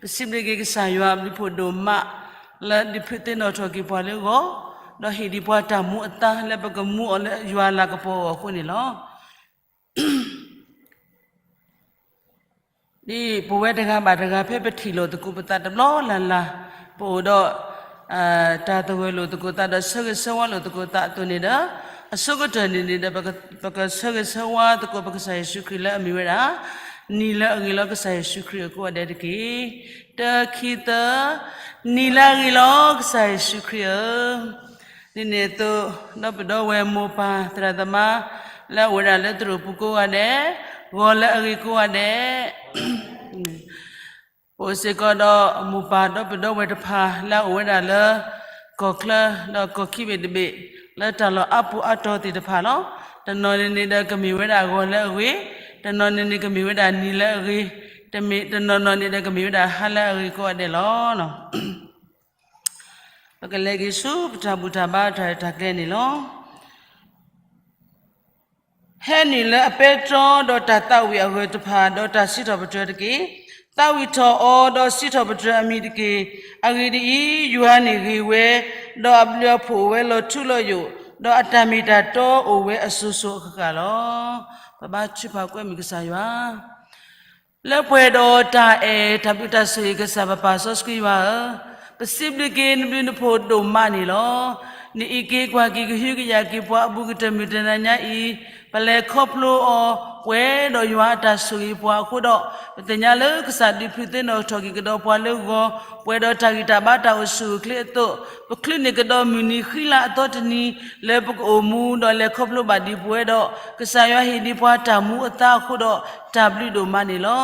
ပစံးဘျုးက့ၤကစၢ်ယွၤအဘျုးဖးဒိၣ်မး လၢဒုးဖုးသ့ၣ်နီၣ်ထီၣ်က့ၤပှၤလၢဂီၤ, ဒီးဟ့ၣ်ဒံးပှၤတၢ်မူအသါလၢပကမူအီၤလၢယွၤလၤကပီၤအဂီၢ်အဃိန့ၣ်လီၤ. ဒ်ပဝဲတဂၤဘၣ်တဂၤဖဲပထံၣ်လိာ်သကိးပသးတဘျီလၢ်လၢ်, ပအိၣ်ဒီး တၢ်သဂၢၢ်လိာ်သကိးသးဒီးဆၢဂ့ၤဆၢဝါလိာ်သကိးသးအသိးန့ၣ်ဒီး, အဆိကတၢၢ်န့ၣ်န့ၣ်ဒီး ပကဆၢဂ့ၤဆၢဝါသကိးပကစၢ်ယ့ၣ်ၡူးခရံာ်လၢအမ့ၢ်ဝဲဒၣ် နံၤလၢအဂ့ၤလီၤကစၢ်ယ့ၣ်ၡူးခရံာ်အဃိအဒဲးတက့ၢ်. တၢ ခံ သၢ, နံၤလၢအဂ့ၤလီၤကစၢ်ယ့ၣ်ၡူးခရံာ်ဧၢ, ဒ်န့ၣ်အသိး ဒီပုၢ်ဝဲၢ်မိၢ်ပၢ်သရၣ်သမါ လၢအအိၣ်ဝဲဒၣ်လၢသရိာ်ပူၤကိးဂၤဒဲး, ဂီၤလၢအဂ့ၤကိးဂၤဒဲး ပအိၣ်စ့ၢ်ကီးဒီးမိၢ်ပၢ်ဒီပုၢ်ဝဲၢ်တဖၣ်လၢအအိၣ်ဝဲဒၣ်လၢ ကီၢ်ချၢဒီးကီၢ်ခံဘ့ၣ်တဘ့ၣ် လၢတၢ်လီၢ်အါပူၤအါတီၤသ့ၣ်တဖၣ်လီၤ. တနီၤန့ၣ်န့ၣ်ဒီးကမ့ၢ်ဝဲဒၣ်ဂီၤလၢအဂ့ၤ, တနီၤန့ၣ်န့ၣ်ကမ့ၢ်ဝဲဒၣ်နံၤလၢအဂ့ၤ, တမ့ၢ်တနီၤနီၤန့ၣ်ဒီးကမ့ၢ်ဝဲဒၣ်ဟါလၢအဂ့ၤကိးဂၤဒဲးလီၤ. ပကလဲၤက့ၤဆူပတၢ်ဘူၣ်တၢ်ဘါတၢ်ရဲၣ်တၢ်ကျဲၤန့ၣ်လီၤ. ဟဲနုာ်လၢအပဲတြီဒီးတၢ်သးဝံၣ်အဂၢၢ်တဖၣ် ဒီးတၢ်စံးထီၣ်ပတြၢၤတက့ၢ်. သးဝံၣ်ထီၣ်အီၤဒီးစံးထီၣ်ပတြၢၤအမံၤတက့ၢ်. အဂ့ၢ်ဒ်အံၤ, ယွၤန့ၣ်ဂ့ၤဝဲ, ဒီးအဘျုးအဖှိၣ်အိၣ်ဝဲလီၤထူလီၤယိာ်, ဒီးအတၢ်မ့ၢ်တၢ်တီအိၣ်ဝဲအစိၤစိၤအဃၣ်ဃၣ်လီၤ. ပဘါထုကဖၣ်ကွဲမုာ်ကစၢ်ယွၤ လၢပှဲၤဒီးတၢ်အဲၣ်တၢ်ဘျုးတၢ်ဆိၣ်ဂ့ၤကစၢ်ပပၢ်စီဆှံယွၤဧၢ, ပစံးဘျုးက့ၤနဘျုးနဖှိၣ်ဒိၣ်မးန့ၣ်လီၤ. နအံးက့ၤကွၢ်က့ၤကဟုကယာ်က့ၤပှၤအဘူးကတၢၢ်မုၢ်တနၤညါအံၤ, ပလဲၤခီဖျိအီၤ ပှဲၤဒီးယွၤအတၢ်ဆိၣ်ဂ့ၤပှၤအဃိဒီး, ပသ့ၣ်ညါလၢကစၢ်ဒုးဖုးသ့ၣ်နီၣ်ထီၣ်က့ၤကဒီးပှၤလၢဂီၤ, ပှဲၤဒီးတၢ်ဂံၢ်တၢ်ဘါတၢ်အိၣ်ဆူၣ်အိၣ်ချ့အသိး, ပချုးန့ၢ်ကဒီးမုၢ်နံၤဃံလၤအသီတနံၤ လၢပကအိၣ်မူဒီးလဲၤခီဖျိဘၣ်ဒံးပဝဲဒီး, ကစၢ်ယွၤဟ့ၣ်ဒံးပှၤတၢ်မူအသါအဃိဒီး တၢ်ဘျုးဒိၣ်မးန့ၣ်လီၤ.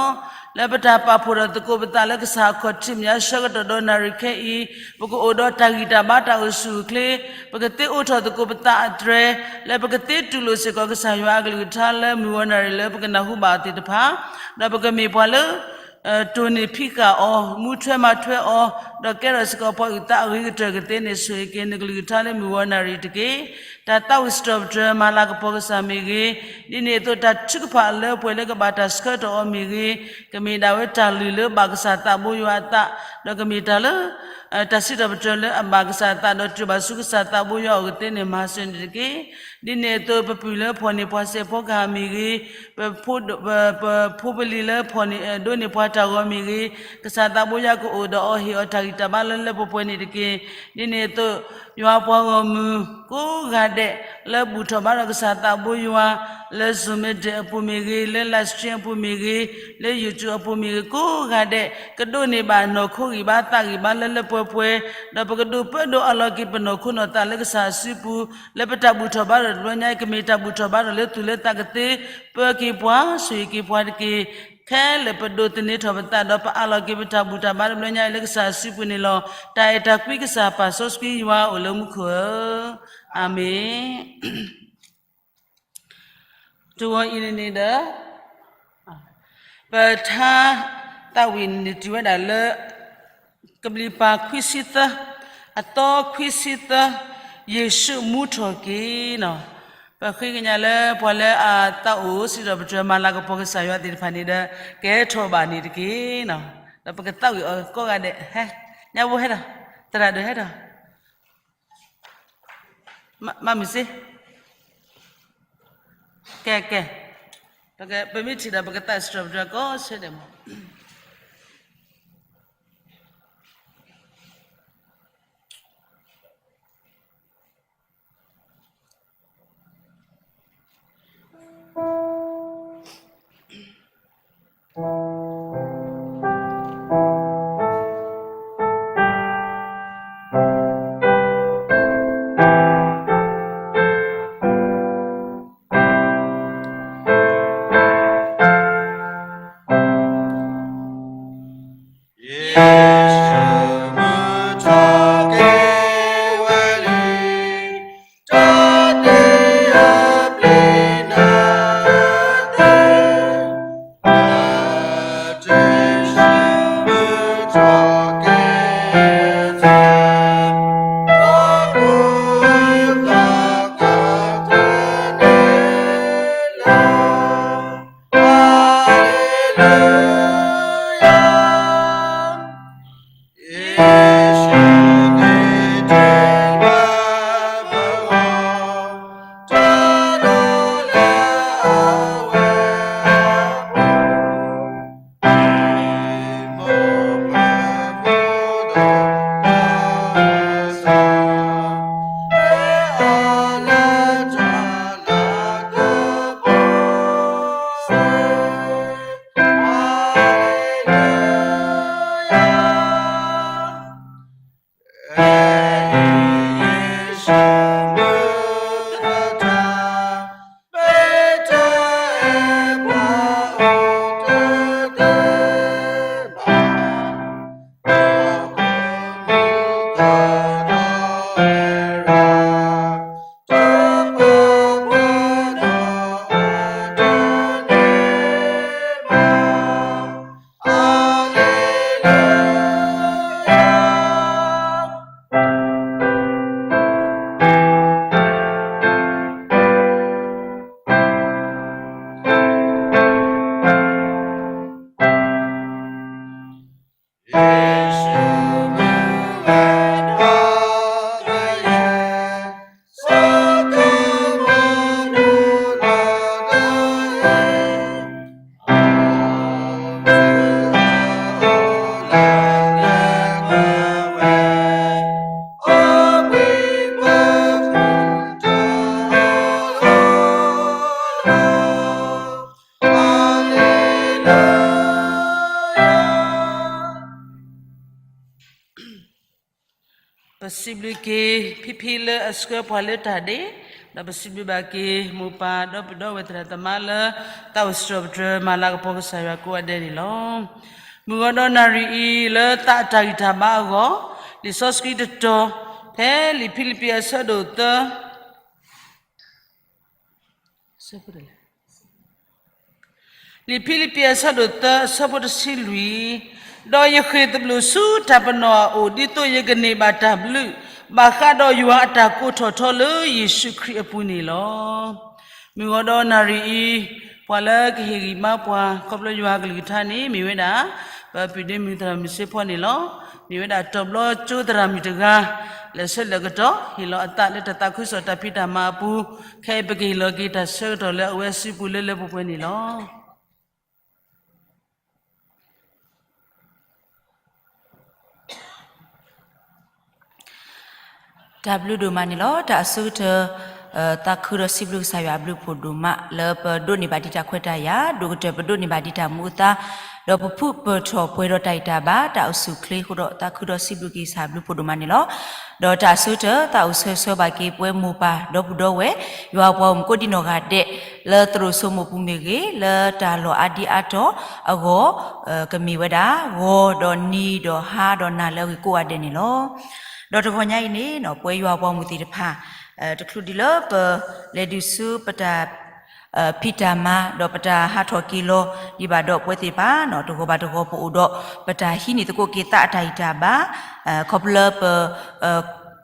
လၢပတၢ်ပာ်ဖှိၣ်ထီၣ်သကိးပသးလၢကစၢ်အခီၣ်ထံးမဲာ်ညါဆၢကတီၢ်ဒီးနၣ်ရံၣ်ခဲအံၤ, ပကအိၣ်ဒီးတၢ်ဂံၢ်တၢ်ဘါတၢ်အိၣ်ဆူၣ်အိၣ်ချ့, ပကသ့အိးထီၣ်သကိးပသးအတြဲၤ, လၢပကသ့တူၢ်လိာ်စ့ၢ်ကီးကစၢ်ယွၤအကလုၢ်ကထါလၢမုၢ်ဂီၤနၣ်ရံၣ်လၢပကနၢ်ဟူဘၣ်အီၤသ့ၣ်တဖၣ်, ဒီးပကမ့ၢ်ပှၤလၢ တိၢ်န့ၢ်ဖံးဃာ်အီၤ, မူထွဲမၤထွဲအီၤ, ဒီးကဲထီၣ်စ့ၢ်ကီးပှၤအုၣ်သးအဂ့ၤကတၢၢ်ကသ့န့ၣ် ဆိၣ်ဂ့ၤက့ၤနကလုၢ်ကထါလၢမုၢ်ဂီၤနၣ်ရံၣ်တက့ၢ်. တၢ်သးဝံၣ်စံးထီၣ်ပတြၢၤမၤလၤကပီၤကစၢ်မ့ၢ်ဂ့ၤ, ဒ်န့ၣ်အသိးတၢ်ထုကဖၣ်အလၢပှဲၤလၢကဘၣ်တၢ်ဆှၢထီၣ်အီၤမ့ၢ်ဂ့ၤ, ကမ့ၢ်ဒၣ်ဝဲတၢ်လုၢ်လၢဘၣ်ကစၢ်သးဘိယွၤအသး, ဒီးကမ့ၢ်တၢ်လၢ တၢ်စံးထီၣ်ပတြၢၤလၢအဘၣ်ကစၢ်အသး ဒီးတုၤဘၣ်ဆူကစၢ်သးဘိယွၤအအိၣ်ကသ့န့ၣ် မၤစၢၤန့ၣ်တက့ၢ်. ဒ်န့ၣ်အသိး ပပုၢ်လၢဖီၣ်န့ၢ်ပှၤစဲးဖီကဟၣ်မ့ၢ်ဂ့ၤ, ပ ပဖိပလံၤလၢဖီၣ်န့ၢ်ဒိးန့ၢ်ပှၤတၢ်ဂီၤမ့ၢ်ဂ့ၤ, ကစၢ်သးဘိယွၤကအိၣ်ဒီးအီၤ ဟ့ၣ်အီၤတၢ်ဂံၢ်တၢ်ဘါလၢလၢပှဲၤပှဲၤန့ၣ်တက့ၢ်. ဒ်န့ၣ်အသိး ယွၤပှၤဂီၢ်မုၢ်ကိးဂၤဒဲး လၢဘူၣ်ထီၣ်ဘါထီၣ်ကစၢ်သးဘိယွၤ လၢ Zoom meeting အပူၤမ့ၢ်ဂ့ၤ, လၢ live stream အပူၤမ့ၢ်ဂ့ၤ, လၢ YouTube အပူၤမ့ၢ်ဂ့ၤ, ကိးဂၤဒဲး ကဒိးန့ၢ်ဘၣ်နီၢ်ခိဂံၢ်ဘါသးဂံၢ်ဘါလၢလၢပှဲၤပှဲၤ, ဒီးပကဒိးပၢဒိးအးလီၤက့ၤပနီၢ်ခိနီၢ်သးလၢကစၢ်အစုပူၤ, လၢပတၢ်ဘူၣ်ထီၣ်ဘါထီၣ်တဘျီညါအံၤ ကမ့ၢ်တၢ်ဘူၣ်ထီၣ်ဘါထီၣ်လၢသူၣ်လၢသးကသ့, ပၢက့ၤပှၤ ဆိၣ်ဂ့ၤက့ၤပှၤတက့ၢ်. ခဲလၢာ်ပဒိးသန့ၤထီၣ်ပသးဒီးပအးလီၤက့ၤပတၢ်ဘူၣ်တၢ်ဘါတဘျီညါအံၤလၢကစၢ်အစုပူၤန့ၣ်လီၤ. တၢ်အဲၣ်တၢ်ကွံကစၢ်ပာ်စီဆှံယွၤအိၣ်လၢမူခိၣ်ဧၢ, အၤမ့ၣ်. တဂီၤအံၤန့ၣ်န့ၣ်ဒီး ပထါသးဝံၣ်န့ၣ်တုၤဝဲဒၣ်လၢ ကဘျံးပၤခွံဆံသၢ, အသီခွံဆံသၢ, ယ့ၣ်ၡူးမူထီၣ်က့ၤန့ၣ်, ပဃ့ကညးလၢပှၤလၢအသးအိၣ်စံးထီၣ်ပတြၢၤမၤလၤကပီၤကစၢ်ယွၤသ့ၣ်တဖၣ်န့ၣ်ဒီး ကဲထီၣ်ဘၣ်န့ၣ်တက့ၢ်. ဒီးပကသးဝံၣ်အီၤကိးဂၤဒဲး, ဟဲ, ညါဘိဟဲဒီး, သရၣ်ဒိၣ်ဟဲဒီး မၤမုာ်စ့, ကဲကဲ, ပမ့ၢ်ထံၣ်ဒီးပကသးစံးထီၣ်ပတြၢၤကိးဆၢဒဲးမး. ပစံးဘျုးက့ၤ ဖံဖံလၢအဆှၢပှၤလၢတၢ်ဒ့, ဒီးပစံးဘျုးဘၣ်က့ၤ မိၢ်ပၢ်ဒီပုၢ်ဒီဝဲၢ်သရၣ်သမါလၢ သးအိၣ်စံးထီၣ်ပတြၢၤမၤလၤကပီၤကစၢ်ယွၤကိးဂၤဒဲးန့ၣ်လီၤ. မုၢ်ဂီၤဒီးနၣ်ရံၣ်အံၤ လၢသးအတၢ်ဂံၢ်တၢ်ဘါအဂီၢ်, လံာ်စီဆှံတတီၤ ဖဲလံာ်ဖံလံးပံးအဆၢဒိၣ်သၢ လံာ်ဖံလံးပံးအဆၢဒိၣ်သၢ အဆၢဖိတဆံလွံၢ်, ဒီးယဃ့ၢ်သဘျိၣ်ဆူတၢ်ပနီၣ်အအိၣ် ဒ်သိးယကန့ၢ်ဘၣ်တၢ်ဘျုး ဘၣ်ဃးဒီးယွၤအတၢ်ကိးထီၣ်ထီလၢယ့ၣ်ၡူးခရံာ်အပူၤန့ၣ်လီၤ. မုၢ်ဂီၤဒီးနၣ်ရံၣ်အံၤ ပှၤလၢကဟ့ၣ်ဂံၢ်ဘါပှၤ ခီဖျိယွၤအကလုၢ်ကထါန့ၣ် မ့ၢ်ဝဲဒၣ် ပပုၢ်ဒ့မုၣ်သရၣ်မုၣ်စ့ဖီန့ၣ်လီၤ. မ့ၢ်ဝဲဒၣ်တီၤဘျီကၠိသရၣ်မုၣ်တဂၤ လဲၤဆၢလဲၤကတီၢ် ဟ့ၣ်လီၤအသးလၢတၢ်သးခုကစီၣ်တၢ်ဖံးတၢ်မၤအပူၤ, ခဲအံၤပကဟ့ၣ်လီၤက့ၤတၢ်ဆၢကတီၢ်လၢအဝဲစုပူၤလၢလၢပှဲၤပှဲၤန့ၣ်လီၤ. တၢ်ဘျုးဒိၣ်မးန့ၣ်လီၤ. တၢ်အဆိကတၢၢ် သးခုဒီးစံးဘျုးကစၢ်ယွၤအဘျုးအဖှိၣ်ဒိၣ်မး လၢပဒိးန့ၢ်ဘၣ်ဒံးတၢ်ခွဲးတၢ်ယာ်, ဒိၣ်ကတၢၢ်ပဒိးန့ၢ်ဘၣ်ဒံးတၢ်မူအသါ, ဒီးပဖုပၢၢ်ထီၣ်ပှဲၤဒီးတၢ်ဂံၢ်တၢ်ဘါ တၢ်အိၣ်ဆူၣ်အိၣ်ချ့အဃိဒီး သးခုဒီးစံးဘျုးက့ၤကစၢ်အဘျုးအဖှိၣ်ဒိၣ်မးန့ၣ်လီၤ. ဒီးတၢ်အဆိကတၢၢ် သးအိၣ်ဆၢဆၢဘၣ်က့ၤပဝဲမိၢ်ပၢ်ဒီပုၢ်ဒီဝဲၢ် ယွၤအပှၤဂီၢ်မုၢ်ကိးဒံနီၢ်ဂၤဒဲး လၢသရိာ်စိမိၢ်ပူၤမ့ၢ်ဂ့ၤ, လၢတၢ်လီၢ်အါဒံအါတီၤအဂီၢ်, ကမ့ၢ်ဝဲဒၣ် ဂီၤဒီးနံၤဒီးဟါဒီးနၤလၢအဂ့ၤကိးဂၤဒဲးန့ၣ်လီၤ. ဒီးတဂီၤညါအံၤန့ၣ် ပဝဲယွၤအပှၤဂီၢ်မုၢ်သ့ၣ်တဖၣ် တချုးဒံးလၢပလဲၤဒုးဆူပတၢ် ဖံးတၢ်မၤ ဒီးပတၢ်ဟးထီၣ်က့ၤလီၤဒံးဘၣ်ဒီးပဝဲသ့ၣ်တဖၣ် တဂီၤဘၣ်တဂီၤပအိၣ်ဒီး ပတၢ်ဟံးန့ၢ်သကိးက့ၤသးအတၢ်ဂံၢ်တၢ်ဘါ, ခီဖျိလၢပ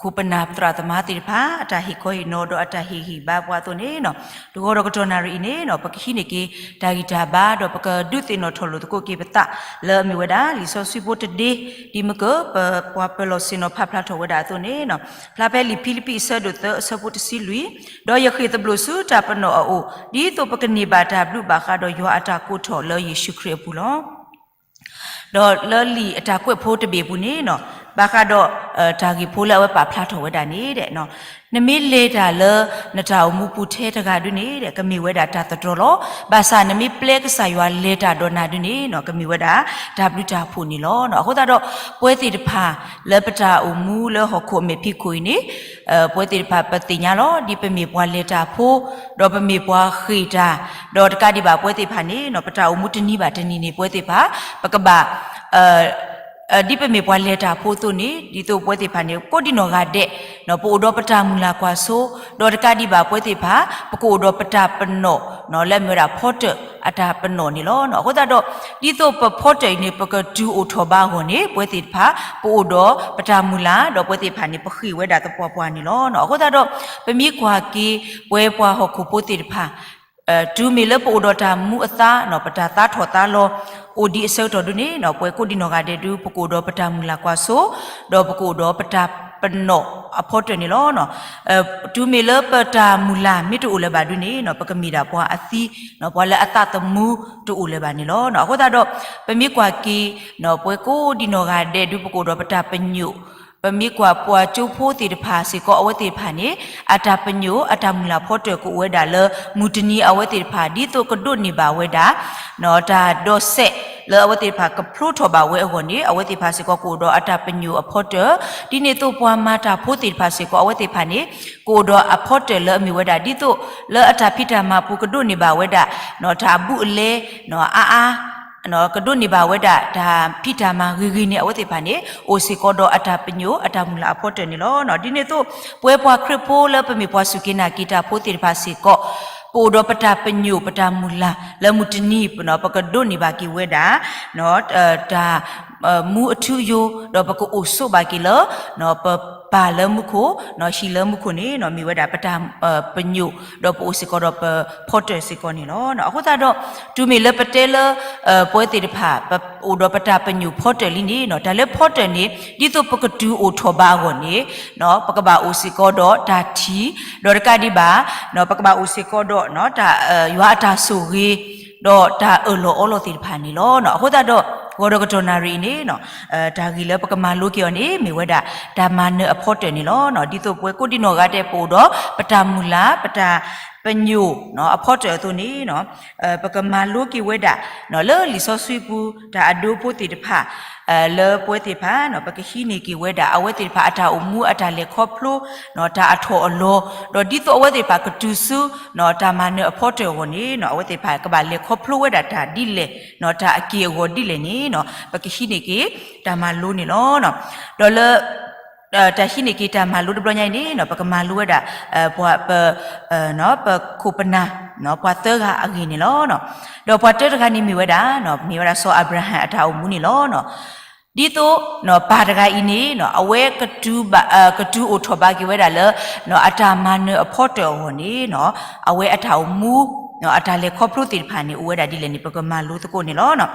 ခိၣ်ပနၢ်သရၣ်သမါသ့ၣ်တဖၣ် အတၢ်ဟ့ၣ်ခီဟ့ၣ်နီၤဒီးအတၢ်ဟ့ၣ်ဂံၢ်ဘါပှၤအသိးန့ၣ် တဂီၤဒီးကတီၢ်နၣ်ရံၣ်အံၤန့ၣ် ပကဟံးန့ၢ်က့ၤတၢ်ဂံၢ်တၢ်ဘါ ဒီးပကဒုးသ့ၣ်နီၣ်ထီၣ်လိာ်သကိးက့ၤပသး လၢအမ့ၢ်ဝဲဒၣ် လံာ်စီဆှံဖိတဒ့ ဒ်မ့ၢ်က ပပှၤပၢၤလီၢ်ဆ့ၣ်နီၤဖးဖျါထီၣ်ဝဲဒၣ်အသိးန့ၣ် ဖျါဖဲလံာ်ဖံလံးပံးအဆၢဒိၣ်သၢအဆၢဖိတဆံလွံၢ်, ဒီးယဃ့ၢ်သဘျိၣ်ဆူတၢ်ပနီၣ်အအိၣ် ဒ်သိးပကန့ၢ်ဘၣ်တၢ်ဘျုးဘၣ်ဃးဒီးယွၤအတၢ်ကိးထီၣ်လၢယ့ၣ်ၡူးခရံာ်အပူၤလီၤ. ဒီးလၢလံာ်အတၢ်ကွဲးဖိတဘ့ၣ်အပူၤန့ၣ် ဘၣ်ဃးဒီး တၢ်ဂ့ၢ်ဖိလၢအဝဲပာ်ဖျါထီၣ်ဝဲဒၣ်န့ၣ် နမ့ၢ်လဲၤတၢ်လၢနတၢ်အိၣ်မူပူၤထဲတဂၤဒုန့ၣ် ကမ့ၢ်ဝဲဒၣ်တၢ်သတြီၤလီၤ. ဘၣ်ဆၣ်နမ့ၢ်ပျဲကစၢ်ယွၤလဲၤတၢ်ဒီးနၤဒုန့ၣ် ကမ့ၢ်ဝဲဒၣ်တၢ်ဘျုးတၢ်ဖှိၣ်န့ၣ်လီၤ. အဃိသတးဒီး ပဝဲသ့ၣ်တဖၣ်လၢပတၢ်အိၣ်မူလၢဟီၣ်ခိၣ်အမဲာ်ဖံးခိၣ်အံၤန့ၣ် ပဝဲသ့ၣ်တဖၣ်ပသ့ၣ်ညါလီၤ. ဒ်ပမ့ၢ်ပှၤလဲၤတၢ်ဖိ, ဒီးပမ့ၢ်ပှၤဃ့ၢ်တၢ်, ဒီးတကးဒံးဘၣ်ပဝဲသ့ၣ်တဖၣ်န့ၣ် ပတၢ်အိၣ်မူတနံၤဘၣ်တနံၤန့ၣ် ပဝဲသ့ၣ်တဖၣ် ပကဘၣ် ဒ်ပမ့ၢ်ပှၤလဲၤတၢ်ဖိအသိးန့ၣ် ဒ်သိးပဝဲသ့ၣ်တဖၣ်န့ၣ် ကိးဒံနီၢ်ဂၤဒဲး ပအိၣ်ဒီးပတၢ်မုၢ်လၢ်ကွၢ်စိ, ဒီးတကးဒံးဘၣ်ပဝဲသ့ၣ်တဖၣ် ပကအိၣ်ဒီးပတၢ်ပနီၣ် လၢအမ့ၢ်ဝဲဒၣ်ဖီတၢၣ်အတၢ်ပနီၣ်န့ၣ်လီၤ. အဃိသတးဒီး ဒ်သိးပဖီတၢၣ်အံၤန့ၣ် ပကတုၤအိၣ်ထီၣ်ဘါအဂီၢ်န့ၣ် ပဝဲသ့ၣ်တဖၣ် ပအိၣ်ဒီးပတၢ်မုၢ်လၢ် ဒီးပဝဲသ့ၣ်တဖၣ်န့ၣ် ပဃ့ၢ်ဝဲဒၣ်သပှၢ်ပှၢ်န့ၣ်လီၤ. အဃိသတးဒီး ပမ့ၢ်ကွၢ်က့ၤ ပဝဲပှၤဟီၣ်ခိၣ်ဖိသ့ၣ်တဖၣ် တုၤမ့ၢ်လၢပအိၣ်ဒီးတၢ်မူအသါ ပတၢ်သါထီၣ်သါလီၤ အိၣ်ဒံးအဆၢကတီၢ်ဒုန့ၣ် ပဝဲကိးဒံနီၢ်ဂၤဒဲးဒု ပကအိၣ်ဒီးပတၢ်မုၢ်လၢ်ကွၢ်စိ, ဒီးပကအိၣ်ဒီးပတၢ်ပနီၣ်အဖီတၢၣ်န့ၣ်လီၤ. တုၤမ့ၢ်လၢပတၢ်မုၢ်လၢ်မ့ၢ်တအိၣ်လၢၤဘၣ်ဒုန့ၣ် ပကမ့ၢ်ဒၣ်ပှၤအသံ, ပှၤလၢအသးသမူတအိၣ်လၢၤဘၣ်န့ၣ်လီၤ. အဃိသတးဒီး ပမ့ၢ်ကွၢ်က့ၤ ပဝဲကိးဒံနီၢ်ဂၤဒဲးဒု ပကအိၣ်ဒီးပတၢ်ပညိၣ်, ပမ့ၢ်ကွၢ်ပှၤကၠိဖိသ့ၣ်တဖၣ်စ့ၢ်ကီး အဝဲသ့ၣ်တဖၣ်န့ၣ် အတၢ်ပညိၣ် အတၢ်မုၢ်လၢ်ဖီတၢၣ်ကအိၣ်ဝဲဒၣ်လၢ မုၢ်တနံၤအဝဲသ့ၣ်တဖၣ် ဒ်သိးကဒိးန့ၢ်ဘၣ်ဝဲဒၣ် တၢ်ဒီးစဲးလၢအဝဲသ့ၣ်တဖၣ်ကဖျိထီၣ်ဘၣ်ဝဲအဂီၢ်န့ၣ် အဝဲသ့ၣ်တဖၣ်စ့ၢ်ကီးကအိၣ်ဒီးအတၢ်ပညိၣ်အဖီတၢၣ်, ဒ်န့ၣ်အသိးပှၤမၤတၢ်ဖိသ့ၣ်တဖၣ်စ့ၢ်ကီး အဝဲသ့ၣ်တဖၣ်န့ၣ် ကအိၣ်ဒီးအဖီတၢၣ်လၢအမ့ၢ်ဝဲဒၣ် ဒ်သိးလၢအတၢ်ဖံးတၢ်မၤပူၤကဒိးန့ၢ်ဘၣ်ဝဲဒၣ် တၢ်အဘူးအလဲ အါအါ ကဒိးန့ၢ်ဘၣ်ဝဲဒၣ်တၢ်ဖံးတၢ်မၤဂ့ၤဂ့ၤန့ၣ် အဝဲသ့ၣ်တဖၣ်န့ၣ် အိၣ်စ့ၢ်ကီးဒီးအတၢ်ပညိၣ် အတၢ်မုၢ်လၢ်အဖီတၢၣ်န့ၣ်လီၤ. ဒ်န့ၣ်အသိး ပဝဲပှၤခရံာ်ဖိလၢပမ့ၢ်ပှၤစူၢ်က့ၤနာ်က့ၤတၢ်ဖိသ့ၣ်တဖၣ်စ့ၢ်ကီး ပအိၣ်ဒီးပတၢ်ပညိၣ် ပတၢ်မုၢ်လၢ် လၢမုၢ်တနံၤ ပကဒိးန့ၢ်ဘၣ်က့ၤဝဲဒၣ် တၢ် မူအထူအယိာ် ဒီးပကအိၣ်ဆိးဘၣ်က့ၤလၢ ပပၢ်လၢမူခိၣ် ဟံၣ်လၢမူခိၣ်န့ၣ် မ့ၢ်ဝဲဒၣ်ပတၢ်ပညိၣ် ဒီးပအိၣ်စ့ၢ်ကီးဒီးပဖီတၢၣ်စ့ၢ်ကီးန့ၣ်လီၤ. အဃိသတးဒီး တုၤမ့ၢ်လၢပတဲလၢ ပဝဲသ့ၣ်တဖၣ် ပအိၣ်ဒီးပတၢ်ပညိၣ်ဖီတၢၣ်လံန့ၣ် တၢ်လၢဖီတၢၣ်န့ၣ် ဒ်သိးပကတုၤအိၣ်ထီၣ်ဘၣ်အဂီၢ်န့ၣ် ပကဘၣ်အိၣ်စ့ၢ်ကီးဒီးတၢ်ထံၣ် ဒီးတကးဒံးဘၣ် ပကဘၣ်အိၣ်စ့ၢ်ကီးဒီး ယွၤအတၢ်ဆိၣ်ဂ့ၤ ဒီးတၢ်အၢၣ်လီၤအီလီၤသ့ၣ်တဖၣ်န့ၣ်လီၤ. အဃိသတးဒီး ဂီၤဒီးကတီၢ်နၣ်ရံၣ်အံၤန့ၣ် တၢ်ဂ့ၢ်လၢပကမၤလိက့ၤအီၤန့ၣ် မ့ၢ်ဝဲဒၣ် တၢ်မၤနၢၤအဖီတၢၣ်န့ၣ်လီၤ. ဒ်သိးပဝဲကိးဒံနီၢ်ဂၤဒဲး ပအိၣ်ဒီးပတၢ်မုၢ်လၢ် ပတၢ်ပညိၣ် အဖီတၢၣ်အသိးန့ၣ် ပကမၤလိက့ၤဝဲဒၣ် လၢလံာ်စီဆှံပူၤ တၢ်အဒိဖိသ့ၣ်တဖၣ် လၢပဝဲသ့ၣ်တဖၣ် ပကဟံးန့ၢ်က့ၤဝဲဒၣ် အဝဲသ့ၣ်တဖၣ်အတၢ်အိၣ်မူ အတၢ်လဲၤခီဖျိ တၢ်အထီၣ်အလီၤ ဒီးဒ်သိးအဝဲသ့ၣ်တဖၣ်ကတုၤဆူ တၢ်မၤနၢၤအဖီတၢၣ်အဂီၢ်န့ၣ် အဝဲသ့ၣ်တဖၣ်ကဘၣ်လဲၤခီဖျိဝဲဒၣ်တၢ်ဒ်လဲၣ် တၢ်အက့ၢ်အဂီၤဒ်လဲၣ်န့ၣ် ပကဟံးန့ၢ်က့ၤတၢ်မၤလိန့ၣ်လီၤ. ဒီးလၢ တၢ်ဟံးန့ၢ်က့ၤတၢ်မၤလိတဘျီညါအံၤန့ၣ် ပကမၤလိဝဲဒၣ် ပှၤ ပ ပခိၣ်ပနၢ် ပှၤသၢဂၤအဂ့ၢ်န့ၣ်လီၤ. ဒီးပှၤတၢတဂၤန့ၣ်မ့ၢ်ဝဲဒၣ် မ့ၢ်ဝဲဒၣ်စီၤအၤဘြၤဟၣ်အတၢ်အိၣ်မူန့ၣ်လီၤ. ဒ်သိး ပၢ်တဂၤအံၤန့ၣ် အဝဲ ကတုၤအိၣ်ထီၣ်ဘၣ်က့ၤဝဲဒၣ်လၢ အတၢ်မၤနၢၤအဖီတၢၣ်အဂီၢ်န့ၣ် အဝဲအတၢ်အိၣ်မူ အတၢ်လဲၤခီဖျိသ့ၣ်တဖၣ်န့ၣ် အိၣ်ဝဲဒၣ်ဒ်လဲၣ်န့ၣ် ပကမၤလိသကိးန့ၣ်လီၤ.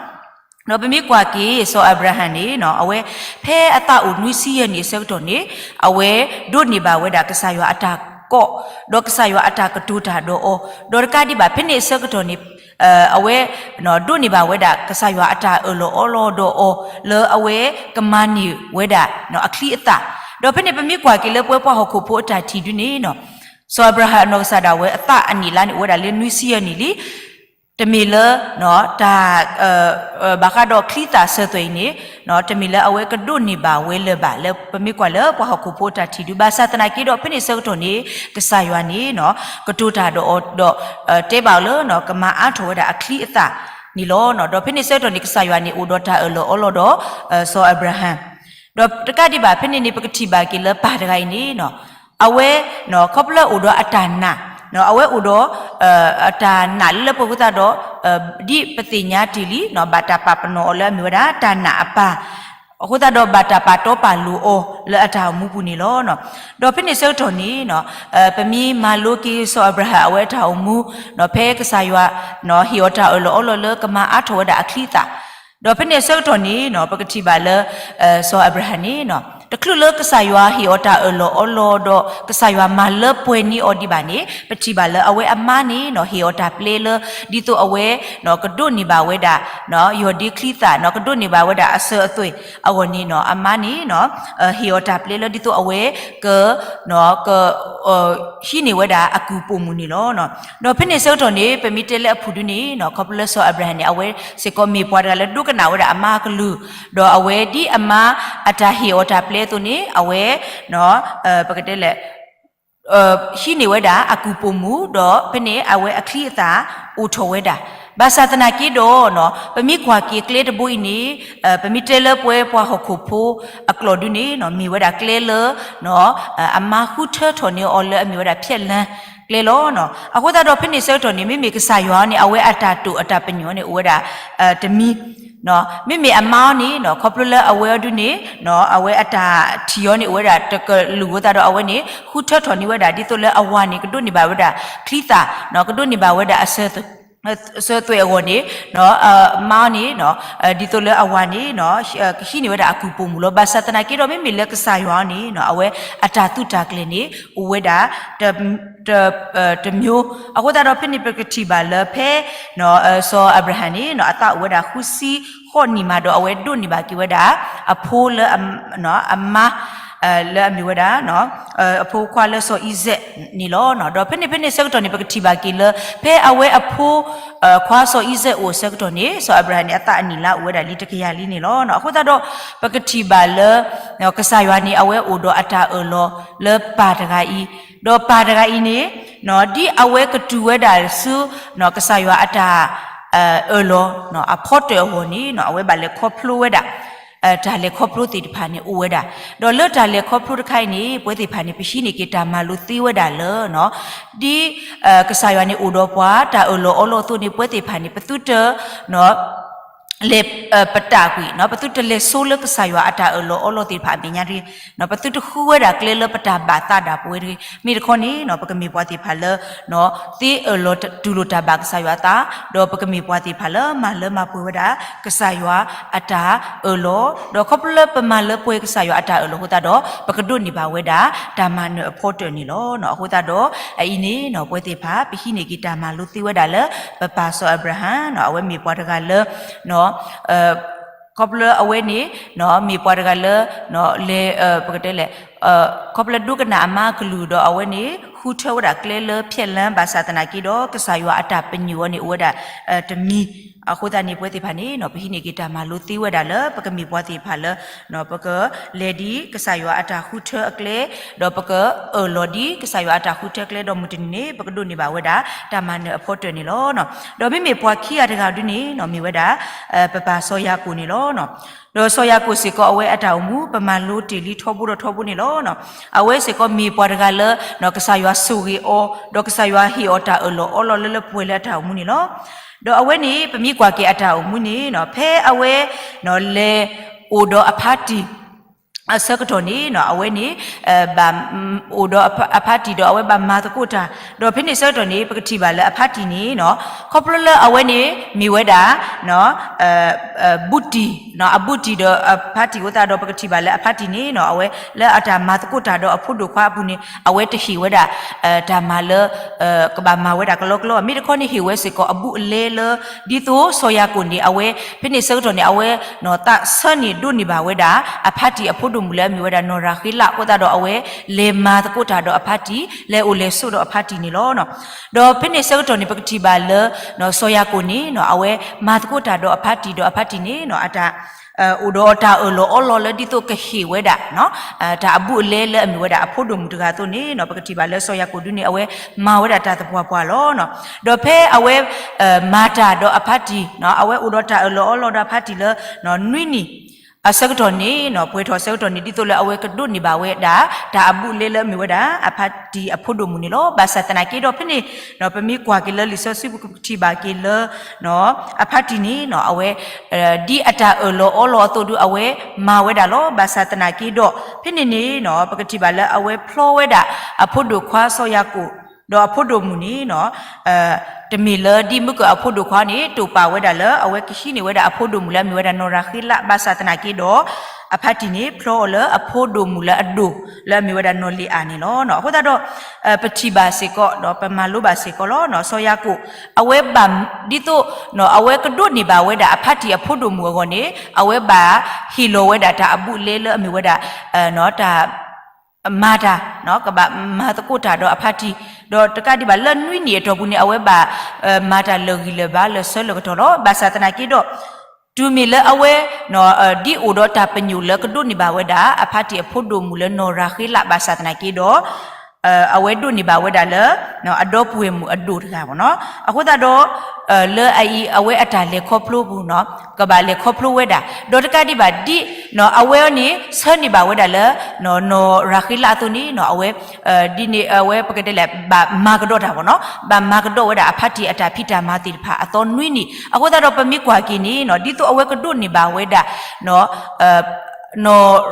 ဒီးပမ့ၢ်ကွၢ်က့ၤ စီၤအၤဘြၤဟၣ်န့ၣ် အဝဲ ဖဲအသးအိၣ်နွံဆံယဲၢ်နံၣ်အဆၢကတီၢ်န့ၣ် အဝဲဒိးန့ၢ်ဘၣ်ဝဲဒၣ်ကစၢ်ယွၤအတၢ်ကိး ဒီးကစၢ်ယွၤအတၢ်ကတိၤတၢ်ဒီးအီၤ ဒီးတကးဒံးဘၣ် ဖဲန့ၣ်အဆၢကတီၢ်န့ၣ် အဝဲ ဒိးန့ၢ်ဘၣ်ဝဲဒၣ် ကစၢ်ယွၤအတၢ်အၢၣ်လီၤအီလီၤဒီးအီၤ လၢအဝဲကမၤန့ၢ်ဝဲဒၣ် အချံအသၣ်, ဒီးဖဲန့ၣ်ပမ့ၢ်ကွၢ်က့ၤလၢပဝဲပှၤဟီၣ်ခိၣ်ဖိအတၢ်ထံၣ်ဒုန့ၣ် စီၤအၤဘြၤဟၣ်အနီၢ်ကစၢ်ဒၣ်ဝဲအသးအနံၣ်အလါန့ၣ် အိၣ်ဝဲဒၣ်လၢနွံဆံယဲၢ်နံၣ်လံ. တမ့ၢ်လၢ တၢ် ဘၣ်ဃးဒီးချံသၣ်စၢၤသွဲၣ်အံၤန့ၣ် တမ့ၢ်လၢအဝဲကဒိးန့ၢ်ဘၣ်ဝဲလၢၤဘၣ် လၢပမ့ၢ်ကွၢ်လၢပှၤဟီၣ်ခိၣ်ဖိအတၢ်ထံၣ်ဒု ဘၣ်ဆၣ်သနာ်က့ဒီး ဖဲန့ၣ်ဆၢကတီၢ်န့ၣ် ကစၢ်ယွၤန့ၣ် ကတိၤတၢ်ဒီးအီၤဒီး တဲဘၣ်အီၤလၢ ကမၤအါထီၣ်ဝဲဒၣ်အချံအသၣ်န့ၣ်လီၤ. ဒီးဖဲန့ၣ်ဆၢကတီၢ်န့ၣ် ကစၢ်ယွၤန့ၣ် အိၣ်ဒီးတၢ်အၢၣ်လီၤအီလီၤဒီး စီၤအၤဘြၤဟၣ် ဒီးတကးဒံးဘၣ် ဖဲန့ၣ်န့ၣ် ပကထံၣ်ဘၣ်က့ၤလၢပၢ်တဂၤအံၤန့ၣ် အဝဲ ခီဖျိအိၣ်ဒီးအတၢ်နာ်, အဝဲအိၣ်ဒီး အတၢ်နာ်လၢလၢပှဲၤပှဲၤအဃိသတးဒီး ဒ်ပသ့ၣ်ညါတ့ၢ်လံ ဘၣ်တၢ်ပာ်ပနီၣ်အီၤလၢအမ့ၢ်ဝဲဒၣ် တၢ်နာ်အပၢ် အဃိသတးဒီး ဘၣ်တၢ်ပာ်တီပာ်လိၤအီၤလၢအတၢ်အိၣ်မူပူၤန့ၣ်လီၤ. ဒီးဖဲန့ၣ်ဆၢကတီၢ်န့ၣ် ပမ့ၢ်မၤလိက့ၤစီၤအၤဘြၤဟၣ်အဝဲအတၢ်အိၣ်မူ ဖဲကစၢ်ယွၤ ဟ့ၣ်အီၤတၢ်အၢၣ်လီၤအီလီၤလၢကမၤအါထီၣ်ဝဲဒၣ်အချံအသၣ်, ဒီးဖဲန့ၣ်အဆၢကတီၢ်န့ၣ် ပကထံၣ်ဘၣ်လၢ စီၤအၤဘြၤဟၣ်န့ၣ် တချုးလၢကစၢ်ယွၤဟ့ၣ်အီၤတၢ်အၢၣ်လီၤအီလီၤဒီး ကစၢ်ယွၤမၤလၢပှဲၤန့ၢ်အီၤဒံးဘၣ်န့ၣ် ပထံၣ်ဘၣ်လၢအဝဲအမါန့ၣ် ဟ့ၣ်အီၤတၢ်ပျဲလၢ ဒ်သိးအဝဲ ကဒိးန့ၢ်ဘၣ်ဝဲဒၣ် ယီၢ်ဒ့ချံသၣ် ကဒိးန့ၢ်ဘၣ်ဝဲဒၣ်အစၢၤအသွဲၣ်အဂီၢ်န့ၣ် အမါန့ၣ် ဟ့ၣ်အီၤတၢ်ပျဲလၢဒ်သိးအဝဲ က က ဟံးန့ၢ်ဝဲဒၣ်အကုၢ်ပိာ်မုၣ်န့ၣ်လီၤ. ဒီးဖဲန့ၣ်ဆၢကတီၢ်န့ၣ် ပမ့ၢ်တဲလၢအပူၤဒုန့ၣ် ခီဖျိလၢစီၤအၤဘြၤဟၣ်န့ၣ် အဝဲစ့ၢ်ကီးမ့ၢ်ပှၤတဂၤလၢဒိကနၣ်ဝဲဒၣ်အမါအကလုၢ်, ဒီးအဝဲဒ်အမါအတၢ်ဟ့ၣ်အီၤတၢ်ပျဲအသိးန့ၣ် အဝဲ ပကတဲလဲၣ် ဟံးန့ၢ်ဝဲဒၣ်အကုၢ်ပိာ်မုၣ် ဒီးဖဲန့ၣ်အဝဲအချံအသၣ်အိၣ်ထီၣ်ဝဲဒၣ်, ဘၣ်ဆၣ်သနာ်က့ဒီး ပမ့ၢ်ကွၢ်က့ၤကျဲတဘိအံၤန့ၣ် ပမ့ၢ်တဲလၢပဝဲပှၤဟီၣ်ခိၣ်ဖိအကျိာ်ဒုန့ၣ် မ့ၢ်ဝဲဒၣ်ကျဲလၢ အမါဃုထၢထီၣ်န့ၢ်အီၤလၢအမ့ၢ်ဝဲဒၣ်ဖျဲၣ်လၢကျဲလီၤ. အဃိသတးဒီးဖဲန့ၣ်ဆၢကတီၢ်န့ၣ် မ့မ့ၢ်ကစၢ်ယွၤန့ၣ် အဝဲအတၢ်တိာ်အတၢ်ပညိၣ်န့ၣ် အိၣ်ဝဲဒၣ် တမံၤ မ့မ့ၢ်အမါအီၤန့ၣ် ခီဖျိလၢအဝဲအီၤဒုန့ၣ် အဝဲအတၢ်ထံၣ်အီၤန့ၣ် အိၣ်ဝဲဒၣ်တကလုာ်အဃိသတးဒီး အဝဲန့ၣ် ဃုထၢထီၣ်န့ၢ်ဝဲဒၣ် ဒ်သိးလၢအဝၤန့ၣ် ကဒိးန့ၢ်ဘၣ်ဝဲဒၣ်ချံသၣ် ကဒိးန့ၢ်ဘၣ်ဝဲဒၣ်အစၢၤသွဲၣ်အဂီၢ်န့ၣ် မါအီၤန့ၣ် ဒ်သိးလၢအဝၤန့ၣ် ကဟံးန့ၢ်ဝဲဒၣ်အကုၢ်ပိာ်မုၣ်လီၤ. ဘၣ်ဆၣ်သနာ်က့ဒီး မ့မ့ၢ်လၢကစၢ်ယွၤအီၤန့ၣ် အဝဲအတၢ်သူၣ်တၢ်ကျဲၤန့ၣ် အိၣ်ဝဲဒၣ် တ တ တမျိုး, အဃိသတးဒီးဖဲန့ၣ်ပကထံၣ်ဘၣ်လၢဖဲ စီၤအၤဘြၤဟၣ်န့ၣ် အသးအိၣ်ဝဲဒၣ်ဃုဆံဃိးနံၣ်မးဒီး အဝဲဒိးန့ၢ်ဘၣ်က့ၤဝဲဒၣ် အဖိလၢ အမါ လၢအမ့ၢ်ဝဲဒၣ် အဖိခွါလၢစီၤအံၤစဲးန့ၣ်လီၤ. ဒီးဖဲန့ၣ်ဖဲန့ၣ်ဆၢကတီၢ်န့ၣ် ပကထံၣ်ဘၣ်က့ၤလၢ ဖဲအဝဲအဖိ ခွါစီၤအံၤစဲးအိၣ်အဆၢကတီၢ်န့ၣ် စီၤအၤဘြၤဟၣ်န့ၣ် အသးအနံၣ်လါအိၣ်ဝဲဒၣ်လံတကယၤလံန့ၣ်လီၤ. အဃိသတးဒီး ပကထံၣ်ဘၣ်လၢ ကစၢ်ယွၤန့ၣ် အဝဲအိၣ်ဒီးအတၢ်အၢၣ်လီၤလၢပၢ်တဂၤအံၤ, ဒီးပၢ်တဂၤအံၤန့ၣ် ဒ်အဝဲကတုၤဝဲဒၣ်ဆူ ကစၢ်ယွၤအတၢ် အၢၣ်လီၤ အဖီတၢၣ်အဂီၢ်န့ၣ် အဝဲဘၣ်လဲၤခီဖျိဝဲဒၣ် တၢ်လဲၤခီဖျိသ့ၣ်တဖၣ်န့ၣ်အိၣ်ဝဲဒၣ်, ဒီးလၢတၢ်လဲၤခီဖျိတခါအံၤန့ၣ် ပဝဲသ့ၣ်တဖၣ်န့ၣ် ပဟံးန့ၢ်က့ၤတၢ်မၤလိသ့ဝဲဒၣ်လၢ ဒ် ကစၢ်ယွၤန့ၣ်အိၣ်ဒီးပှၤ တၢ်အၢၣ်လီၤအီလီၤအသိးန့ၣ် ပဝဲသ့ၣ်တဖၣ်န့ၣ် ပသုတ လဲၤပတၢ်ကွံာ် ပသုတလဲၤဆိလၢကစၢ်ယွၤအတၢ်အၢၣ်လီၤအီလီၤသ့ၣ်တဖၣ်အမဲာ်ညါတဂ့ၤ, ပသုတဃုဝဲဒၣ်ကျဲလၢပတၢ်ဘၣ်သးဒၣ်ပဝဲတဂ့ၤ. မ့ၢ်တခီန့ၣ် ပကမ့ၢ်ပှၤသ့ၣ်တဖၣ်လၢ သ့အၢၣ်လီၤတူၢ်လိာ်တၢ်ဘၣ်ကစၢ်ယွၤအသး, ဒီးပကမ့ၢ်ပှၤသ့ၣ်တဖၣ်လၢမၤလၢမၤပှဲၤဝဲဒၣ် ကစၢ်ယွၤအတၢ်အၢၣ်လီၤ, ဒီးခီဖျိလၢပမၤလၢပှဲၤကစၢ်ယွၤအတၢ်အၢၣ်လီၤအဃိသတးဒီး ပကဒိးန့ၢ်ဘၣ်ဝဲဒၣ် တၢ်မၤနၢၤအဖီတၢၣ်န့ၣ်လီၤ. အဃိသတးဒီး အအံၤန့ၣ် ပဝဲသ့ၣ်တဖၣ် ပဟံးန့ၢ်က့ၤတၢ်မၤလိသ့ဝဲဒၣ်လၢ ပပၢ်စီၤအၤဘြၤဟၣ် အဝဲမ့ၢ်ပှၤတဂၤလၢ ခီဖျိအဝဲန့ၣ် မ့ၢ်ပှၤတဂၤလၢ လဲၤ ပကတဲလဲၣ် ခီဖျိဒိကနၣ်အမါအကလုၢ်ဒီးအဝဲန့ၣ် ဃုထၢဝဲဒၣ်ကျဲလၢဖျဲၣ်လၢဘၣ်ဆၣ်သနာ်က့ဒီး ကစၢ်ယွၤအတၢ်ပညိၣ်အီၤန့ၣ်အိၣ်ဝဲဒၣ် တမံၤ, အဃိသတးန့ၣ် ပဝဲသ့ၣ်တဖၣ်န့ၣ် ပဟံးန့ၢ်က့ၤတၢ်မၤလိသ့ဝဲဒၣ်လၢ ပကမ့ၢ်ပှၤသ့ၣ်တဖၣ်လၢ ပကလဲၤဒ်ကစၢ်ယွၤအတၢ်ဃုထၢအကျဲ, ဒီးပကအၢၣ်လီၤဒ်ကစၢ်ယွၤအတၢ်ဃုထၢကျဲ ဒီးမုၢ်တနံၤန့ၣ် ပကဒိးန့ၢ်ဘၣ်ဝဲဒၣ် တၢ်မၤနၢၤအဖီတၢၣ်န့ၣ်လီၤ. ဒီးမ့မ့ၢ်ပှၤခံဂၤတဂၤဒုန့ၣ် မ့ၢ်ဝဲဒၣ် ပပၢ်စီၤယၤကိာ်န့ၣ်လီၤ. ဒီးစီၤယၤကိာ်စ့ၢ်ကီးအဝဲအတၢ်အိၣ်မူ ပမၤလိတ့ၢ်လံထီဘိဒီးထီဘိန့ၣ်လီၤ. အဝဲစ့ၢ်ကီးမ့ၢ်ပှၤတဂၤလၢ ကစၢ်ယွၤဆိၣ်ဂ့ၤအီၤ ဒီးကစၢ်ယွၤဟ့ၣ်အီၤတၢ်အၢၣ်လီၤအီလီၤလၢလၢပှဲၤပှဲၤလၢအတၢ်အိၣ်မူန့ၣ်လီၤ. ဒီးအဝဲန့ၣ် ပမ့ၢ်ကွၢ်က့ၤအတၢ်အိၣ်မူန့ၣ် ဖဲအဝဲ လဲၤအိၣ်ဒီးအဖါတံၢ် အဆၢကတီၢ်န့ၣ် အဝဲန့ၣ် ဘၣ်အိၣ်ဒီးအဖါတံၢ်ဒီးအဝဲဘၣ်မၤသကိးတၢ်, ဒီးဖဲန့ၣ်ဆၢကတီၢ်န့ၣ် ပကထံၣ်ဘၣ်လၢအဖါတံၢ်န့ၣ် ခီဖျိလၢအဝဲန့ၣ်မ့ၢ်ဝဲဒၣ် ဘူးတံၢ် အဘူးတံၢ်ဒီးအဖါတံၢ်အဃိသတးဒီး ပကထံၣ်ဘၣ်လၢအဖါတံၢ်န့ၣ် အဝဲလၢအတၢ်မၤသကိးတၢ်ဒီးအဖိဒိၣ်ခွါအပူၤန့ၣ် အဝဲတဟ့ၣ်ဝဲဒၣ် တၢ်မၤလၢ ကဘၣ်မၤဝဲဒၣ်ကလီကလီ, မ့ၢ်တခီန့ၣ်ဟ့ၣ်ဝဲစ့ၢ်ကီးအဘူးအလဲလၢ ဒ်သိးစီၤယၤကိာ်န့ၣ် အဝဲ ဖဲန့ၣ်ဆၢကတီၢ်န့ၣ် အဝဲ သးဆၢန့ၢ်ဒိးန့ၢ်ဘၣ်ဝဲဒၣ် အဖါတံၢ်အဖိဒိၣ်မုၣ်လၢအမ့ၢ်ဝဲဒၣ်နီၢ်ရၤဃ့လးအဃိသတးဒီး အဝဲလဲၤမၤသကိးတၢ်ဒီးအဖါတံၢ် လဲၤအိၣ်လဲၤဆိးဒီးအဖါတံၢ်န့ၣ်လီၤ. ဒီးဖဲန့ၣ်ဆၢကတီၢ်န့ၣ် ပကထံၣ်ဘၣ်လၢ စီၤယၤကိာ်န့ၣ် အဝဲမၤသကိးတၢ်ဒီးအဖါတံၢ်ဒီးအဖါတံၢ်န့ၣ် အတၢ် အိၣ်ဒီးတၢ်အၢၣ်လီၤအီလီၤလၢဒ်သိးကဟ့ၣ်ဝဲဒၣ် တၢ်အဘူးအလဲလၢအမ့ၢ်ဝဲဒၣ်အဖိဒိၣ်မုၣ်တဂၤအသိးန့ၣ် ပကထံၣ်ဘၣ်လၢစီၤယၤကိာ်ဒုန့ၣ် အဝဲမၤဝဲဒၣ်တၢ်သပှၢ်ပှၢ်လီၤ. ဒီးဖဲအဝဲ မၤတၢ်ဒီးအဖါတံၢ် အဝဲအိၣ်ဒီးတၢ်အၢၣ်လီၤအီလီၤဒီးအဖါတံၢ်လၢ နွံနံၣ် အဆၢကတီၢ်န့ၣ် ပှဲၤထီၣ်အဆၢကတီၢ်န့ၣ် ဒ်သိးလၢအဝဲကဒိးန့ၢ်ဘၣ်ဝဲဒၣ် တၢ်အဘူးအလဲလၢအမ့ၢ်ဝဲဒၣ် အဖါတံၢ်အဖိဒိၣ်မုၣ်န့ၣ်လီၤ. ဘၣ်ဆၣ်သနာ်က့ဒီးဖဲန့ၣ် ပမ့ၢ်ကွၢ်က့ၤလၢလံာ်စီဆှံပူၤ ပကထံၣ်ဘၣ်က့ၤလၢ အဖါတံၢ်န့ၣ် အဝဲ ဒ်အတၢ်အၢၣ်လီၤအီလီၤအသိးဒီး အဝဲမၤဝဲဒၣ်လီၤ. ဘၣ်ဆၣ်သနာ်က့ဒီး ဖဲန့ၣ်န့ၣ် ပကထံၣ်ဘၣ်လၢအဝဲဖျီဝဲဒၣ် အဖိဒိၣ်ခွါစီၤယၤကိာ် ဒီးအဖိဒိၣ်မုၣ်န့ၣ် တမ့ၢ်လၢဒ်မုၢ်ကၢၢ်အဖိဒိၣ်ခွါန့ၣ် တိာ်ပာ်ဝဲဒၣ်လၢ အဝဲကဟံးန့ၢ်ဝဲဒၣ်အဖိဒိၣ်မုၣ်လၢအမ့ၢ်ဝဲဒၣ်နီၢ်ရၤဃ့လး ဘၣ်ဆၣ်သနာ်က့ဒီး အဖါတံၢ်န့ၣ် ဖျီအီၤလၢအဖိဒိၣ်မုၣ်လၢအဒိၣ် လၢအမ့ၢ်ဝဲဒၣ်နီၢ်လံၤအၤန့ၣ်လီၤ. အဃိသတးဒီး ပထံၣ်ဘၣ်စ့ၢ်ကီး ပမၤလိဘၣ်စ့ၢ်ကီးလီၤ. စီၤယၤကိာ် အဝဲဘၣ် ဒ်သိး အဝဲကဒိးန့ၢ်ဘၣ်ဝဲဒၣ်အဖါတံၢ်အဖိဒိၣ်မုၣ်အဂီၢ်န့ၣ် အဝဲဘၣ်ဟ့ၣ်လီၤဝဲဒၣ်တၢ်အဘူးအလဲလၢအမ့ၢ်ဝဲဒၣ် တၢ် မၤတၢ် ကဘၣ်မၤသကိးတၢ်ဒီးအဖါတံၢ်, ဒီးတကးဒံးဘၣ်လၢနွံနံၣ်အတီၢ်ပူၤန့ၣ် အဝဲဘၣ် မၤတၢ်လၢာ်ဂံၢ်လၢာ်ဘါလၢာ်ဆၢလၢာ်ကတီၢ်လီၤ. ဘၣ်ဆၣ်သနာ်က့ဒီး တုၤမ့ၢ်လၢအဝဲ ဒ်အိၣ်ဒီးတၢ်ပညိၣ်လၢကဒိးန့ၢ်ဘၣ်ဝဲဒၣ် အဖါတံၢ်အဖိဒိၣ်မုၣ်လၢနီၢ်ရၤဃ့လး ဘၣ်ဆၣ်သနာ်က့ဒီး အဝဲဒိးန့ၢ်ဘၣ်ဝဲဒၣ်လၢ အဒီပုၢ်ဝဲၢ်မုၣ်အဒိၣ်တဂၤဘၣ်နီၤ. အဃိသတးဒီး လၢအအံၤ အဝဲအတၢ်လဲၤခီဖျိပူၤနီၤ ကဘၣ်လဲၤခီဖျိဝဲဒၣ် ဒီးတကးဒံးဘၣ်ဒ် အဝဲအံၤန့ၣ် ဆၢန့ၢ်ဘၣ်ဝဲဒၣ်လၢ နီၢ်ရၤဃ့လးအသိးန့ၣ် အဝဲ ဒ်န့ၣ် အဝဲပကတဲလဲၣ် ဘၣ်မၤကဒီးတၢ်ဘၣ်နီၤ ဘၣ်မၤကဒီးဝဲဒၣ်အဖါတံၢ်အတၢ်ဖံးတၢ်မၤသ့ၣ်တဖၣ်အသီနွံနံၣ်. အဃိသတးဒီးပမ့ၢ်ကွၢ်က့ၤန့ၣ် ဒ်သိးအဝဲကဒိးန့ၢ်ဘၣ်ဝဲဒၣ် နီၢ်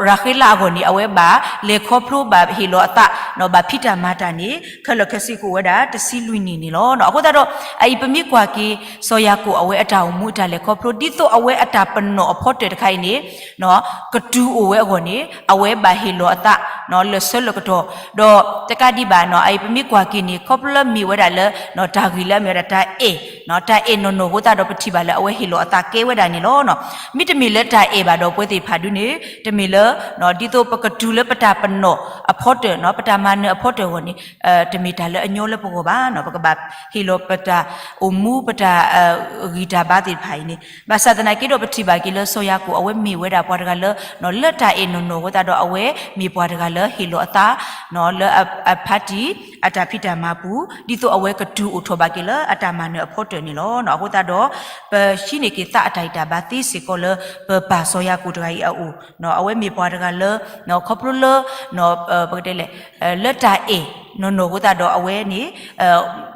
ရၤဃ့လးအဂီၢ်န့ၣ် အဝဲဘၣ်လဲၤခီဖျိဘၣ်ဟ့ၣ်လီၤအသး ဘၣ်ဖံးတၢ်မၤတၢ်န့ၣ် ခဲလၢာ်ခဲဆ့ကအိၣ်ဝဲဒၣ်တဆံလွံၢ်နံၣ်န့ၣ်လီၤ. အဃိသတးဒီး အအံၤပမ့ၢ်ကွၢ်က့ၤ စီၤယၤကိာ်အဝဲအတၢ်အိၣ်မူအတၢ်လဲၤခီဖျိ ဒ်သိးအဝဲအတၢ်ပနီၣ်အဖီတၢၣ်တခါအံၤန့ၣ် ကတုၤအိၣ်ဝဲအဂီၢ်န့ၣ် အဝဲဘၣ်ဟ့ၣ်လီၤအသး လၢာ်ဆၢလၢာ်ကတီၢ် ဒီးတကးဒံးဘၣ်နီၤ အအံၤပမ့ၢ်ကွၢ်က့ၤန့ၣ် ခီဖျိလၢမ့ၢ်ဝဲဒၣ်လၢ တၢ်ဂ့ၢ်လၢအမ့ၢ်ဝဲဒၣ်တၢ်အဲၣ် တၢ်အဲၣ်နီၢ်နီၢ်အဃိသတးဒီး ပထံၣ်ဘၣ်လၢအဝဲဟ့ၣ်လီၤအသးကဲဝဲဒၣ်န့ၣ်လီၤ. မ့တမ့ၢ်လၢတၢ်အဲၣ်ဘၣ်ဒီးပဝဲသ့ၣ်တဖၣ်ဒုန့ၣ် တမ့ၢ်လၢ ဒ်သိးပကတုၤလၢပတၢ်ပနီၣ်အဖီတၢၣ် ပတၢ်မၤနၢၤအဖီတၢၣ်အဂီၢ်န့ၣ် တမ့ၢ်တၢ်လၢအညီလၢပဂီၢ်ဘၣ်နီၤ ပကဘၣ်ဟ့ၣ်လီၤပတၢ်အိၣ်မူ ပတၢ်ဂံၢ်တၢ်ဘါသ့ၣ်တဖၣ်အံၤန့ၣ် ဘၣ်ဆၣ်သနာ်က့ဒီး ပထံၣ်ဘၣ်က့ၤလၢစီၤယၤကိာ်အဝဲမ့ၢ်ဝဲဒၣ်ပှၤတဂၤလၢ လၢတၢ်အဲၣ်နီၢ်နီၢ်အဃိသတးဒီး အဝဲမ့ၢ်ပှၤတဂၤလၢဟ့ၣ်လီၤအသး လၢအဖါတံၢ်အတၢ်ဖံးတၢ်မၤပူၤ ဒ်သိးအဝဲကတုၤအိၣ်ထီၣ်ဘၣ်က့ၤလၢအတၢ်မၤနၢၤအဖီတၢၣ်န့ၣ်လီၤ. အဃိသတးဒီး ပဟံးန့ၢ်က့ၤသးအတၢ်ဂံၢ်တၢ်ဘါသ့စ့ၢ်ကီးလၢ ပပၢ်စီၤယၤကိာ်တဂၤအံၤအအိၣ် အဝဲမ့ၢ်ပှၤတဂၤလၢ ခီဖျိလၢ ပကတဲလဲၣ် လၢတၢ်အဲၣ် နီၢ်နီၢ်အဃိသတးဒီးအဝဲန့ၣ်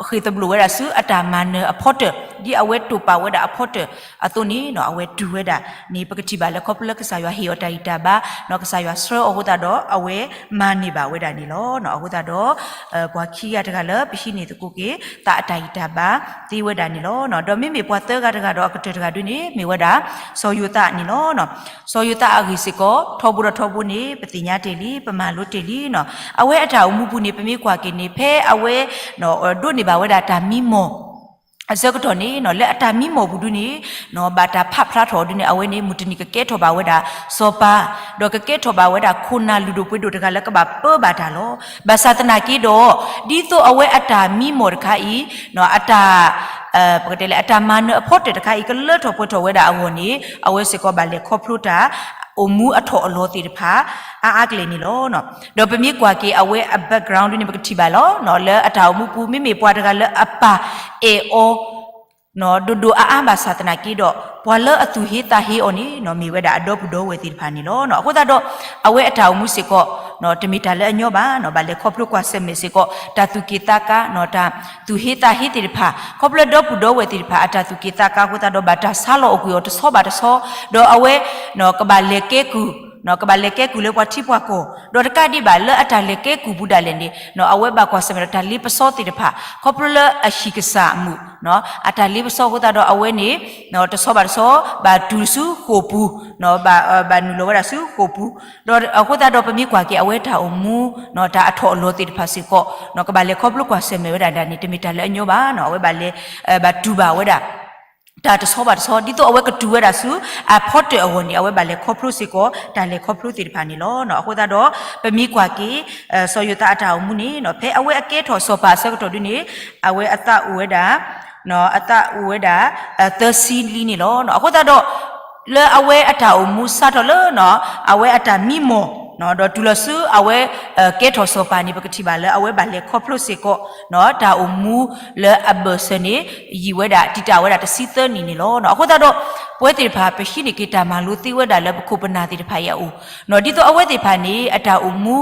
ဃ့ၢ်သဘျိၣ်ဝဲဒၣ်ဆူအတၢ်မၤနၢၤအဖီတၢၢ် ဒ်အဝဲတိာ်ပာ်ဝဲဒၣ်အဖီတၢၢ်အသိးန့ၣ် အဝဲတူၢ်ဝဲဒၣ်န့ၣ် ပကထံၣ်ဘၣ်လၢခီဖျိလၢကစၢ်ယွၤဟ့ၣ်အီၤတၢ်ဂံၢ်တၢ်ဘါ ကစၢ်ယွၤဆှၢအီၤအဃိသတးဒီး အဝဲမၤန့ၢ်ဘၣ်ဝဲဒၣ်န့ၣ်လီၤ. အဃိသတးဒီး ပှၤခံဂၤတဂၤလၢပဟံးန့ၢ်သကိးက့ၤ သးအတၢ်ဂံၢ်တၢ်ဘါသ့ဝဲဒၣ်န့ၣ်လီၤ. ဒီးမ့မ့ၢ်ပှၤသၢဂၤတဂၤဒီးအကတၢၢ်တဂၤဒုန့ၣ် မ့ၢ်ဝဲဒၣ် စီၤယိၤသးန့ၣ်လီၤ. စီၤယိၤသးအဂ့ၢ်စ့ၢ်ကီး ထီဘိဒီးထီဘိန့ၣ် ပသ့ၣ်ညါတ့ၢ်လံ ပမၤလိတ့ၢ်လံနီၤ. အဝဲအတၢ်အိၣ်မူပူၤန့ၣ် ပမ့ၢ်ကွၢ်က့ၤန့ၣ် ဖဲအဝဲ ဒိးန့ၢ်ဘၣ်ဝဲဒၣ်တၢ်မံမီၢ် အဆၢကတီၢ်န့ၣ် လၢအတၢ်မံမီၢ်ပူၤဒုန့ၣ် ဘၣ်တၢ်ဖးဖျါထီၣ်အီၤဒုန့ၣ် အဝဲန့ၣ် မုၢ်တနံၤကကဲထီၣ်ဘၣ်ဝဲဒၣ်စီၤပၤ ဒီးကကဲထီၣ်ဘၣ်ဝဲဒၣ်ခိၣ်နၢ်လုၢ်ဒိၣ်ပှ့ၤဒိၣ်တဂၤလၢကဘၣ်ပၢဘၣ်တၢ်လီၤ. ဘၣ်ဆၣ်သနာ်က့ဒီး ဒ်သိးအဝဲအတၢ်မံမီၢ်တခါအံၤ အတၢ် ပကတဲလၢအတၢ်မၤနၢၤအဖီတၢၢ်တခါအံၤ ကလၢထီၣ်ပှဲၤထီၣ်ဝဲဒၣ်အဂီၢ်န့ၣ် အဝဲစ့ၢ်ကီးဘၣ်လဲၤခီဖျိတၢ် အိၣ်မူအထီၣ်အလီၤသ့ၣ်တဖၣ် အါအါကလဲာ်န့ၣ်လီၤ. ဒီးပမ့ၢ်ကွၢ်က့ၤအဝဲအ background ဒုန့ၣ် ပကထံၣ်ဘၣ်လီၤ. လၢအတၢ်အိၣ်မူပူၤ မ့မ့ၢ်ပှၤတဂၤလၢအပၢ်အဲၣ်အီၤ ဒိၣ်ဒိၣ်အါအါဘၣ်ဆၣ်သနာ်က့ဒီး ပှၤလၢအသူၣ်ဟ့သးဟ့အီၤန့ၣ် မ့ၢ်ဝဲဒၣ်အဒီပုၢ်ဒီဝဲၢ်သ့ၣ်တဖၣ်န့ၣ်လီၤ. အဃိသတးဒီး အဝဲအတၢ်အိၣ်မူစ့ၢ်ကီး တမ့ၢ်တၢ်လၢအညီဘၣ်, ဘၣ်လဲၤခီဖျိကွၢ်ဆၢၣ်မဲာ်စ့ၢ်ကီး တၢ်သူၣ်က့ၣ်သးကါ တၢ်သူၣ်ဟ့သးဟ့သ့ၣ်တဖၣ် ခီဖျိဒီပုၢ်ဒီဝဲၢ်သ့ၣ်တဖၣ် အတၢ်သူၣ်က့ၣ်သးကါအဃိသတးဒီး ဘၣ်တၢ်ဆါလီၤအီၤကွံာ်အီၤတဆီဘၣ်တဆီ, ဒီးအဝဲ ကဘၣ်လဲၤကဲကုၢ် ကဘၣ်လဲၤကဲကုၢ်လၢပှၤထံပှၤကီၢ်, ဒီးတကးဒံးဘၣ်လၢအတၢ်လဲၤကဲကုၢ်ပူၤဒၣ်လဲာ်န့ၣ် အဝဲဘၣ်ကွၢ်ဆၢၣ်မဲာ်ဒီးတၢ်လ့ပစီသ့ၣ်တဖၣ် ခီဖျိလၢအဟံၣ်ကစၢ်အမုာ် အတၢ်လ့ပစီအဃိသတးဒီးအဝဲန့ၣ် တဆီဘၣ်တဆီ ဘၣ်တုၤဆူဃိာ်ပူၤ ဘၣ်နုာ်လီၤဝဲဒၣ်ဆူဃိာ်ပူၤ, ဒီးအဃိသတးဒီးပမ့ၢ်ကွၢ်က့ၤအဝဲတၢ်အိၣ်မူ တၢ်အထီၣ်အလီၤသ့ၣ်တဖၣ်စ့ၢ်ကီး ကဘၣ်လဲၤခီဖျိကွၢ်ဆၢၣ်မဲာ်ဝဲဒၣ်ဒၣ်န့ၣ် တမ့ၢ်တၢ်လၢအညီဘၣ်, အဝဲဘၣ်လဲၤ ဘၣ်တူၢ်ဘၣ်ဝဲဒၣ် တၢ်တဆီဘၣ်တဆီ ဒ်သိးအဝဲကတူၢ်ဝဲဒၣ်ဆူ အဖီတၢၢ်အဂီၢ်န့ၣ် အဝဲဘၣ်လဲၤခီဖျိစ့ၢ်ကီး တၢ်လဲၤခီဖျိသ့ၣ်တဖၣ်န့ၣ်လီၤ. အဃိသတးဒီး ပမ့ၢ်ကွၢ်က့ၤ စီၤယိၤသးအတၢ်အိၣ်မူန့ၣ် ဖဲအဝဲအကဲထီၣ်စီၤပၤအဆၢကတီၢ်ဒုန့ၣ် အဝဲအသးအိၣ်ဝဲဒၣ် အသးအိၣ်ဝဲဒၣ် သၢဆံလံန့ၣ်လီၤ. အဃိသတးဒီး လၢအဝဲအတၢ်အိၣ်မူစးထီၣ်လၢ အဝဲအတၢ်မံမီၢ် ဒီးတုၤလီၤဆူအဝဲ ကဲထီၣ်စီၤပၤန့ၣ် ပကထံၣ်ဘၣ်လၢအဝဲဘၣ်လဲၤခီဖျိစ့ၢ်ကီး တၢ်အိၣ်မူလၢအဘၢၣ်စၢၤန့ၣ် ယံာ်ဝဲဒၣ် တံာ်တာ်ဝဲဒၣ်တဆံသၢနံၣ်န့ၣ်လီၤ. အဃိသတးဒီး ပဝဲသ့ၣ်တဖၣ် ပဟံးန့ၢ်က့ၤတၢ်မၤလိသ့ဝဲဒၣ်လၢပခိၣ်ပနၢ်သ့ၣ်တဖၣ်အံၤအအိၣ် ဒ်သိးအဝဲသ့ၣ်တဖၣ်န့ၣ် အတၢ်အိၣ်မူ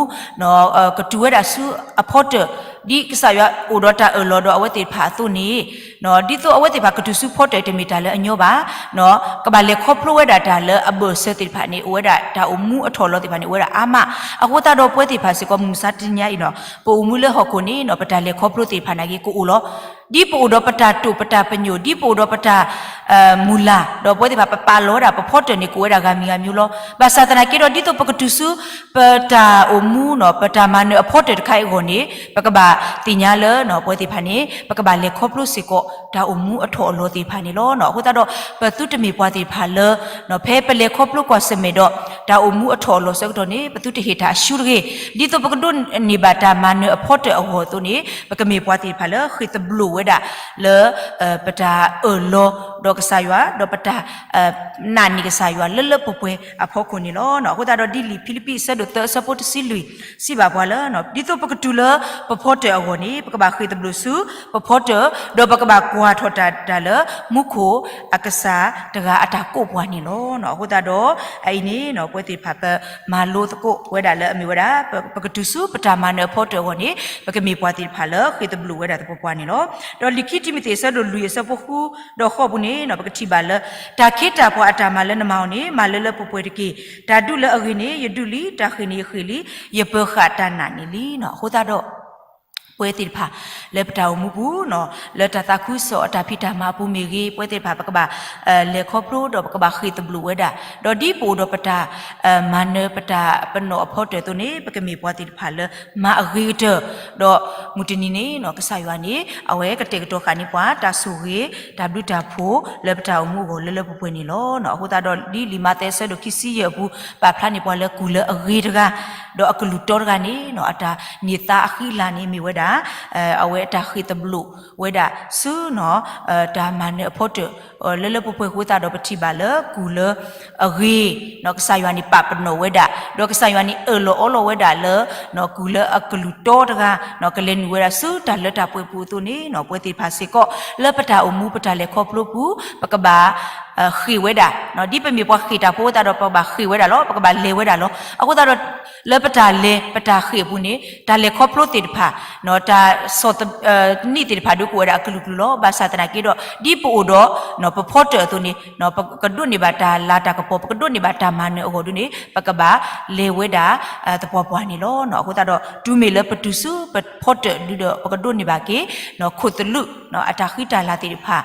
ကတုၤဝဲဒၣ်ဆူအဖီတၢၢ် ဒ်ကစၢ်ယွၤအိၣ်ဒီးတၢ်အၢၣ်လီၤဒီးအဝဲသ့ၣ်တဖၣ်အသိးန့ၣ် ဒ်သိးအဝဲသ့ၣ်တဖၣ်ကတုၤဆူဖီတၢၢ်တမ့ၢ်တၢ်လၢအညီဘၣ်, ကဘၣ်လဲၤခီဖျိဝဲဒၣ်တၢ်လၢအဘၢၣ်စၢၤသ့ၣ်တဖၣ်န့ၣ် အိၣ်ဝဲဒၣ်တၢ်အိၣ်မူအထီၣ်အလီၤသ့ၣ်တဖၣ်န့ၣ် အိၣ်ဝဲဒၣ်အါမး. အဃိသတးဒီးပဝဲသ့ၣ်တဖၣ်စ့ၢ်ကီး မုၢ်မဆါတနံၤအံၤနီၤ ပအိၣ်မူလၢဟီၣ်ခိၣ်န့ၣ်နီၤ ပတၢ်လဲၤခီဖျိသ့ၣ်တဖၣ်နာ်က့ကအိၣ်လီၤ. ဒ်ပအိၣ်ဒီးပတၢ်တိာ်ပတၢ်ပညိၣ် ဒ်ပအိၣ်ဒီးပတၢ် မုၢ်လၢ် ဒီးပဝဲသ့ၣ်တဖၣ် ပပာ်လီၤဝဲဒၣ်ပဖီတၢၢ်န့ၣ် ကအိၣ်ဝဲဒၣ်ဂၤမံၤဂၤမံၤလီၤ. ဘၣ်ဆၣ်သနာ်က့ဒီး ဒ်သိးပကတုၤဆူ ပတၢ်အိၣ်မူနီၤ ပတၢ်မၤနၢၤအဖီတၢၢ်တခါအံၤအဂီၢ်န့ၣ် ပကဘၣ်သ့ၣ်ညါလၢ ပဝဲသ့ၣ်တဖၣ်န့ၣ် ပကဘၣ်လဲၤခီဖျိစ့ၢ်ကီး တၢ်အိၣ်မူအထီၣ်အလီၤသ့ၣ်တဖၣ်န့ၣ်လီၤ. အဃိသတးဒီး ပသုတမ့ၢ်ပှၤသ့ၣ်တဖၣ်လၢ ဖဲပလဲၤခီဖျိကွၢ်ဆၢၣ်မဲာ်ဒီး တၢ်အိၣ်မူအထီၣ်အလီၤဆၢကတီၢ်န့ၣ် ပသုတဟ့ၣ်တၢ်အရှုံးတဂ့ၤ. ဒ်သိးပကဒိးန့ၢ်ဘၣ်တၢ်မၤနၢၤအဖီတၢၢ်အဂီၢ်အသိးန့ၣ် ပကမ့ၢ်ပှၤသ့ၣ်တဖၣ်လၢဃ့ၢ်သဘျိၣ်ဝဲဒၣ်လၢ ပတၢ်အၢၣ်လီၤဒီးကစၢ်ယွၤ ဒီးပတၢ် နာ်န့ၢ်ကစၢ်ယွၤလၢလၢပှဲၤပှဲၤအဖီခိၣ်န့ၣ်လီၤ. အဃိသတးဒီးဒ်လံာ်ဖံလံးပံးအဆၢဒိၣ်သၢအဆၢဖိတဆံလွံၢ် စံးဘၣ်ပှၤလၢ ဒ်သိးပကတုၤလၢပဖီတၢၢ်အဂီၢ်န့ၣ် ပကဘၣ်ဃ့ၢ်သဘျိၣ်ဆူပဖီတၢၢ် ဒီးပကဘၣ်ကွၢ်ထီၣ်တၢ်တၢ်လၢမူခိၣ်အကစၢ်တဂၤအတၢ်ကိးပှၤန့ၣ်လီၤ. အဃိသတးဒီး အအံၤန့ၣ် ပဝဲသ့ၣ်တဖၣ်ပမၤလိသကိးဝဲဒၣ်လၢအမ့ၢ်ဝဲဒၣ် ပကတုၤဆူပတၢ်မၤနၢၤအဖီတၢၢ်အဂီၢ်န့ၣ် ပကမ့ၢ်ပှၤသ့ၣ်တဖၣ်လၢဃ့ၢ်သဘျိၣ်ဝဲဒၣ်သပှၢ်ပှၢ်န့ၣ်လီၤ. ဒီးလံာ်ခံတံၤမသ့းအဆၢဒိၣ်လွံၢ်အဆၢဖိဃုဒီးဃိးပူၤန့ၣ် ပကထံၣ်ဘၣ်လၢ တၢ်ခ့တၢ်ပှၤအတၢ်မၤလၢနမၤအီၤန့ၣ် မၤလၢလၢပှဲၤပှဲၤတက့ၢ်. တၢ်ဒုးလၢအဂ့ၤန့ၣ် ယဒုးလံ, တၢ်ဃ့ၢ်န့ၣ်ယဃ့ၢ်လံ, ယပၢၤဃာ်တၢ်နာ်န့ၣ်လံ. အဃိသတးဒီး ပဝဲသ့ၣ်တဖၣ် လၢပတၢ်အိၣ်မူပူၤ လၢတၢ်သးခုကစီၣ်အတၢ်ဖံးတၢ်မၤအပူၤမ့ၢ်ဂ့ၤ ပဝဲသ့ၣ်တဖၣ် ပကဘၣ် လဲၤခီဖျိဒီးပကဘၣ်ဃ့ၢ်သဘျိၣ်ဝဲဒၣ် ဒီးဒ်ပအိၣ်ဒီးပတၢ် မၤနၢၤပတၢ်ပနီၣ်အဖီတၢၢ်အသိးန့ၣ် ပကမ့ၢ်ပှၤသ့ၣ်တဖၣ်လၢ မၤအဂ့ၤကတၢၢ် ဒီးမုၢ်တနံၤန့ၣ် ကစၢ်ယွၤန့ၣ် အဝဲကတဲာ်ကတီၤဃာ်န့ၢ်ပှၤ တၢ်ဆိၣ်ဂ့ၤ တၢ်ဘျုးတၢ်ဖှိၣ် လၢပတၢ်အိၣ်မူအဂီၢ်လၢလၢပှဲၤပှဲၤန့ၣ်လီၤ. အဃိသတးဒီး ဒ်လံာ်မးသဲအဆၢဒိၣ်ခံဆံယဲၢ်အပူၤ ပာ်ဖျါန့ၢ်ပှၤလၢကူၣ်လၢအဂ့ၤတဂၤ ဒီးအကလုၢ်တီတဂၤန့ၣ် အတၢ်န့ၢ်သါအဃံအလၤန့ၣ်မ့ၢ်ဝဲဒၣ် အဝဲအတၢ်ဃ့ၢ်သဘျိၣ်ဝဲဒၣ်ဆူ တၢ်မၤနၢၤအဖီတၢၢ် လၢလၢပှဲၤပှဲၤအဃိသတးဒီး ပထံၣ်ဘၣ်လၢကူၣ်လၢအဂ့ၤ ကစၢ်ယွၤန့ၣ်ပာ်ပနီၣ်ဝဲဒၣ် ဒီးကစၢ်ယွၤန့ၣ်အၢၣ်လီၤအီလီၤဝဲဒၣ်လၢ ကူၣ်လၢအကလုၢ်တီတဂၤ ကလဲၤနုာ်ဝဲဒၣ်ဆူတၢ်လၢတၢ်ပှဲၤပူၤအသိးန့ၣ် ပဝဲသ့ၣ်တဖၣ်စ့ၢ်ကီး လၢပတၢ်အိၣ်မူပတၢ်လဲၤခီဖျိပူၤ ပကဘၣ် ဃ့ၢ်ဝဲဒၣ်, ဒ်ပမ့ၢ်ပှၤဃ့ၢ်တၢ်ဖိအဃိသတးဒီး ပကဘၣ်ဃ့ၢ်ဝဲဒၣ်လီၤ, ပကဘၣ်လဲၤဝဲဒၣ်လီၤ. အဃိသတးဒီး လၢပတၢ်လဲၤ ပတၢ်ဃ့ၢ်အပူၤန့ၣ် တၢ်လဲၤခီဖျိသ့ၣ်တဖၣ်, တၢ်ဆီၣ်သနံးသ့ၣ်တဖၣ်ဒုးကအိၣ်ဝဲဒၣ်အကလုာ်ကလုာ်လီၤ. ဘၣ်ဆၣ်သနာ်က့ဒီး ဒ်ပအိၣ်ဒီး ပဖီတၢၣ်အသိးန့ၣ် ပကဒိးန့ၢ်ဘၣ်တၢ်လၤတၢ်ကပီၤ ပကဒိးန့ၢ်ဘၣ်တၢ်မၤနၢၤအဂီၢ်ဒုန့ၣ် ပကဘၣ်လဲၤဝဲဒၣ် သပှၢ်ပှၢ်န့ၣ်လီၤ. အဃိသတးဒီး တုၤမ့ၢ်လၢပတုၤဆူပဖီတၢၣ်ဒုဒီး ပကဒိးန့ၢ်ဘၣ်က့ၤ ခိၣ်သလုး အတၢ်ဃံတၢ်လၤသ့ၣ်တဖၣ်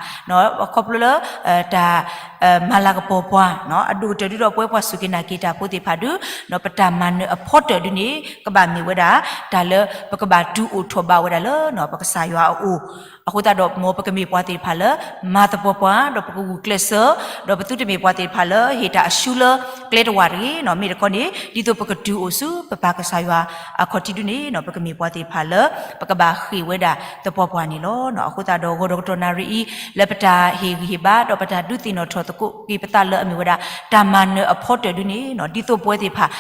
ခီဖျိလၢ တၢ် မၤလၤကပီၤပှၤ အဒိၣ်ကတၢၢ်ဒုဒီး ပဝဲပှၤစူၢ်က့ၤနာ်က့ၤတၢ်ဖိသ့ၣ်တဖၣ်ဒု ပတၢ်မၤနၢၤအဖီတၢၣ်ဒုန့ၣ် ကဘၣ်မ့ၢ်ဝဲဒၣ် တၢ်လၢပကဘၣ်တုၤအိၣ်ထီၣ်ဘၣ်ဝဲဒၣ်လၢ ပကစၢ်ယွၤအအိၣ်. အဃိသတးဒီး မ်ပကမ့ၢ်ပှၤသ့ၣ်တဖၣ်လၢ မၤသပှၢ်ပှၢ် ဒီးပကဂုာ်ကျဲးစၢး ဒီးပသုတမ့ၢ်ပှၤသ့ၣ်တဖၣ်လၢ ဟ့ၣ်တၢ်အရှုံးလၢကျဲတဝၢ်တဂ့ၤ. မ့ၢ်တခီန့ၣ် ဒ်သိးပကတုၤအိၣ်ဆူ ပပၢ်ကစၢ်ယွၤအခီၣ်ထံးဒုန့ၣ် ပကမ့ၢ်ပှၤသ့ၣ်တဖၣ်လၢ ပကဘၣ်ဃ့ၢ်ဝဲဒၣ်သပှၢ်ပှၢ်န့ၣ်လီၤ. အဃိသတးဒီး ဂီၤဒီးကတီၢ်နၣ်ရံၣ်အံၤ လၢပတၢ်ဟ့ၣ်ဂံၢ်ဟ့ၣ်ဘါ ဒီးပတၢ်ဒုးသ့ၣ်နီၣ်ထီၣ်သကိးက့ၤပသးလၢအမ့ၢ်ဝဲဒၣ် တၢ်မၤနၢၤအဖီတၢၣ်ဒုန့ၣ် ဒ်သိးပဝဲသ့ၣ်တဖၣ်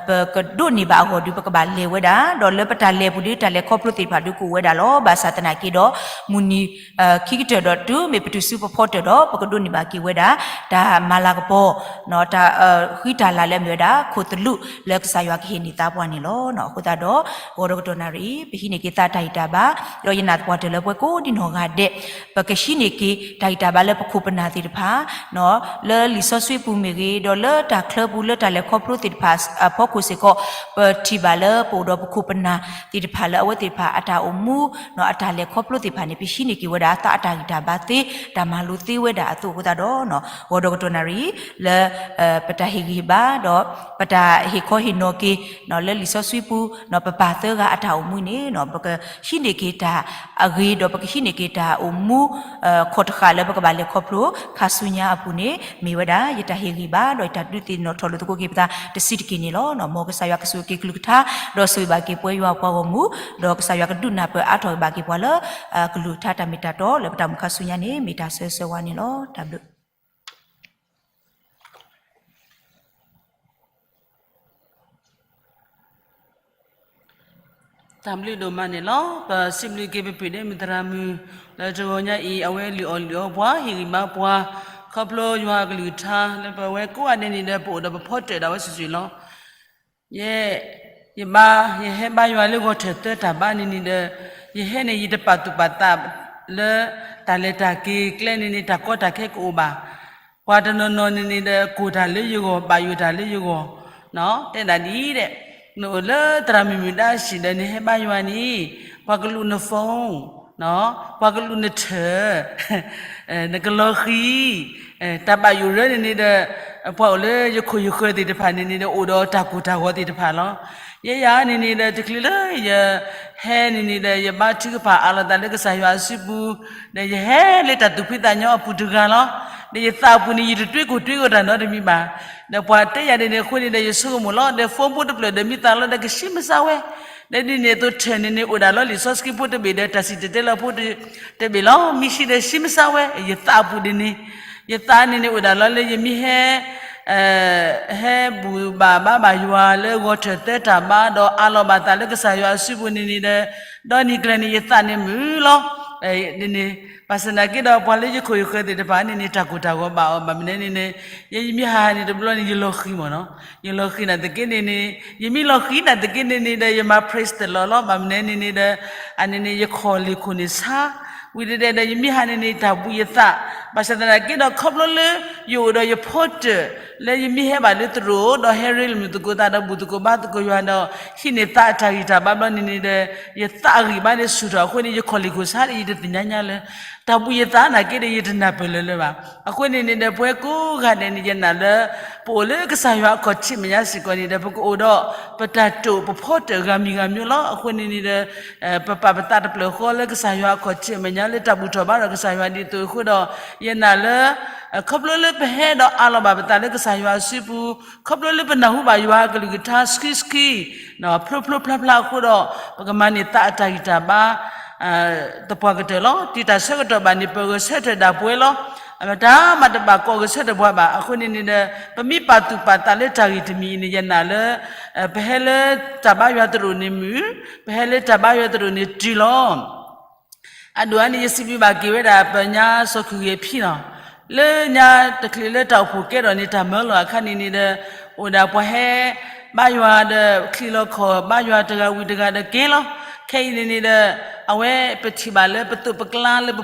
ပကဒိးန့ၢ်ဘၣ်အဂီၢ်ဒု ပကဘၣ်လဲၤဝဲဒၣ်, ဒီးလၢပတၢ်လဲၤပူၤဒု တၢ်လဲၤခီဖျိသ့ၣ်တဖၣ်ဒုကအိၣ်ဝဲဒၣ်လီၤ. ဘၣ်ဆၣ်သနာ်က့ဒီး မုၢ်နံၤခံကတၢၢ်ဒီးတုၤမ့ၢ်ပတုၤဆူပဖီတၢၣ်ဒီး ပကဒိးန့ၢ်ဘၣ်က့ၤဝဲဒၣ် တၢ်မၤလၤကပီၤ တၢ်ဃံတၢ်လၤလၢအမ့ၢ်ဝဲဒၣ် ခိၣ်သလုးလၢကစၢ်ယွၤကဟ့ၣ်န့ၢ်သးပှၤန့ၣ်လီၤ. အဃိသတးဒီး ဂီၤဒီးကတီၢ်နၣ်ရံၣ်အံၤ ပဟံးန့ၢ်က့ၤသးတၢ်ဂံၢ်တၢ်ဘါ, ဒီးယနာ်သပှၢ်တၢၢ်လၢပဝဲကိးဒံနီၢ်ဂၤဒဲး ပကဟံးန့ၢ်က့ၤတၢ်ဂံၢ်တၢ်ဘါလၢပခိၣ်ပနၢ်သ့ၣ်တဖၣ် လၢလံာ်စီဆှံပူၤမ့ၢ်ဂ့ၤ, ဒီးလၢတၢ်ချၢပူၤ လၢတၢ်လဲၤခီဖျိသ့ၣ်တဖၣ်အဖီခိၣ်စ့ၢ်ကီး ပထံၣ်ဘၣ်လၢပအိၣ်ဒီးပခိၣ်ပနၢ်သ့ၣ်တဖၣ်လၢ အဝဲသ့ၣ်တဖၣ်အတၢ်အိၣ်မူ အတၢ်လဲၤခီဖျိသ့ၣ်တဖၣ်န့ၣ် ပဟံးန့ၢ်က့ၤဝဲဒၣ်သးအတၢ်ဂံၢ်တၢ်ဘါသ့, တၢ်မၤလိသ့ဝဲဒၣ်အသိးအဃိသတးဒီး ဂီၤဒီးကတီၢ်နၣ်ရံၣ် လၢ ပတၢ်ဟ့ၣ်ဂံၢ်ဟ့ၣ်ဘါ ဒီး ပတၢ်ဟ့ၣ်ခီဟ့ၣ်နီၤက့ၤ လၢလံာ်စီဆှံပူၤ ပပၢ်သၢဂၤအတၢ်အိၣ်မူန့ၣ် ပကဟံးန့ၢ်က့ၤတၢ်အဂ့ၤ ဒီးပကဟံးန့ၢ်က့ၤတၢ်အိၣ်မူ ခိၣ်တဃာ်လၢပကဘၣ်လဲၤခီဖျိခါဆူညါအပူၤန့ၣ် မ့ၢ်ဝဲဒၣ် ယတၢ်ဟ့ၣ်ဂံၢ်ဘါ ဒီးယတၢ်ဒုးသ့ၣ်နီၣ်ထီၣ်လိာ်သကိးက့ၤပသးတဆံးတက့ၢ်န့ၣ်လီၤ. မ်ကစၢ်ယွၤကဆိၣ်ဂ့ၤက့ၤကလုၢ်ကထါ ဒီးဆိၣ်ဂ့ၤဘၣ်က့ၤပဝဲယွၤအပှၤဂီၢ်မုၢ်, ဒီးကစၢ်ယွၤကဒုးနၢ်ပၢၢ်အါထီၣ်ဘၣ်က့ၤပှၤလၢ ကလုၢ်ကထါတၢ်မ့ၢ်တၢ်တီ လၢပတၢ်အိၣ်မူခါဆူညါန့ၣ် မ့ၢ်တၢ်ဆၢဂ့ၤဆၢဝါန့ၣ်လီၤ. တၢ်ဘျုး တၢ်ဘျုးဒိၣ်မးန့ၣ်လီၤ. ပစံးဘျုးက့ၤပပုၢ်ဒ့မုၣ်သရၣ်မုၣ် လၢတဂီၤညါအံၤ အဝဲလုၢ်အီၣ်လုၢ်အီပှၤ ဟ့ၣ်ဂံၢ်ဘါပှၤ ခီဖျိယွၤအကလုၢ်ကထါ လၢပဝဲကိးဂၤဒဲးန့ၣ်ဒီး ပအိၣ်ဒီးပဖီတၢၣ်ဒၣ်ဝဲစုာ်စုာ်လီၤ. ယဲ ယဘါ ယဟဲဘါယွၤလၢဂီၤထၢၣ်သၢတၢ်ဘါန့ၣ်န့ၣ်ဒီး ယဟဲန့ၣ် ယတပာ်သူၣ်ပာ်သးလၢ တၢ်လဲၤတၢ်က့ၤကျဲန့ၣ်န့ၣ် တၢ်ကီတၢ်ခဲကအိၣ်ဘၣ်. ပှၤတနီၤနီၤန့ၣ်န့ၣ်ဒီး ကိၢ်တၢ်လၢယဂီၢ် ဘၣ်ယိၣ်တၢ်လၢယဂီၢ်, တဲဒၣ်ဒ်အံၤဒဲး, နအိၣ်လၢသရၣ်မုၣ်မုၢ်ဒါအဟံၣ်ဒီး နဟဲဘါယွၤန့ၣ် ပှၤကလူးန phone, ပှၤကလူးနထၢၣ်, နကလီၤဃံၤ, တၢ်ဘၣ်ယိၣ်ရၢန့ၣ်န့ၣ်ဒီး ပှၤအိၣ်လၢယခိၣ်ယဃၢၤသ့ၣ်တဖၣ်န့ၣ်န့ၣ်ဒီး အိၣ်ဒီးတၢ်ကိၢ်တၢ်ဂီၤသ့ၣ်တဖၣ်လီၤ. ယဲယၤန့ၣ်န့ၣ်ဒီး တချုးလၢယဟဲန့ၣ်န့ၣ်ဒီး ယဘါထုကဖၣ်အးလီၤသးလၢကစၢ်ယွၤအစုပူၤ, ဒီးယဟဲလၢတၢ်သူၣ်ဖှံသးညီအပူၤတဂၤလီၤ. ဒီးယသးအပူၤန့ၣ် ယတတွ့ကိၢ်တွ့ဂီၤတၢ်နီတမံၤဘၣ်. ဒီးပှၤတဲယၤဒ်န့ၣ်အဃိန့ၣ်ဒီး ယဆိကမိၣ်လီၤ. ဒီး phone ဖိတဖျၢၣ်ဒီး မ့ၢ်သးလီၤဒီး ကဆံးမုၢ်စါဝဲ, ဒီးဒ်န့ၣ်အသိးထၢၣ်န့ၣ်န့ၣ် အိၣ်ဒၣ်လီၤလံာ်စီဆှံဖိတဘ့ၣ်ဒီး တၢ်စံၣ်တဲၤတဲလီၤဖိတဘ့ၣ်လီၤ. မ့ၢ်ဆံးဒီး ဆံးမုၢ်စါဝဲ, ယသးအပူၤဒ်န့ၣ်, ယသးန့ၣ်န့ၣ် အိၣ်ဒၣ်လီၤလၢယမ့ၢ်ဟဲ ဟဲဘူၣ်ဘၣ်ဘါဘၣ်ယွၤလၢဂီၤထၢၣ်သၢတၢ်ဘါ ဒီးအးလီၤဘၣ်သးလၢကစၢ်ယွၤအစုပူၤန့ၣ်န့ၣ်ဒီး ဒီနံၤကျၢၤန့ၣ် ယသးန့ၣ်မုာ်လီၤ. ဒ်န့ၣ် ဘၣ်ဆၣ်သနာ်က့ဒီး ပှၤလၢယခိၣ်ယဃၢၤသ့ၣ်တဖၣ်န့ၣ်န့ၣ် တၢ်ကိၢ်တၢ်ဂီၤဘၣ်အီၤ ဘၣ်မနုၤန့ၣ်န့ၣ် ယဲယမ့ၢ်ဟးဟးန့ၣ်တဘျီန့ၣ် ယလီၤဃံၤမ့ၢ်နီၤ. ယလီၤဃံၤနာ်သက့န့ၣ်န့ၣ် ယမ့ၢ်လီၤဃံၤနာ်သက့န့ၣ်န့ၣ်ဒီး ယမၤ praise the Lord လီၤ. ဘၣ်မနုၤန့ၣ်န့ၣ်ဒီး အန့ၣ်န့ၣ် ယခီၣ်လ့ၢ်ခိၣ်န့ၣ်ဆါ ဝံၤဒဲးဒီး ယမ့ၢ်ဟးန့ၣ်န့ၣ် တၢ်ဘှံးယသး, ဘၣ်ဆၣ်သနာ်က့ဒီး ခီဖျိလၢ ယအိၣ်ဒီးယဖီတၢၣ် လၢယမ့ၢ်ဟဲဘၣ်လၢသရိာ်ဒီး ဟဲရ့လိာ်မုာ်သကိးသးဒီး ဘူၣ်သကိးဘါသကိးယွၤဒီး ဟံးန့ၢ်သးအတၢ်ဂံၢ်တၢ်ဘါဘျီန့ၣ်န့ၣ်ဒီး ယသးအဂံၢ်ဘါန့ၣ်ဆူၣ်ထီၣ်အဃိန့ၣ် ယခီၣ်လ့ၢ်ခိၣ်ဆါဒီး ယတသ့ၣ်ညါညါလၢ တၢ်ဘှံးယသးနာ်က့ဒီး ယတနၢ်ပၢၢ်လၢၤလၢၤဘၣ်. အဃိန့ၣ်န့ၣ်ဒီး ပဝဲကိးဂၤဒဲးန့ၣ် ယနာ်လၢ ပအိၣ်လၢကစၢ်ယွၤအခီၣ်ထံးမဲာ်ညါစ့ၢ်ကီးန့ၣ်ဒီး ပကအိၣ်ဒီး ပတၢ်တိာ်ပဖီတၢၣ်ဂၤမံၤဂၤမံၤလီၤ. အဃိန့ၣ်န့ၣ်ဒီး ပပာ်ပသးတဖျၢၣ်ဃီလၢကစၢ်ယွၤအခီၣ်ထံးမဲာ်ညါလၢတၢ်ဘူၣ်ထီၣ်ဘါထီၣ်ကစၢ်ယွၤဒ်သိးအဃိဒီး ယနာ်လၢ ခီဖျိလၢပဟဲဒီးအးလီၤဘၣ်ပသးလၢကစၢ်ယွၤအစုပူၤ, ခီဖျိလၢပနၢ်ဟူဘၣ်ယွၤအကလုၢ်ကထါဆှံဆှံ ဖျိဖျိဖျါဖျါအဃိဒီး ပကမၤန့ၢ်သးအတၢ်ဂံၢ်တၢ်ဘါ သပှၢ်ကတၢၢ်လီၤ. တံၤတၢ်ဆၢကတီၢ်ဘၣ်န့ၣ် ပဂဲၤဆၢထၢၣ်ဒၣ်ပဝဲလီၤ. မတၤမးတဘၣ်ကိးဂဲၤဆၢထၢၣ်ပှၤဘၣ်. အဃိန့ၣ်န့ၣ်ဒီး ပမ့ၢ်ပာ်သူၣ်ပာ်သးလၢတၢ်ဂ့ၢ်တမံၤအံၤန့ၣ် ယနာ်လၢ ပဟဲလၢတၢ်ဘါယွၤသရိာ်န့ၣ်မုာ်, ပဟဲလၢတၢ်ဘါယွၤသရိာ်န့ၣ်တုၤလီၤ. အဒိၣ်အါန့ၣ် ယစံးဘျုးဘၣ်က့ၤဝဲဒၣ် ပညါစီၤခုၣ်ဂ့ၤဖံလီၤ. လၢညါတချုးလၢတၢ်အိၣ်ဖှိၣ်ကဲထီၣ်န့ၣ် တၢ်မၢလီၤအခါန့ၣ်န့ၣ်ဒီး အိၣ်ဒၣ်ပှၤဟဲဘါယွၤဒီး ချံးလီၤခီၣ်ဘါယွၤတဂၤဝံၤတဂၤဒီးက့ၤလီၤ. ခဲအံၤန့ၣ်န့ၣ်ဒီး အဝဲပထံၣ်ဘၣ်လၢပသိးပကျါလၢ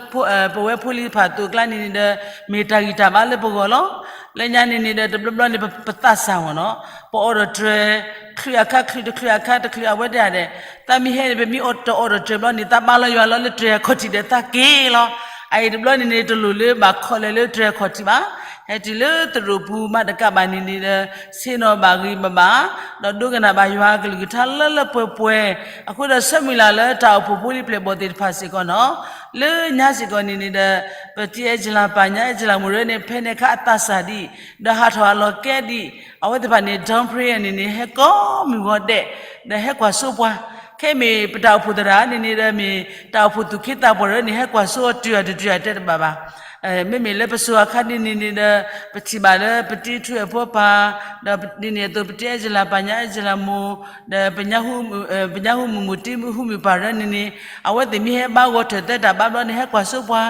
ပဝဲဖိလံၤတဖၣ်သိးကျါန့ၣ်န့ၣ်ဒီး မ့ၢ်တၢ်ဂံၢ်တၢ်ဘါလၢပဂီၢ်လီၤ. လၢညါန့ၣ်န့ၣ်ဒီး တဘျီဘျီန့ၣ် ပသးစၢ်မ့ၢ်နီၤ, ပအီဒီးတြဲၤ ချုးအခါချုး တချုးအခါတချုး အဝဲဒၣ်ဒီး သးမ့ၢ်ဟဲန့ၣ် ပမ့ၢ်တအီဒီးတြဲၤဘျီန့ၣ် သးဘါလီၤယွၤလီၤလၢတြဲၤခီၣ်ထံးဒီးသးက့ၤလီၤ. အအံၤတဘျီန့ၣ်န့ၣ် တလိၣ်လၢဘၣ်ခီလဲၤလၢတြဲၤခီၣ်ထံးဘၣ်, ဟဲတုၤလၢသရိာ်ပူၤမးတကးဘၣ်န့ၣ်န့ၣ်ဒီး ဆ့ၣ်နီၤဘၣ်ဂ့ၤဘၣ်ဘၣ်, ဒီးဒိကနၣ်ဘၣ်ယွၤကလုၢ်ကထါလၢလၢပှဲၤပှဲၤ, အဃိဒီးဆၢမုၢ်လၢ်လၢတၢ်အိၣ်ဖှိၣ်ဖိလံၤပျဲၢ်ဘီၣ်သ့ၣ်တဖၣ်စ့ၢ်ကီးနီၤ, လၢညါစ့ၢ်ကီးန့ၣ်န့ၣ်ဒီး ပတံၤအဲၣ်စလၤပၢ်ညါအဲၣ်စလၤမိၢ်ရၢန့ၣ် ဖဲန့ၣ်အခါအသးစၢ်ဒံး, ဒီးဟးထီၣ်အလီၤကဲဒံး, အဝဲသ့ၣ်တဖၣ်န့ၣ် dawn prayer န့ၣ်န့ၣ် ဟဲကိးမုၢ်ဂီၤဒဲး, ဒီးဟဲကွၢ်စိပှၤ, ခဲမ့ၢ်ပတၢ်အိၣ်ဖှိၣ်သရၣ်န့ၣ်န့ၣ်ဒီး မ့ၢ်တၢ်အိၣ်ဖှိၣ်သူၣ်က့သးပှၢ်ရၢန့ၣ် ဟဲကွၢ်စိအီၤတုၤအီၤတတုၤအီၤတဲတဘၣ်ဘၣ်. မ့မ့ၢ်လၢပစိၤအခါန့ၣ်န့ၣ်န့ၣ်ဒီး ပထံၣ်ဘၣ်လၢပတံၤထူအဲၣ်ဖိပၢ်, ဒီးဒ်န့ၣ်အသိး ပတံၤအဲၣ်စလၤပၢ်ညါအဲၣ်စလၤမိၢ်, ဒီး ပညါဟူမုၢ်မုၢ်တံၤဟူမုၢ်ပၢ်ရၢန့ၣ်န့ၣ် အဝဲသ့ၣ်မ့ၢ်ဟဲဘါဂီၤထၢၣ်သဲတၢ်ဘါဘျီန့ၣ် ဟဲကွၢ်စိပှၤ,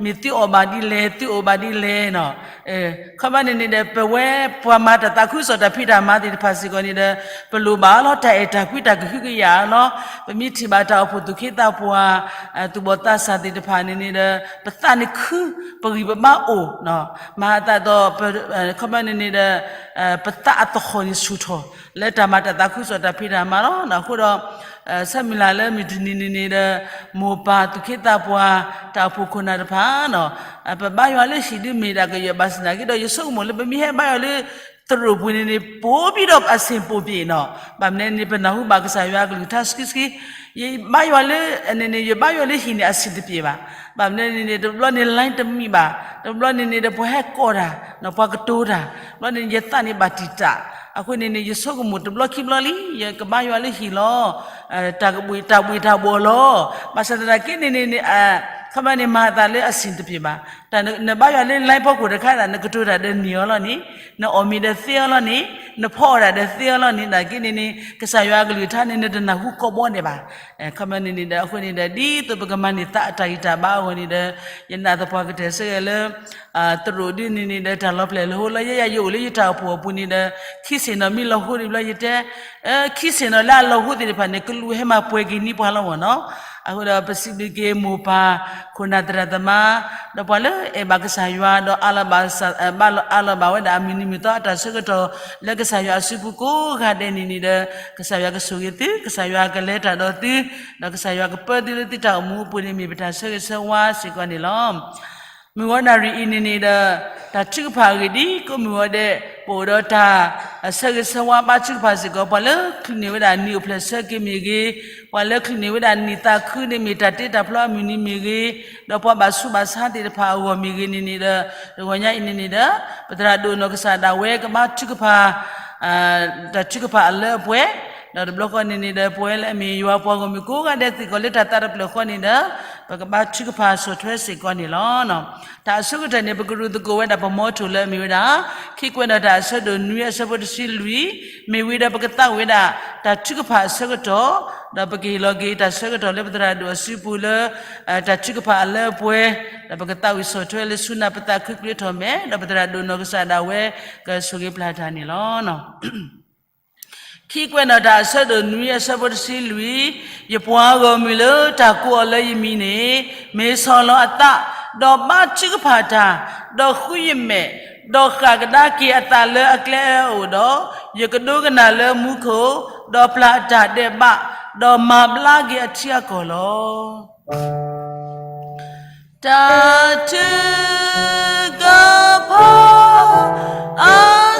မ့ၢ်သုအိၣ်ဘၣ်ဒ်လဲၣ် သုအိၣ်ဘၣ်ဒ်လဲၣ်နီၤ. ခီပညီန့ၣ်န့ၣ်ဒီး ပဝဲပှၤမၤတၢ်သးခုကစီၣ်တၢ်ဖံးတၢ်မၤသ့ၣ်တဖၣ်စ့ၢ်ကီးန့ၣ်ဒီး ပလိၣ်ဘၣ်လီၤတၢ်အဲၣ်တၢ်ကွံတၢ်ကဟုကယာ်လီၤ. ပမ့ၢ်ထံၣ်ဘၣ်တၢ်အိၣ်ဖှိၣ်သူၣ်က့သးပှၢ်, သူၣ်ဘီၣ်သးစၢ်သ့ၣ်တဖၣ်န့ၣ်န့ၣ်ဒီး ပသးန့ၣ်ခု ပဂံၢ်ပဘါအိၣ်, မၤအသးဒီး ခီပညီန့ၣ်န့ၣ်ဒီး ပသးအသဟီၣ်န့ၣ်ဆူၣ်ထီၣ် လၢတၢ်မၤတၢ်သးခုကစီၣ်တၢ်ဖံးတၢ်မၤလီၤ. အဃိဒီး ဆၢမုၢ်လၢ်လၢမုၢ်တနံၤန့ၣ်န့ၣ်ဒီး မိၢ်ပၢ်သူၣ်က့သးပှၢ် တၢ်အိၣ်ဖှိၣ်ခိၣ်နၢ်တဖၣ်နီၤ, ပဘါယွၤလၢဟံၣ်ဒုးမ့ၢ်ဒၣ်ကယဲၢ်ဘၣ်ဆၣ်သနာ်က့ဒီး ယဆိကမိၣ်လၢပမ့ၢ်ဟဲဘါယွၤလၢ သရိာ်ပူၤန့ၣ်န့ၣ် ပိုပြီးတော့အဆင်ပိုပြေနီၤ. ဘၣ်မနုၤန့ၣ် ပနၢ်ဟူဘၣ်ကစၢ်ယွၤအကလုၢ်ကထါဆှံဆှံ, ယဘါယွၤလၢန့ၣ်န့ၣ် ယဘါယွၤလၢဟံၣ်န့ၣ် အဆင်တပြေဘၣ်. ဘၣ်မနုၤန့ၣ်န့ၣ် တဘျီန့ၣ် line တမံဘၣ်, တဘျီန့ၣ်န့ၣ်ဒီး ပှၤဟဲကိးတၢ်, ပှၤကတိၤတၢ်, ဘျီန့ၣ် ယသးန့ၣ်ဘၣ်တံာ်တာ်. အဃိန့ၣ်န့ၣ် ယဆိကမိၣ်တဘျီခံဘျီလံ ယကဘါယွၤလၢဟံၣ်လီၤ. တၢ်ကဘှံးတၢ်ဘှံးတၢ်ဘှီးလီၤ. ဘၣ်ဆၣ်သနာ်က့န့ၣ်န့ၣ် ခီပညီန့ၣ် မၤအသးလၢအဆင်တပြေဘၣ်. တၢ်နဘါယွၤလၢ line ဖီခိၣ်တခါဒၣ် နကတိၤတၢ်ဒီးန့ၢ်အီၤလီၤန့ၣ်, နအီၣ်မ့ၤဒီးသ့အီၤလီၤန့ၣ်, နဖီအီၣ်တၢ်ဒီးသ့အီၤလီၤန့ၣ် သနာ်က့န့ၣ်န့ၣ် ကစၢ်ယွၤအကလုၢ်ကထါန့ၣ် နတနၢ်ဟူကိးဘီန့ၣ်ဘၣ်. ခီပညီန့ၣ်န့ၣ်ဒီး အဃိန့ၣ်ဒီး ဒ်သိးပကမၤန့ၢ်သးအတၢ်ဂံၢ်တၢ်ဘါအဂီၢ်န့ၣ်ဒီး ယနာ်သပှၢ်ကတၢၢ်ဆၢဂ့ၤလၢ သရိာ်ဒ်န့ၣ်န့ၣ်ဒီး တၢ်လီၤပျဲၢ်လီၤဟိလီၤ. ယဲယၤယအိၣ်လၢယတၢ်အိၣ်ဖှိၣ်အပူၤန့ၣ်ဒီး ခံဆ့ၣ်နီၤမ့ၢ်လီၤဟိဒံးဘျီယတဲ, ခံဆ့ၣ်နီၤလၢအလီၤဟိသ့ၣ်တဖၣ်န့ၣ် ကလူးဟဲမၤပှဲၤက့ၤန့ၢ်ပှၤလီၤမ့ၢ်နီၤ. အဃိဒီးပစံးဘျုးက့ၤမိၢ်ပၢ် ခိၣ်နၢ်သရၣ်သမါ ဒီးပှၤလၢအဲၣ်ဘၣ်ကစၢ်ယွၤ ဒီးအးလီၤဘၣ်ဝဲဒၣ်အမုၢ်နံၤမုၢ်သီအတၢ်ဆၢကတီၢ် လၢကစၢ်ယွၤအစုပူၤကိးဂၤဒဲးန့ၣ်န့ၣ်ဒီး ကစၢ်ယွၤကဆိၣ်ဂ့ၤသု, ကစၢ်ယွၤကလဲၤတၢ်ဒီးသု, ဒီးကစၢ်ယွၤကပၢသုလၢသုတၢ်အိၣ်မူအပူၤန့ၣ် မ့ၢ်ပတၢ်ဆၢဂ့ၤဆၢဝါစ့ၢ်ကီးန့ၣ်လီၤ. မုၢ်ဂီၤနၣ်ရံၣ်အံၤန့ၣ်န့ၣ်ဒီး တၢ်ထုကဖၣ်အဂ့ၢ်ဒ်ကိးမုၢ်ဂီၤဒဲး ပအိၣ်ဒီးတၢ်ဆၢဂ့ၤဆၢဝါဘါထုကဖၣ်စ့ၢ်ကီး ပှၤလၢချုးန့ၢ်ဝဲဒၣ်နံၣ်အိၣ်ဖျဲၣ်ဆၢက့ၤမ့ၢ်ဂ့ၤ, ပှၤလၢချုးန့ၢ်ဝဲဒၣ်နံၣ်သးခုန့ၣ်မ့ၢ်တၢ်တ့တၢ်ဖျီအမုၢ်နံၤမ့ၢ်ဂ့ၤ, ဒီးပှၤဘၣ်ဆူးဘၣ်ဆါသ့ၣ်တဖၣ်အဂီၢ်မ့ၢ်ဂ့ၤန့ၣ်န့ၣ်ဒီး တဂီၤညါအံၤန့ၣ်န့ၣ်ဒီး ပသရၣ်ဒိၣ်နီၢ်ကစၢ်ဒၣ်ဝဲကဘါထုကဖၣ် တၢ်ထုကဖၣ်အလၢအပှဲၤ, ဒီးတဘျီဃီန့ၣ်န့ၣ်ဒီး ပဝဲလၢအမ့ၢ်ယွၤပှၤဂီၢ်မုၢ်ကိးဂၤဒဲးစ့ၢ်ကီးလၢတၢ်သးတဖျၢၣ်ဃီန့ၣ်ဒီး ပကဘါထုကဖၣ်ဆီၣ်ထွဲစ့ၢ်ကီးန့ၣ်လီၤ. တၢ်အဆိကတၢၢ်န့ၣ် ပကရူၢ်သကိးဝဲဒၣ်ပမီထိၣ်လၢအမ့ၢ်ဝဲဒၣ် ခံကွဲးနီၣ်တၢ်အဆၢဒိၣ်နွံအဆၢဖိတဆံလွံၢ်, မ့ၢ်ဝံၤဒီးပကသးဝံၣ်ဝဲဒၣ် တၢ်ထုကဖၣ်အဆၢကတီၢ်, ဒီးပကဟ့ၣ်လီၤက့ၤတၢ်ဆၢကတီၢ်လၢပသရၣ်ဒိၣ်အစုပူၤလၢ တၢ်ထုကဖၣ်အလၢအပှဲၤ, ဒီးပကသးဝံၣ်ဆီၣ်ထွဲလၢဆူနၢ်ပသးခုကျဲထီၣ်မဲာ်, ဒီးပသရၣ်ဒိၣ်နီၢ်ကစၢ်ဒၣ်ဝဲ ကဆိၣ်ဂ့ၤပျၢ်တၢ်န့ၣ်လီၤ. ခံကွဲးနီၣ်တၢ်အဆၢဒိၣ်နွံအဆၢဖိတဆံလွံၢ်, ယပှၤဂီၢ်မုၢ်လၢတၢ်ကိးအီၤလၢယမံၤန့ၣ် မ့ၢ်ဆီၣ်လီၤအသး, ဒီးဘါထုကဖၣ်တၢ်, ဒီးဃုယမဲာ်, ဒီးဃၣ်ကဒါက့ၤအသးလၢအကျဲအၢအအိၣ်ဒီး, ယကဒိကနၣ်လၢမူခိၣ်, ဒီးပျၢ်အတၢ်ဒဲးဘး, ဒီးမၤဘျါက့ၤအထံအကီၢ်လီၤ. တၢ်ထုကဖၣ် အ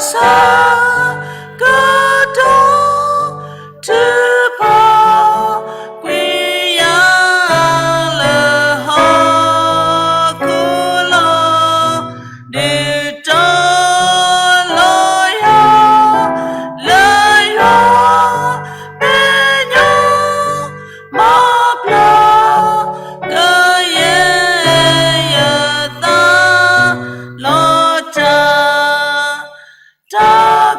ဆၢကတီၢ် ထုကဖၣ် ကွံာ်ယၤလၢဟီၣ်ခိၣ်လီၤ. ဒုးတီၤလီၤယၤ လၢယွၤမဲာ်ညါ မၤပျၢ်ကယဲၢ်ယသး လီၤတၢ် တၢ်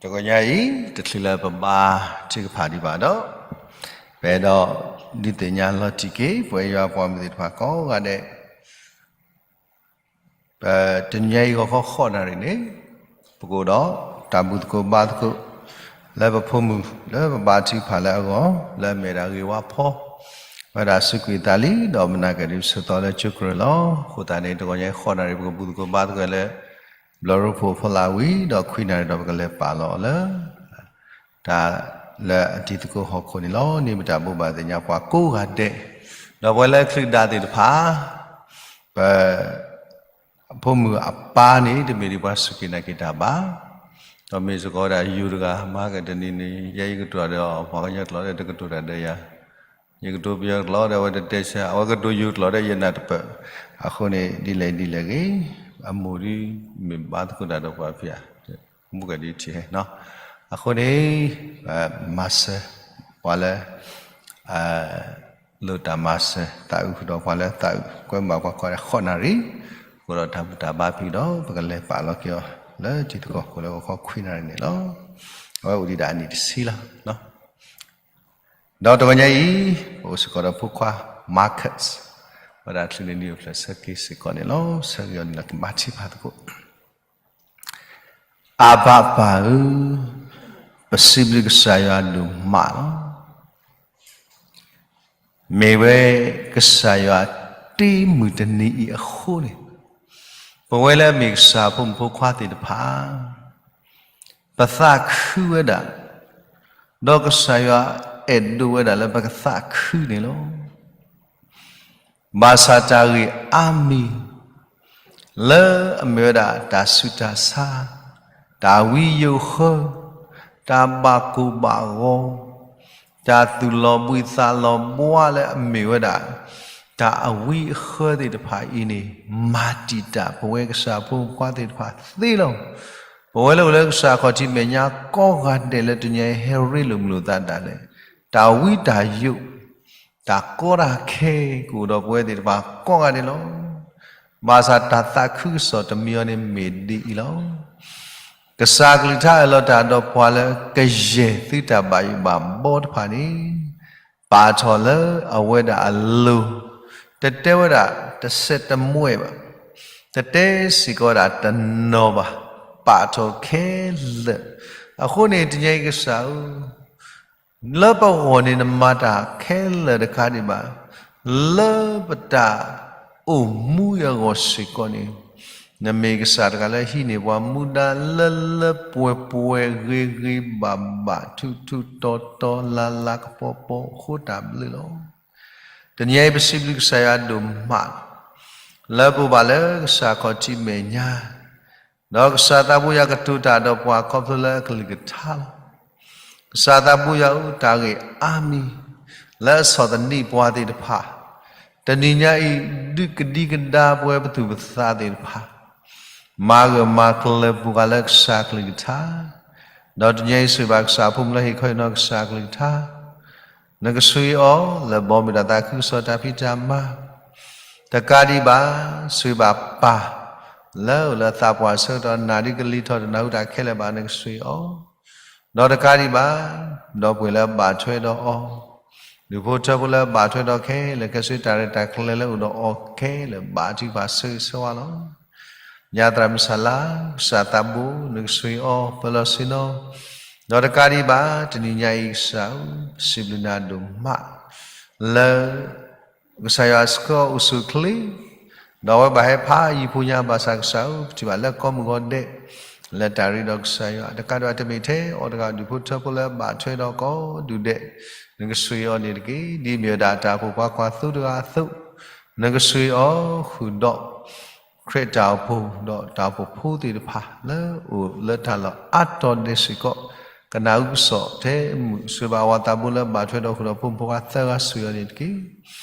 တဂီၤညါအံၤ တချုးလၢပဘါထုကဖၣ်ဒံးဘၣ်ဒီး, ပအဲၣ်ဒိးဒုးသ့ၣ်ညါလီၤတံၢ်က့ၤ ပဝဲယွၤပှၤမုၣ်သ့ၣ်တဖၣ်ကိးဂၤဒဲး, ပတနံၤညါအံၤဂီၤခီဃိးနၣ်ရံၣ်န့ၣ်, ပကအိၣ်ဒီးတၢ်ဘူၣ်သကိးဘါသကိး လၢပဖိမုၣ်လၢပဘါထုကဖၣ်လၢအဂီၢ် လၢအမ့ၢ်ဒၣ်ဂ့ၢ်ဝါဖီ ဝဲဒၣ်စူးကွံာ်အသးလံ ဒီးမနၤကဒုးဆၢသီလၢကၠိကရၢၢ်လီၤ. အဃိသတးန့ၣ် တဂီၤညါအံၤဃိးနၣ်ရံၣ် ပကဘူၣ်သကိးဘါသကိးလၢ ဘျီရိဖှိၣ်အဖီလာ်ဝံၤ ဒီးခွံနၣ်ရံၣ်ဒီးပကလဲၤပာ်လီၤအီၤလၢ တၢ်လၢအတံၤသကိးဟီၣ်ခိၣ်န့ၣ်လီၤ. န့ၢ်ဘၣ်တၢ်ဘိးဘၣ်သ့ၣ်ညါပှၤကိးဂၤဒဲး, ဒီးပဝဲလၢအချုးဒၣ်သ့ၣ်တဖၣ် ပ အဖိမုၣ်အပၢ်န့ၣ် တမ့ၢ်ဒ်ပှၤစူၢ်က့ၤနာ်က့ၤတၢ်ဘၣ်. ဒီးမ့ၢ်စ့ၢ်ကီးဝဲဒၣ်ယိၤတဂၤ မၤကတနံၤန့ၣ် ယဲယကတိၤတၢ်ဒီးပှၤကညီကျိာ်ဒီးတကတိၤတၢ်ဒီးယၤ, ယကတိၤပယီၤကျိာ်ဒီးအဝဲတတဲဆါ, အဝဲကတိၤယိၤကျိာ်ဒီးယနၢ်တပၢၢ်. အဃိန့ၣ် ဒ်လဲၣ်ဒ်လဲၣ်ဂ့ၤ, အမိၢ်ဒ်မ့ၢ်ဘါသကိးတၢ်ဒီးပှၤဖံးဧါ, မူကဒံထံး, အဃိန့ၣ် မၤစၢၤပှၤလၢ လိၣ်တၢ်မၤစၢၤ သးအုးဃုာ်ဒီးပှၤလၢသးအုး ကွဲမုာ်ဘၣ်ပှၤကိးဂၤဒဲးဃိးနၣ်ရံၣ်, အဃိဒီးတၢ်ဘူၣ်တၢ်ဘါဖံးဒီး ပကလဲၤပာ်လီၤက့ၤအီၤ လၢတံၤသကိးဟီၣ်ခိၣ်လၢဂီၤခီခွံနၣ်ရံၣ်န့ၣ်လီၤ. အဝဲအိၣ်ဒံးဒၣ်အနံၣ်တဆံလီၤ. ဒီးတဂီၤညါအံၤ ပအိၣ်စ့ၢ်ကီးဒီးဖိခွါ Marcus, ဝဲဒၣ်ချုးန့ၢ်နံၣ်အိၣ်ဖျဲၣ်ဆၢက့ၤစ့ၢ်ကီးန့ၣ်လီၤ. ဆၢက့ၤအီၤန့ၣ်လီၤ ကဘါထုကဖၣ်သကိး. အဘၣ်ပၢ်ဧၢ, ပစံးဘျုးကစၢ်ယွၤဒိၣ်မးလီၤ. မ့ၢ်ဝဲကစၢ်ယွၤတ့မုၢ်တနံၤအံၤအဃိန့ၣ်, ပဝဲလၢအမ့ၢ်ကစၢ်ဖိမုၣ်ဖိခွါသ့ၣ်တဖၣ် ပသးခုဝဲဒၣ်, ဒီးကစၢ်ယွၤအဲၣ်ဒိးဝဲဒၣ်လၢပကသးခုန့ၣ်လီၤ. ဘၣ်ဆၣ်တၢ်ဂ့ၢ်အါမံၤ လၢအမ့ၢ်ဝဲဒၣ်တၢ်ဆူးတၢ်ဆါ, တၢ်ဝံယိာ်ဃၢ, တၢ်ဘၣ်ကိၢ်ဘၣ်ဂီၤ, တၢ်သူၣ်လီၤဘှံးသးလီၤဘှါလၢအမ့ၢ်ဝဲဒၣ် တၢ်အဝံအဃၢသ့ၣ်တဖၣ်အံၤန့ၣ် မၤတံာ်တာ်ပဝဲကစၢ်ဖိမုၣ်ဖိခွါသ့ၣ်တဖၣ်သ့လီၤ. ပဝဲလၢအိၣ်လၢကစၢ်ခီၣ်ထံးမဲာ်ညါကိးဂၤဒဲးလၢတနံၤညါအံၤ ဟဲရ့လိာ်မုာ်လိာ်သးဒၣ်လဲာ်, တၢ်ဝံတၢ်ယိာ် တၢ်ကီတၢ်ခဲ ကအိၣ်ဒီးပဝဲသ့ၣ်တဖၣ်ကိးဂၤဒဲးလီၤ. ဘၣ်ဆၣ်တၢ်သးခုကစီၣ်တမံၤအံၤန့ၣ်မ့ၢ်ဒ်အံၤလီၤ. ကစၢ်အကလုၢ်ကထါအၢၣ်လီၤတၢ်ဒီးပှၤလၢကယဲၢ်သုတၢ်ဘၣ်ယိၣ်ဘၣ်ဘီတဖၣ်န့ၣ်, ပာ်ထီၣ်လၢအဝဲဒၣ်အလိၤ, တတဲဝဲဒၣ်တစဲးတမှဲဘၣ်, တတဲစ့ၢ်ကီးဝဲဒၣ်တနီၤဘၣ်, ပာ်ထီၣ်ခဲလၢာ်. အဃိန့ၣ်တနံၤအံၤကစၢ်ဧၢ လၢပဂီၢ်န့ၣ် နမၤတၢ်ခဲလၢာ်တခါဒံးဘၣ်, လၢပတၢ်အိၣ်မူအဂီၢ်စ့ၢ်ကီးန့ၣ်, နမ့ၢ်ကစၢ်တဂၤလၢဟံးန့ၢ်ပှၤမူဒါလၢလၢပှဲၤပှဲၤဂ့ၤဂ့ၤဘၣ်ဘၣ် ထူးထူးတီၤတီၤလါလါကပီၤပီၤအဃိတၢ်ဘျုးလီၤ. တနံၤအံၤပစံးဘျုးကစၢ်ယွၤဒိၣ်မး, လၢပအိၣ်ဘၣ်လၢကစၢ်ခီၣ်ထံးမဲာ်ညါ ဒီးကစၢ်သးဘိယွၤကတိၤတၢ်ဒီးပှၤခီဖျိလၢအကလုၢ်ကထါလီၤ. ကစၢ်သးဘိယွၤဧၢ တၢ်ဂ့ၢ်အါမံၤ လၢအဆီၣ်သနံးပှၤသ့ၣ်တဖၣ်, တနံၤညါအံၤ ဒုးကဒံကဒါပဝဲပသူၣ်ပသးသ့ၣ်တဖၣ်, မၤဂၢၢ်မၤကျၢၤပှၤလၢကစၢ်ကလုၢ်ကထါ, ဒီးတနံၤညါအံၤဆိၣ်ဂ့ၤဘၣ်ကစၢ်အဖိမုၣ်လၢဟ့ၣ်ခီဟ့ၣ်နီၤကစၢ်ကလုၢ်ကထါ နကဆိၣ်ဂ့ၤအီၤ လၢဘီမုၢ်တၢ်သးခုကစီၣ်တၢ်ဖံးတၢ်မၤ, တကးဒံးဘၣ် ဆိၣ်ဂ့ၤဘၣ်ပၢ် လၢအိၣ်လၢသးပှၢ်အဆၢကတီၢ် နၢ်ဒုးကလံၤထီၣ်တနၢ်ဟူတၢ်ခဲလၢာ်ဘၣ် နကဆိၣ်ဂ့ၤအီၤ, ဒီးတကးဒံးဘၣ် ဒီပုၢ်ဝဲၢ်လၢအဘၣ်ထွဲဒီးအီၤ, ဒူၣ်ဖိထၢဖိလၢအဘၣ်ထွဲဒီးခဲလၢာ် ကဲဆိတၢ်ရဲၣ်တၢ်ကျဲၤလၢအိၣ်ဒီးအီၤခဲလၢာ် ဘၣ်ထုကဖၣ်ဆိၣ်ဂ့ၤဆိၣ်ဝါလီၤ. ညါသရၣ်မုၣ်စၢ်လါ ကစၢ်သးဘိ နကဆိၣ်ဂ့ၤအီၤ ပၢၤလီၤဆ့ၣ်နီၤ, ဒီးတကးဒံးဘၣ် တနံၤညါအံၤကစၢ်ဧၢ, ပစံးဘျုးနၤဒိၣ်မး လၢ ကစၢ်ယွၤဆှၢအီၤအိၣ်ဆူၣ်အိၣ်ချ့, ဒီးအဝဲဘၣ်ဟဲဖးယံၤဖိညါဘၣ်ဆၣ်ကစၢ်ဧၢ, ပထံၣ်ဘၣ်လၢကိးမုၢ်ဂီၤဒဲး လၢတၢ်ရ့ဒီးကစၢ်ယွၤ တကးဒံးဘၣ်တမ့ၢ်ထဲအီၤတဂၤ ဒူၣ်ဖိထၢဖိလၢအဘၣ်ထွဲဒီးကိးဒူၣ်ဒဲး နကဆိၣ်ဂ့ၤအီၤန့ၣ်တက့ၢ်. ဒ်မ့ၢ်ဝဲဒၣ်တၢ်အိၣ်ဖှိၣ်ဖိခွါသူတဂၤအသိး, နကဆိၣ်ဂ့ၤအီၤဃုာ်ဒီး ခရံာ်တၢ်အိၣ်ဖှိၣ် ဒီးတၢ်အိၣ်ဖှိၣ်ဖိသ့ၣ်တဖၣ် လၢအိၣ်လၢတၢ်လီၢ်အါတီၤဒဲးစ့ၢ်ကီး ကနၢ်ဟူကစီၣ်ထဲအမုာ် ဆိၣ်ဂ့ၤဘၣ်အဝၤသးဘိလၢဘၣ်ထွဲဒီးဃုာ်ဒီးဖိမုၣ်ဖိခွါသၢဂၤ ဆိၣ်ဂ့ၤအီၤန့ၣ်တက့ၢ်.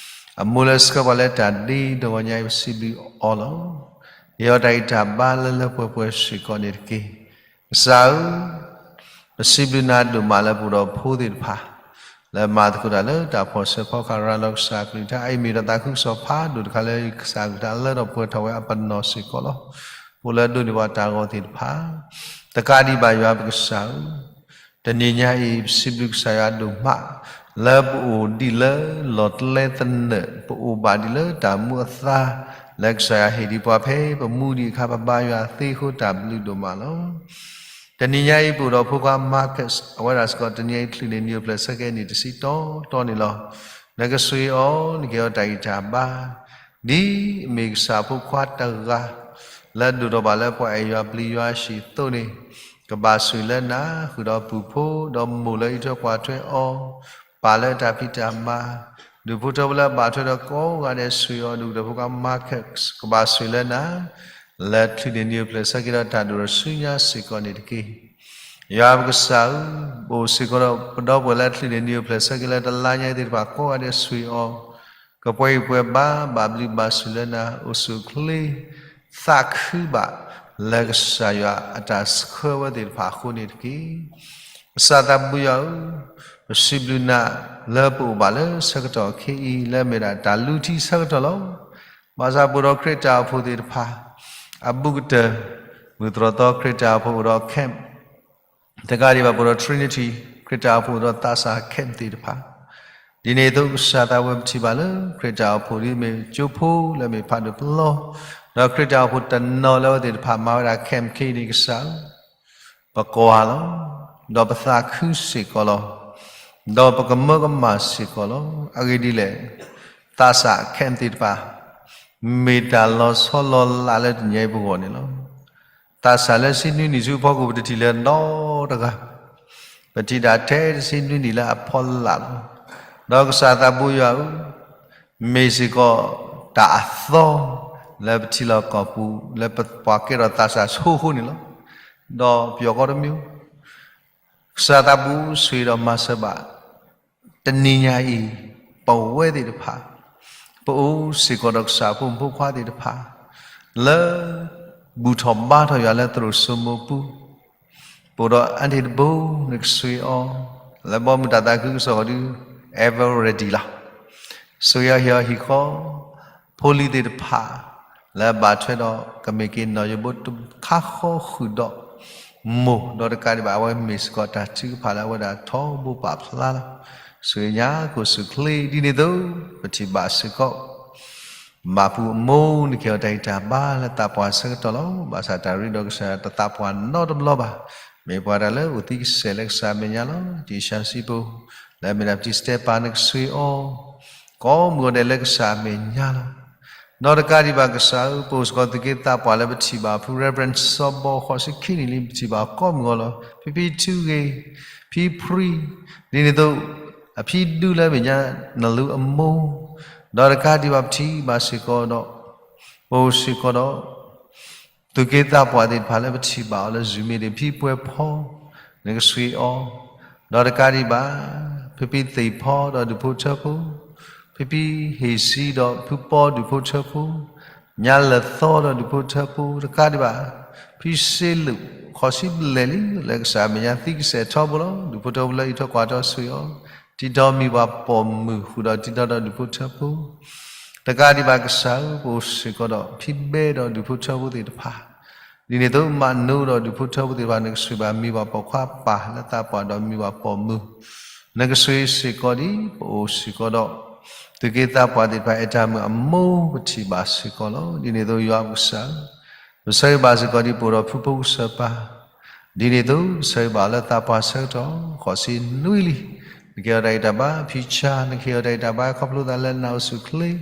အမိၢ်လၢဆှၢပှၤလၢတၢ်ဒ့တဂီၤညါအံၤ ပစံးဘျုးအီၤလီၤ. ယဟ့ၣ်အီၤတၢ်ဂံၢ်တၢ်ဘါလၢလၢပှဲၤပှဲၤစ့ၢ်ကီးန့ၣ်တက့ၢ်. ကစၢ်ဧၢ, ပစံးဘျုးနၤဒိၣ်မးလၢပအိၣ်ဒီးဖိသ့ၣ်တဖၣ် လၢမၤသကိးတၢ်လၢတၢ်ဖီၣ်ဆၢဖီၣ်ဃာ်ရၤလီၤကစၢ်ကလုၢ်ကထါ အအံၤမ့ၢ်ဒီးသးခုကစီၣ်ဖးဒိၣ်တခါလၢကစၢ်ကလုၢ်ကထါလၢထီၣ်ပှဲၤထီၣ်ဝဲအပနီၣ်စ့ၢ်ကီးလီၤ. ပအိၣ်လၢအဒိးန့ၢ်ပှၤတၢ်ဂီၤသ့ၣ်တဖၣ်, တကးဒံးဘၣ်ယွၤပကစၢ်ဧၢ, တနံၤညါအံၤ ပစံးဘျုးကစၢ်ယွၤဒိၣ်မး လၢပအိၣ်ဒံးလၢလီၢ်ကျဲသနၢၣ်, ပအိၣ်ဘၣ်ဒံးလၢတၢ်မူအသါ လၢကစၢ်ယွၤဟ့ၣ်ဒံးပှၤဖဲပမူဒံးအခါ ပဘါယွၤသ့အဃိ တၢ်ဘျုးဒိၣ်မးလီၤ. တနံၤညါအံၤ ပအိၣ်ဒီးဖိခွါ Marcus အဝဲဒၣ်စ့ၢ်ကီး တနံၤညါအံၤ ချုးန့ၢ်နံၤအိၣ်ဖျဲၣ်ဆၢက့ၤနံၣ်တဆံတီတီန့ၣ်လီၤ. နကဆှံအီၤ နကဟ့ၣ်အီၤတၢ်ဂံၢ်တၢ်ဘါ ဒ်အမ့ၢ်ကစၢ်ဖိခွါတဂၤ လၢဒိၣ်ထီၣ်ဘၣ်လၢပှၤအဲၣ်ယွၤပျံၤယွၤအဟံၣ်အသိးန့ၣ်, ကဘၣ်ဆိၣ်လၢနၤ, ဃုာ်ဒီးပူၤဖိဒီးမိၢ်လၢအအံးထွဲကွၢ်ထွဲအီၤ, ပၢ်လၢအတၢ်ဖံးတၢ်မၤ, ဒူၣ်ဖိထၢဖိလၢအဘၣ်ထွဲဒီးကိးဂၤဒဲး ဆှံအီၤ, ဒူၣ်ဖိခွါ Marcus ကဘၣ်ဆိၣ်လၢနၤ, လၢချုးန့ၢ်နံၤအိၣ်ဖျဲၣ်ဆၢက့ၤဒီးတၢ်ဒိၣ်ထီၣ်ဆူညါစ့ၢ်ကီးန့ၣ်တက့ၢ်. ယွၤပကစၢ်ဧၢ, ပအိၣ်စ့ၢ်ကီးဒီးပဒီပုၢ်ဝဲၢ်လၢအချုးန့ၢ်နံၤအိၣ်ဖျဲၣ်ဆၢက့ၤလၢတလါညါအံၤသ့ၣ်တဖၣ်ကိးဂၤဒဲး ဆှံအီၤ, ကပှဲၤဂံၢ်ပှဲၤဘါ ဘၣ်ဘျုးဘၣ်ဆိၣ်လၢနၤ, အိၣ်ဆူၣ်အိၣ်ချ့ သးခုဘၣ် လၢကစၢ်ယွၤအတၢ်ဆှၢဝဲသ့ၣ်တဖၣ်အဃိန့ၣ်တက့ၢ်. ကစၢ်သးဘိယွၤဧၢ, ပစံးဘျုးနၤလၢပအိၣ်ဘၣ်လၢဆၢကတီၢ်ခဲအံၤ လၢအမ့ၢ်ဒၣ်တၢ်လူထံဆၢကတီၢ်လီၤ. ဘၣ်ဆၣ်ပအိၣ်ဒီးခရံာ်တၢ်အိၣ်ဖှိၣ်သ့ၣ်တဖၣ် အဘူးကတၢၢ် မုၢ်သရီသီခရံာ်တၢ်အိၣ်ဖှိၣ်အိၣ်ဒီး camp တကးဒံးဘၣ် ပအိၣ်ဒီး Trinity ခရံာ်တၢ်အိၣ်ဖှိၣ်အိၣ်ဒီးသးစၢ် camp သ့ၣ်တဖၣ်, ဒ်န့ၣ်အသိး ကစၢ်သးဝဲပထံၣ်ဘၣ်လၢ ခရံာ်တၢ်အိၣ်ဖှိၣ်ဒ်အမ့ၢ်ကၠိဖိလၢအမ့ၢ်ဖးဒိၣ်ပလီၢ်, ဒီးခရံာ်တၢ်အိၣ်ဖှိၣ်တနီၤလၢအဝဲသ့ၣ်တဖၣ်မၤဝဲဒၣ် camp ခဲအံၤန့ၣ် ကစၢ်ဧၢ, ပကွၢ်လီၤ, ဒီးပသးခုစ့ၢ်ကီးလီၤ, ဒီးပကမၢကမၣ်စ့ၢ်ကီးလီၤ. အဂ့ၢ်ဒ်လဲၣ်, သးစၢ် camp သ့ၣ်တဖၣ် မ့ၢ်တၢ်လီၤဆီလီၤလးလၢတနံၤအံၤပဂီၢ်န့ၣ်လီၤ. သးစၢ်လၢဆံနွံနံၣ်ဆူအဖီခိၣ် ပတထံၣ်လၢၤနီတဂၤ, ပထံၣ်တၢ်ထဲတဆံနွံနံၣ်လၢအဖီလာ်လီၤ. ဒီးကစၢ်သးဘိယွၤဧၢ, မ့ၢ်စ့ၢ်ကီးတၢ်အသီ လၢပထံလီၢ်ကီၢ်ပူၤ လၢပှၤကဲထီၣ်သးစၢ်ဆိအဃိန့ၣ်လီၤ. ဒီးပယီၤကီတမံၤ ကစၢ်သးဘိဆိၣ်ဂ့ၤဒီးမၤစၢၤဘၣ် တနံၤညါအံၤ ပဝဲသ့ၣ်တဖၣ် ပအိၣ်စ့ၢ်ကီးဒီးကစၢ်ဖိမုၣ်ဖိခွါသ့ၣ်တဖၣ် လၢဘူၣ်ထီၣ်ဘါထီၣ်ယွၤလၢသရိာ်စိမိၤပူၤ, ပအိၣ်ဒီးအါန့ၢ်တဘိ နကဆှံအီၤ လၢဘီမုၢ်တၢ်သးခုကစီၣ်အီၤဒု ever ready လီၤ. ဆိၣ်ဂ့ၤအီၤဟ့ၣ်အီၤဟံၣ်ဃီ ဖိလံၤသ့ၣ်တဖၣ် လၢအဘၣ်ထွဲဒီး ကမ့ၢ်က့ၤနီၣ်ယိးဘိတခါဃီဃုာ်ဒီး မိၢ်ဒီးတကးဒံးဘၣ် အဝဲမ့ၢ်စ့ၢ်ကီးတၢ်ထုကဖၣ်လၢအဝဲဒၣ်ထီဘိပာ်ဖျါလီၤ. ဆိၣ်ဂ့ၤညါကိၣ်ဆူၣ်ချ့ ဒ်န့ၣ်အသိး ပထံၣ်ဘၣ်စ့ၢ်ကီး ဘၣ်ပူၤအမိၢ် နကဟ့ၣ်အီၤတၢ်ဂံၢ်တၢ်ဘါလၢသးပှၢ်ဆၢကတီၢ်လီၤ. ဘၣ်ဆၣ်တၢ်ရ့ဒီးကစၢ်တသးပှၢ်နီတဘျီဘၣ်. မ့ၢ်ပှၤတၢ်လၢအိၣ်သံကစဲာ်လၢကစၢ်အမဲာ်ညါလီၤ. ယ့ၣ်ၡံးစံးပူၤ လၢအမ့ၢ်ဒၣ်ပတံၢ်စတဲပၤ နကဆှံအီၤ ကိးမုၢ်ဂီၤဒဲးလၢကစၢ်အမဲာ်ညါလီၤ. ဒီးတကးဒံးဘၣ်ကစၢ်ဧၢ ပအိၣ်စ့ၢ်ကီးသုးက့သးပှၢ်လၢပထံၣ်ဘၣ်ဖု Reverend စီၤဘီ ဃိးဆံခံနံၣ်လံ ပထံၣ်ဘၣ်ကိးမုၢ်ဂီၤလီၤ. ဖံဖံထုဂ့ၤ ဖံဖြံ ဒ်န့ၣ်အသိး အဖံဒူလၢအမဲာ်ညါ နလူအမိၢ် ဒီးတကးဒံးဘၣ်ပထံၣ်ဘၣ်စ့ၢ်ကီးဒီး ပအိၣ်စ့ၢ်ကီးဒီး သုးက့သးပှၢ်သ့ၣ်တဖၣ်လၢပထံၣ်ဘၣ်အီၤလၢ Zoom မ့ၢ်ဒၣ် ဖံပှဲၤဖီ နကဆှံအီၤ ဒီးတကးဒံးဘၣ် ဖံဖံသ့ၣ်ဖီဒီးဒူၣ်ဖိထၢဖိ ဖံဖံဟ့ၣ်စံဒီးဖုပီဒူၣ်ဖိထၢဖိ ညါလၢာ်သီဒီးဒူၣ်ဖိထၢဖိ တကးဒံးဘၣ် ဖံစ့လူး ဃိးဆံဘျဲၣ်လံ လၢကစၢ်အမဲာ်ညါသံကစဲာ်ထီဘိလီၤ. ဒူၣ်ဖိထၢဖိလၢအအံးထွဲကွၢ်ထွဲဆှံအီၤ တံၤတီၤမံၤပှၤပိာ်မုၣ်ဃုာ်ဒီးတံၤတီၤဒီးဒူၣ်ဖိထၢဖိ တကးဒံးဘၣ်ကစၢ်ဧၢ ပအိၣ်စ့ၢ်ကီးဒီးဖံဘဲဒီးဒူၣ်ဖိထၢဖိသ့ၣ်တဖၣ် ဒ်န့ၣ်အသိး မးနိဒီးဒူၣ်ဖိထၢဖိသ့ၣ်တဖၣ် နကဆှံဘၣ်မံၤပှၤပိာ်ခွါပၢ်လၢသးပှၢ်ဒီးမံၤပှၤပိာ်မုၣ် နကဆှံစ့ၢ်ကီးဒ် ပအိၣ်စ့ၢ်ကီးဒီး သုးက့သးပှၢ်သ့ၣ်တဖၣ် အဲၣ်တၢ်မုာ်အမိၢ်ပထံၣ်ဘၣ်စ့ၢ်ကီးလီၤ. ဒ်န့ၣ်အသိးယွၤပကစၢ်ဧၢ ပဆၢဂ့ၤဘၣ်စ့ၢ်ကီးဒ်ပအိၣ်ဒီးဖုဖိကစၢၢ်ပၢ် ဒ်န့ၣ်အသိး ပဆၢဂ့ၤဘၣ်လၢသးပှၢ်ဆၢကတီၢ် ဃိးဆံနွံလံ နကဟ့ၣ်အီၤတၢ်ဂံၢ်တၢ်ဘါ ဖံဆၣ် နကဟ့ၣ်အီၤတၢ်ဂံၢ်တၢ်ဘါ ခီဖျိသးလၢနအိၣ်ဆူၣ်ချ့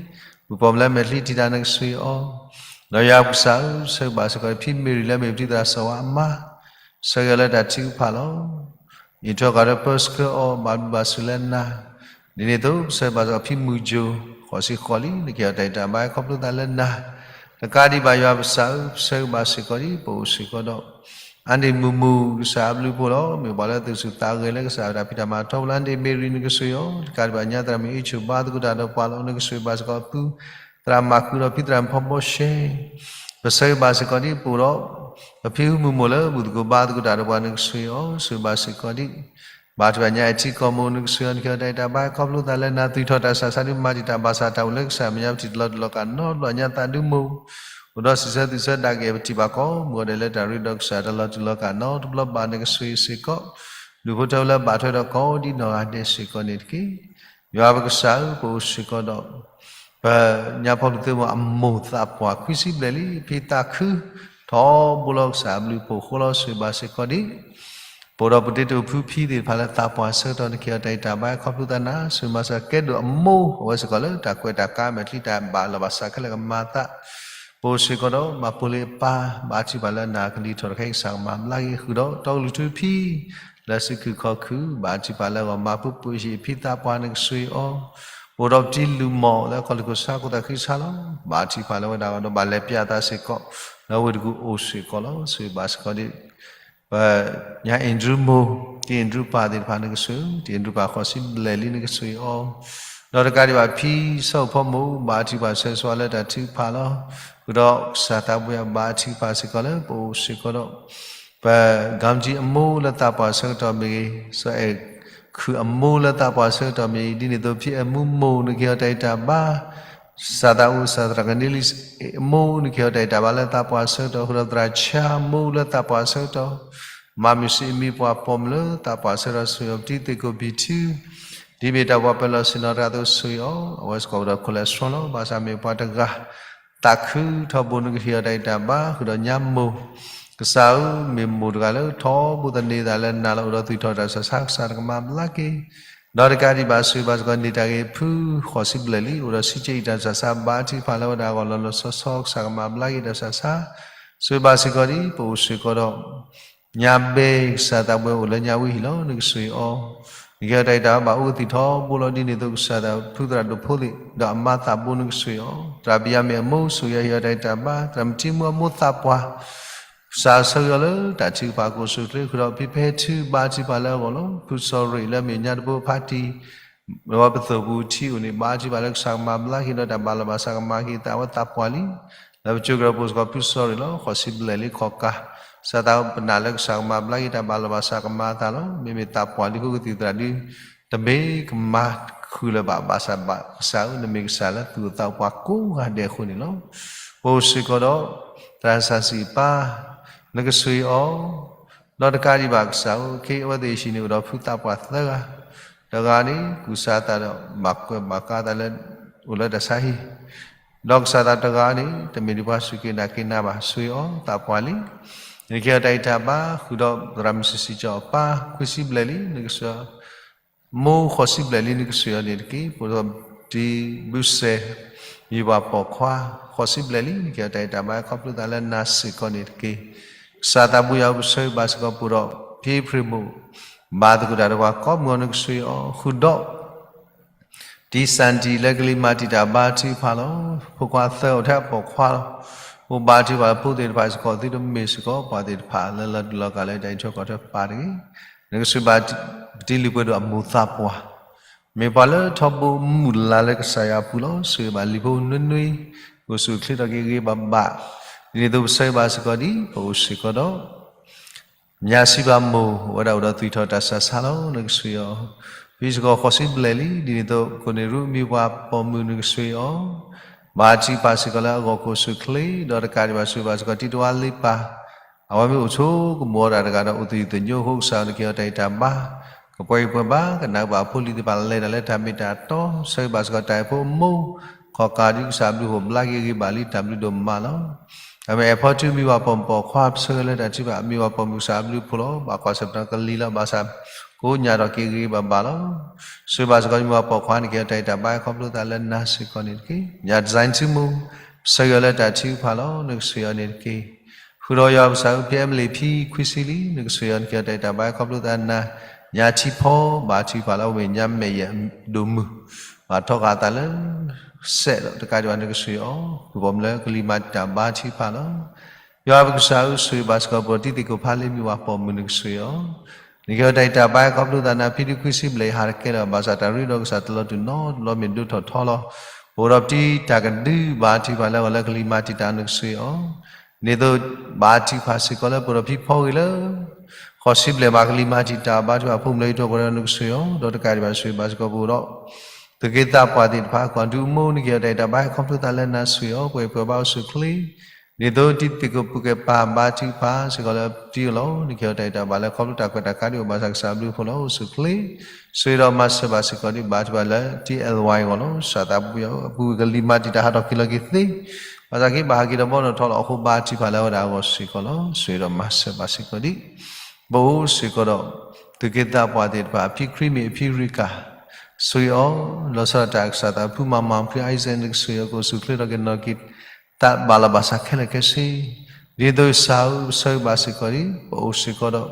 ပူၤပိာ်မုၣ်လၢမဲာ်ချံထံၣ်တၢ်နကဆှံအီၤ ဒီးယွၤပကစၢ်ဧၢ ပဆၢဂ့ၤဘၣ်စ့ၢ်ကီး ဖံမ့ၢ်ရံၤလၢမ့ၢ်ပတံၤသရၣ်စီၤဝါအမါ ဆၢဂ့ၤအီၤလၢတၢ်ထုကဖၣ်လီၤ. အံးထွဲကွၢ်ထွဲပၢဆှၢအီၤ ဘၣ်ဘျုးဘၣ်ဆိၣ်လၢနၤ ဒ်န့ၣ်အသိး ပဆၢဂ့ၤဘၣ်စ့ၢ်ကီးဖံမုၢ်ကၠိ ဃိးဆံဃိးလံ နကဟ့ၣ်အီၤတၢ်ဂံၢ်တၢ်ဘါ ခီဖျိသးလၢနၤ တကးဒံးဘၣ်ယွၤပကစၢ်ဧၢ ပဆၢဂ့ၤဘၣ်စ့ၢ်ကီးဒ် ပအိၣ်စ့ၢ်ကီးဒီး အါန့ၢ်မုာ်မုာ်ကစၢ်အဘျုးအဖှိၣ်လီၤ. မ့ၢ်ပှၤလၢသုးဆူၣ်သးဂဲၤလၢကစၢ်အတၢ်ဖံးတၢ်မၤထီဘိလီၤ. အါန့ၢ်မ့ၢ်ရံၤနကဆှံအီၤ တကးဒံးဘၣ်ညါသရၣ်မုၣ်အ့ၣ်ဆူၣ်ဘါသကိးတၢ်ဒီးပှၤလီၤ နကဆှံဘၣ်စ့ၢ်ကီးဖု သရၣ်မၤဃုာ်ဒီးဖံသရၣ်မုၣ်ဖီဘီရှဲ ပဆၢဂ့ၤဘၣ်စ့ၢ်ကီးဒ် ပအိၣ်ဒီး ပဖံမုၣ်မိၢ်လၢဘူၣ်သကိးဘါသကိးတၢ်ဒီးပှၤ နကဆှံအီၤ ဆှံဘၣ်စ့ၢ်ကီးဒ် ဘၣ်ထွဲညါအထံကီၢ်မိၢ် နကဆှံအီၤ နကဟ့ၣ်အီၤတၢ်ဂံၢ်တၢ်ဘါ ခီဖျိသးလၢနၤ သွံၣ်ထီၣ်တၢ်ဆးဆါဒုး မၤတံာ်တာ်ဘၣ်ဆၣ်တၢ်အိၣ်လၢကစၢ်အမဲာ်ညါ ပထံၣ်တလီၤတလီၤကးနီတဘျီညါသးဒုးမိၢ် အိၣ်ဒီးစံးဆၢသုဆၢဒၣ်ကဲၣ် ပထံၣ်ဘၣ်ကိးမုၢ်ဂီၤဒဲးလၢတၢ်ရ့ဒီးကစၢ်တၢ်လီၤတူာ်လီၤကာ်နီတဘျီဘၣ် နကစၢ်ယွၤစ့ၢ်ကီး ဒူၣ်ဖိထၢဖိလၢဘၣ်ထွဲဒီးကိးဒ်နီၢ်ဂၤဒဲးစ့ၢ်ကီးန့ၣ်တက့ၢ်. ယွၤပကစၢ်ဧၢ, ပအိၣ်စ့ၢ်ကီးဒီး ပညါဖီပသုးမုၢ်အမိၢ်သးပှၢ်ခွံဆံဘျဲၣ်လံ, ဖံသးခု ထီဘိလီၤကစၢ်အဘျုးအဖှိၣ်ဃိလီၤ ဆိၣ်ဂ့ၤဘၣ်စ့ၢ်ကီးဒံး ပအိၣ်ဒီးပဒ့တအိၣ်ဖုဖံသ့ၣ်တဖၣ်လၢသးပှၢ်ဆၢကတီၢ် နကဟ့ၣ်အီၤတၢ်ဂံၢ်တၢ်ဘါ ခီဖျိသးနၤ ဆိၣ်ဂ့ၤဘၣ်စ့ၢ်ကီး ကဲဒိၣ်အမိၢ် အဝဲစ့ၢ်ကီးလၢတၢ်ကွဲးတၢ်ကါမဲာ်ချံတၢ်ဘၣ်လီၤဘၣ်စးခဲလၢာ်ကမၤသး ပအိၣ်စ့ၢ်ကီးဒီး မၤပိာ်လံအပၢ် ဘၣ်ထံၣ်ပာ်လၢနၤကလံၤထီၣ်တခါအံၤ ကစၢ်ကမၤဘျါက့ၤဃုာ်ဒီး တီကလုၢ်ထူဖံ လၢစုခုၣ်ခီၣ်ခုၣ် ဘၣ်ထံၣ်ပာ်လၢအဂီၢ် မၤပူၤပူၤယံာ်ယံာ် ဖံသးပှၢ်နကစၢ်ယွၤအီၤ ပအိၣ်ဒီးပတံၤလုၢ်မီၢ်လၢအခီၣ်လ့ၢ်ခိၣ်ဆၣ် ခိၣ်သးခုဆါလီၤ ဘၣ်ထံၣ်ပာ်လၢဝဲဒၣ်အဂီၢ်ဒီး ဘၣ်လဲၤပျးသးစ့ၢ်ကီး လၢဝ့ၢ်တကူၣ်အိၣ်စ့ၢ်ကီးလီၤ ဆိၣ်ဂ့ၤဘၣ်စ့ၢ်ကီးဒံး ပညါအဲၣ်ဒြူမိၢ် တံၢ်အဲၣ်ဒြူပၢ်သ့ၣ်တဖၣ်နကစၢ် တံၢ်အဲၣ်ဒြူပၢ်ဃိးဆံဘျဲၣ်လံနကစၢ်အီၤ ဒီးတကးဒံးဘၣ်ဖံဆၢအိၣ်ဖီမိၢ် ဘၣ်ထံၣ်ပာ်ဆၢဂ့ၤဆိၣ်ဂ့ၤလၢတၢ်ထုကဖၣ်လီၤ ဃုာ်ဒီးကစၢ်သးဘိယွၤဘၣ်ထံၣ်ပာ်စ့ၢ်ကီးလၢပအိၣ်စ့ၢ်ကီးဒီး ပ ကၠီကၠံအမိၢ်လၢသးပှၢ်ဆၢကတီၢ်မ့ၢ်ဂ့ၤ, စီၤအဲၣ်ခုၣ်အမိၢ်လၢသးပှၢ်ဆၢကတီၢ်မ့ၢ်ဂ့ၤ, ဒ်န့ၣ်အသိးဖံအဲၣ်မူမိၢ် နကဟ့ၣ်အီၤတၢ်ဂံၢ်တၢ်ဘါ, စီၤသးအူ စီၤသရၣ်ကန့လံအမိၢ် နကဟ့ၣ်အီၤတၢ်ဂံၢ်တၢ်ဘါလၢသးပှၢ်ဆၢကတီၢ်, ဃုာ်ဒီးသရၣ်ဆါအမိၢ်လၢသးပှၢ်ဆၢကတီၢ်, မၤမုၢ်စံးအမံၤပှၤပိာ်မုၣ်လၢသးပှၢ်ဆၢကတီၢ် ဆိၣ်ဂ့ၤအီၤ ပတံၤသကိးဘံၣ်ထူ ဒ်မ့ၢ်တၢ်ပှၤပၢၤလီၢ်ဆ့ၣ်နီၤတဂၤအသိးဆိၣ်ဂ့ၤအီၤ, အဝဲစ့ၢ်ကီးအိၣ်ဒီး cholesterol လီၤ, ဘၣ်ဆၣ်မ့ၢ်ပှၤတဂၤ သးခုထီဘိ နကဟ့ၣ်အီၤတၢ်ဂံၢ်တၢ်ဘါ ဃုာ်ဒီးညါမိၢ်, ကစၢ်ဧၢ, မ့ၢ်မိၢ်တဂၤလၢထီဘိသန့ၤသးလၢနၤလီၤ အိၣ်ဒီးသွံၣ်ထီၣ်တၢ်ဆူးတၢ်ဆါ ကစၢ်တကမၤဘျါက့ၤ, ဒီးတကးဒံးဘၣ်ဆိၣ်ဂ့ၤဘၣ်စ့ၢ်ကီး န့ၢ်တၢ်ဂ့ၤဖုဃိးဆံဘျဲၣ်လံ အိၣ်ဒီးဆံးကဲအံၤတၢ်ဆူးတၢ်ဆါ ဘၣ်ထံၣ်ဖးလၢဝဲဒၣ်အဂီၢ် လီၤလီၤဆီဆီ ကစၢ်ကမၤဘျါက့ၤတၢ်ဆူးတၢ်ဆါ, ဆိၣ်ဂ့ၤဘၣ်စ့ၢ်ကီးဒံး ပအိၣ်စ့ၢ်ကီးဒီး ညါဘဲ ကစၢ်သးဘိယွၤအိၣ်လၢညါဝံဟံၣ်လီၤ နကဆိၣ်ဂ့ၤအီၤ, နကဟ့ၣ်အီၤတၢ်ဂံၢ်တၢ်ဘါအိၣ်ကသံၣ်ထီဘိလီၤ ဒ်န့ၣ်အသိးကစၢ်သးဖုသရၣ်ဒိၣ်ဖိသ့ၣ် ဒီးအမါသးဘိနကဆိၣ်ဂ့ၤအီၤ, သရၣ်ဘံယၤမံၣ်အမိၢ်ဆိၣ်ဂ့ၤအီၤ ဟ့ၣ်အီၤတၢ်ဂံၢ်တၢ်ဘါ, သရၣ်မုၢ်ထံမူအမိၢ်သးပှၢ် ကစၢ်ဆိၣ်ဂ့ၤအီၤလၢတၢ်ထုကဖၣ်ကအိၣ်ဆူၣ်အိၣ်ချ့ ဃုာ်ဒီးဖံဖဲထူ ဘၣ်ထံၣ်ဖးလၢအဂီၢ်လီၤ, ဖုစီၤရ့ၣ်လၢအမ့ၢ်ညါတဘိဖါတံၢ် ဝဲပသိၣ်ပူၤထံအိၣ်န့ၣ် ဘၣ်ထံၣ်ဖးလၢကစၢ်ကမၤဘျါက့ၤဒီးတၢ်ဘၣ်လီၤဘၣ်စးကမၤက့ၤသးဝဲသးပှၢ်လံ, လၢပစိၤကရၢဖိစ့ၢ်ကီး ဖုစီၤရ့ၣ်လီၤ ဃိးဆံဘျဲၣ်လံ ခီၣ်ကၢ်, ကစၢ်သးပနၢ်လၢကစၢ်ကမၤဘျါက့ၤတၢ်ဘၣ်လီၤဘၣ်စးကမၤအသးလီၤ, မ့မ့ၢ်သးပှၢ်လံအဃိကသံၣ်သရၣ်ဒု တမ့ၢ်ကမၤခုၣ်လၢၤဘၣ် ဘၣ်ဆၣ်ဘၣ်ကစၢ်ဧၢ နမ့ၢ်ကစၢ်လၢသူၣ်အိၣ်သးအိၣ်ပှၤကိးဂၤဒဲးအဃိန့ၣ်လီၤ, ပအိၣ်စ့ၢ်ကီးဒီး သရၣ်စၢ်စံးပၢ် နကဆိၣ်ဂ့ၤအီၤ ဒီးတကးဒံးဘၣ်ကစၢ်ဧၢ, ခဲအံၤအဝဲသ့ၣ်အဟံၣ်န့ၣ်အိၣ်ဒီးဖုသးပှၢ်သၢဂၤ, တဂၤန့ၣ် ကူၣ်စၢ်သးဒီးဘၣ်ကွဲးဘၣ်ကါသးလၢ အိၣ်လၢတၢ်ဆါဟံၣ်, ဒီးကစၢ်သးတဂၤန့ၣ် တမ့ၢ်ဒံးပှၤစူၢ်က့ၤနာ်က့ၤနၤဘၣ် ဆိၣ်ဂ့ၤအီၤသးပှၢ်လံ, နကဟ့ၣ်အီၤတၢ်ဂံၢ်တၢ်ဘါ ဃုာ်ဒီးသရၣ်မုၢ်စံၣ်စံၣ်ကၠီအပၢ် ခွံဆံဘျဲၣ်လံ နကဆိၣ်ဂ့ၤ မိၢ်ဃိးဆံဘျဲၣ်လံ နကဆိၣ်ဂ့ၤအီၤန့ၣ်တက့ၢ်, ပအိၣ်ဒီးတံၤဘုစဲး မံၤပှၢ်ပိာ်ခွါ ဃိးဆံဘျဲၣ်လံ နကဟ့ၣ်အီၤတၢ်ဂံၢ်တၢ်ဘါခီဖျိသးလၢနၤစ့ၢ်ကီးန့ၣ်တက့ၢ်, ကစၢ်သးဘိယွၤပဆိၣ်ဂ့ၤဘၣ်စ့ၢ်ကီး ပအိၣ်ဒီးဖံဖရံးမိၢ် ဘၣ်သကိးတၢ်ဒီးပှၤကိးမုၢ်ဂီၤ နကဆိၣ်ဂ့ၤအီၤ ဃုာ်ဒီး တံၤစၣ်တံၤလၢကလံၤမၤတံာ်တာ်ဘါထုကဖၣ်လီၤ, ဖိခွါသၢအိၣ်ထဲပိာ်ခွါလီၤ, အိၣ်ဘါထုကဖၣ်လၢဖိသ့ၣ်တဖၣ်စ့ၢ်ကီး သုတမ့ၢ်စ့ၢ်ကီး ပှၤသ့ၣ်တဖၣ်လၢလီၤတူာ်လီၤကာ်လၢတၢ်အံးထွဲကွၢ်ထွဲပာ်တဂ့ၤ, နကဆိၣ်ဂ့ၤဘၣ်ပတံၤလုၢ်ပှဲၤဒိၣ်အမိၢ်သးပှၢ် မ့ၢ်ပှၤလၢထီဘိမုၢ်လၢ်လၢကစၢ်ယွၤအပူၤလီၤ, ဆိၣ်ဂ့ၤဘၣ်လံၤဖိနွံနွံ, ကအိၣ်ဆူၣ်အိၣ်ချ့ထီၣ်က့ၤဂ့ၤဂ့ၤဘၣ်ဘၣ်, ဒ်န့ၣ်အသိးပဆိၣ်ဂ့ၤဘၣ်စ့ၢ်ကီးဒ် ပအိၣ်စ့ၢ်ကီးဒီး မၠါစံးဘၣ်မိၢ် အဝဲဒၣ်အိၣ်ဒီးသွံၣ်ထီၣ်တၢ်ဆူးတၢ်ဆါလီၤ နကဆိၣ်ဂ့ၤအီၤ, ဖံစ့ၢ်ကီးဃိးဆံဘျဲၣ်လံ ဒ်န့ၣ်အသိး ကိးနံၣ်ရူမံၤပှၤပိာ်မုၣ်နကဆိၣ်ဂ့ၤအီၤ, ဘၣ်ထံၣ်ပာ်စ့ၢ်ကီးလၢအဂီၢ်ကအိၣ်ဆူၣ်အိၣ်ချ့ ဒီးတကးဒံးဘၣ်ဆိၣ်ဂ့ၤဘၣ်စ့ၢ်ကီးတံၤတဝါလ့ပၢ်, အဝဲမ့ၢ်အိၣ်ဆိကမိၣ်အီၤတၢ်တဂၤဒီးအိၣ်သယုၢ်သညိအဃိ ကစၢ်နကဟ့ၣ်အီၤတၢ်ဂံၢ်တၢ်ဘါ, ကပှဲၤဂံၢ်ပှဲၤဘါ ကနၣ်ပၢၢ်အဖိလံၤသ့ၣ်တဖၣ်လဲၤတၢ်လၢတၢ်မ့ၢ်တၢ်တီ, ဆိၣ်ဂ့ၤဘၣ်စ့ၢ်ကီးတၢ်အဲၣ်ဖိအမိၢ်, ခီၣ်ကၢ်ဒ်ကစၢ်အဘျုးအိၣ်ဘျါက့ၤဂ့ၤဘၣ်လံတၢ်ဘျုးဒိၣ်မးလီၤ. အမ့ၢ်အဲၣ်ဖီထုမံၤပှၤပိာ်မုၣ်ပိာ်ခွါ ပဆိၣ်ဂ့ၤလၢတၢ်ထုကဖၣ် မံၤပှၤပိာ်မုၣ်ကစၢ်အဘျုးအဖှိၣ်လီၤ. ဘၣ်ကွၢ်ဆၢၣ်မဲာ်ကလံၤလီၤ. ဘၣ်ဆၣ်ကိးညါထီၣ်က့ၤဂ့ၤဂ့ၤဘၣ်ဘၣ်လီၤ. ဆိၣ်ဂ့ၤဘၣ်စ့ၢ်ကီးမံၤပှၤပိာ်ခွါ နကဟ့ၣ်အီၤတၢ်ဂံၢ်တၢ်ဘါခီဖျိသးလၢနၤစ့ၢ်ကီးန့ၣ်တက့ၢ်. မၠါတစဲထူမိၢ် ပဆိၣ်ဂ့ၤအီၤလၢတၢ်ထုကဖၣ်လီၤ. နကဆိၣ်ဂ့ၤအီၤန့ၣ်တက့ၢ်. ဃုာ်ဒီးယွၤပကစၢ်ဧၢ ဖံအဲမလ့ၣ်ဖံခွံဆံလံ နကဆိၣ်ဂ့ၤအီၤ နကဟ့ၣ်အီၤတၢ်ဂံၢ်တၢ်ဘါခီဖျိသးနၤ, မၠါထံဖီ ဘၣ်ထုကဖၣ်လၢအဝဲမ့ၢ်မၠါမဲာ်ယဲၢ်ဒိၣ်မုၢ် ဘၣ်ထီဃာ်အသးလၢ စဲးဒီးတကးဒံးဘၣ် နကဆိၣ်ဂ့ၤအီၤ ဃုာ်ပိာ်မုၣ်လၢကလံၤမၤတံာ်တာ်ဘါထုကဖၣ်လီၤ. ယွၤပကစၢ်ဧၢ ဆိၣ်ဂ့ၤဘၣ်စ့ၢ်ကီး ပတံၤသကိးဖးလ့ မံၤပှၤပိာ်မုၣ် နကဆိၣ်ဂ့ၤအီၤ, နကဟ့ၣ်အီၤတၢ်ဂံၢ်တၢ်ဘါခီဖျိသးနၤ ဖံဒုခွံဆံဘျဲၣ် ဟးတကဲလၢၤဘၣ်ဆၣ်တၢ်ရ့ဒီးကစၢ်တလီၤတူာ်နီတဘျီ မ့ၢ်ဒိၣ်ထီၣ်ထီလီၤ. ပအိၣ်ဒီးပတံၤတၢ်ကဒု ဘၣ်ထုကဖၣ်လၢအဂီၢ်လၢကလံၤမၤတံာ်တာ် နကဆိၣ်ဂ့ၤအီၤ, ဒ်န့ၣ်အသိး ဘၣ်ထုကဖၣ်စ့ၢ်ကီးလၢပအိၣ်ဒီးဖံဖီဂ့ၤလၢ ဃိးဆံဘျဲၣ်ဘၣ်ကလံၤမၤတံာ်တာ် ဘါထုကဖၣ်ဖိမုၣ်လၢဟံၣ်ထိၣ်ကီၢ်ဒီး နကဆိၣ်ဂ့ၤအီၤ, ဒီးတကးဒံးဘၣ်ဆိၣ်ဂ့ၤဘၣ်စ့ၢ်ကီးပအိၣ်ဒီး သုးက့သးပှၢ်သ့ၣ်တဖၣ် ကွၢ်ဒုအမိၢ် နကဟ့ၣ်အီၤတၢ်ဂံၢ်တၢ်ဘါခီဖျိသးလၢနၤဆိၣ်ဂ့ၤအီၤ ပှဲၤပှဲၤဘါအိၣ်ဆူၣ်အိၣ်ချ့ ဒ်သိးတံၤသကိးပူၤကဲပၢ်ဘါထုကဖၣ်စ့ၢ်ကီးလၢတံၤအလီၢ် နကဟ့ၣ်အီၤတၢ်ဂံၢ်တၢ်ဘါလၢခီဖျိတၢ်ခွဲးတၢ်ယာ်ဒ်အိၣ်ဘၣ်ဆၣ် ကစၢ်အဘျုးအဖှိၣ်လၢအိၣ်ဆူၣ်အိၣ်ချ့, ဆိၣ်ဂ့ၤဒီးမၤစၢၤဘၣ်စ့ၢ်ကီးဒ်ဘါထုကဖၣ်လၢ တံၤအဲၣ်ဝါအဂီၢ်လီၤ. ကစၢ်သးဘိယွၤဧၢ, အပူၤကွံာ်ကလံၤမၤတံာ်တာ်ဟးထီၣ်က့ၤလီၤက့ၤသ့, ဘၣ်ဆၣ်က့ၤဘၣ်ဟးက့ၤဒီးဘီနီၣ်ထီလီၤအဃိ ဘါထုကဖၣ်လၢအဝဲဒၣ်အဂီၢ်စ့ၢ်ကီးလီၤ. ဆိၣ်ဂ့ၤဒီးမၤစၢၤဘၣ်စ့ၢ်ကီးဒ် ပအိၣ်စ့ၢ်ကီးဒီး သူၣ်က့သးပှၢ်သ့ၣ်တဖၣ် အဖံခရံာ်မ့ၢ်အဖံရံၣ်ကၤ, ဆိၣ်ဂ့ၤအီၤ, လီၤဆီဒၣ်တၢ်ကစၢ်သးဖုမၤမၤဖုအံၤစဲး နကဆိၣ်ဂ့ၤအီၤ ကအိၣ်ဆူၣ်အိၣ်ချ့ထီၣ်က့ၤနီၢ်က့ၤ တၢ်ဘၣ်လီၤဘၣ်စးခဲလၢာ်ခဲဆ့, ဒ်သိးကစၢ်ဧၢ ပဆၢဂ့ၤဘၣ်စ့ၢ်ကီးဒ် ပအိၣ်စ့ၢ်ကီးဒီး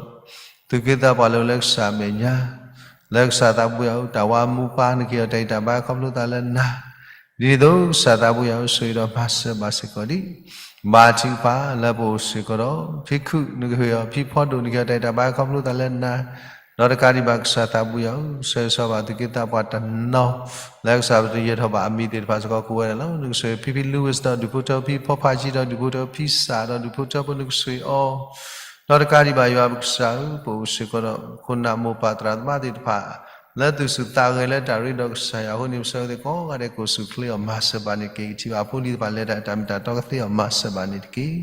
သူၣ်က့သးပှၢ်လၢအအိၣ်လၢကစၢ်အမဲာ်ညါ, လၢကစၢ်သးဘိယွၤဧၢ တၢ်ဝါအမိၢ်ပၢ် နကဟ့ၣ်အီၤတၢ်ဂံၢ်တၢ်ဘါခီဖျိသးလၢနၤ, ဒ်သိးကစၢ်သးဘိယွၤဧၢ ဆိၣ်ဂ့ၤဒီးမၤစၢၤဘၣ်စ့ၢ်ကီးဒ် ဘါထုကဖၣ်လၢပအိၣ်စ့ၢ်ကီးဒီး ဖံခုၣ် နကဟ့ၣ်အီၤ ဖံဖီဒိၣ် နကဟ့ၣ်အီၤတၢ်ဂံၢ်တၢ်ဘါခီဖျိသးလၢနၤ, ဒီးတကးဒံးဘၣ်ကစၢ်သးဘိယွၤဧၢ ဆၢဂ့ၤဆၢဝါဘၣ်သူၣ်က့သးပှၢ်တနီၤ လၢကစၢ်ပတယၢၤထီၣ်ဘၣ်အမံၤသ့ၣ်တဖၣ်စ့ၢ်ကီး ကအိၣ်ဝဲဒၣ်လီၤ. နကဆိၣ်ဂ့ၤဖံဖံ Louis ဒီးဒူၣ်ဖိထၢဖိ ဖံဖီဖးကံဒီးဒူၣ်ဖိထၢဖိ ဖံစၢ်ဒီးဒူၣ်ဖိထၢဖိ နကဆိၣ်ဂ့ၤအီၤ, ဒီးတကးဒံးဘၣ်ယွၤပကစၢ်ဧၢ ပအိၣ်စ့ၢ်ကီးဒီး ခိၣ်နၢ်မိၢ်ပၢ်သရၣ်သမါသ့ၣ်တဖၣ် လၢသူၣ်စူၢ်သးဂဲၤလၢတၢ်ရ့ဒီးကစၢ်ယွၤအဃိန့ၣ် ပဆၢဂ့ၤသ့ၣ်ကိးဂၤဒဲး ကအိၣ်ဆူၣ်အိၣ်ချ့အီၤ မၤစၢၤဘၣ်န့ၣ်တက့ၢ်. ကထံၣ်ဘၣ်အဖိလံၤတဖၣ်လဲၤတၢ်တၢ်မ့ၢ်တၢ်တီကသ့အီၤ မၤစၢၤဘၣ်န့ၣ်တက့ၢ်.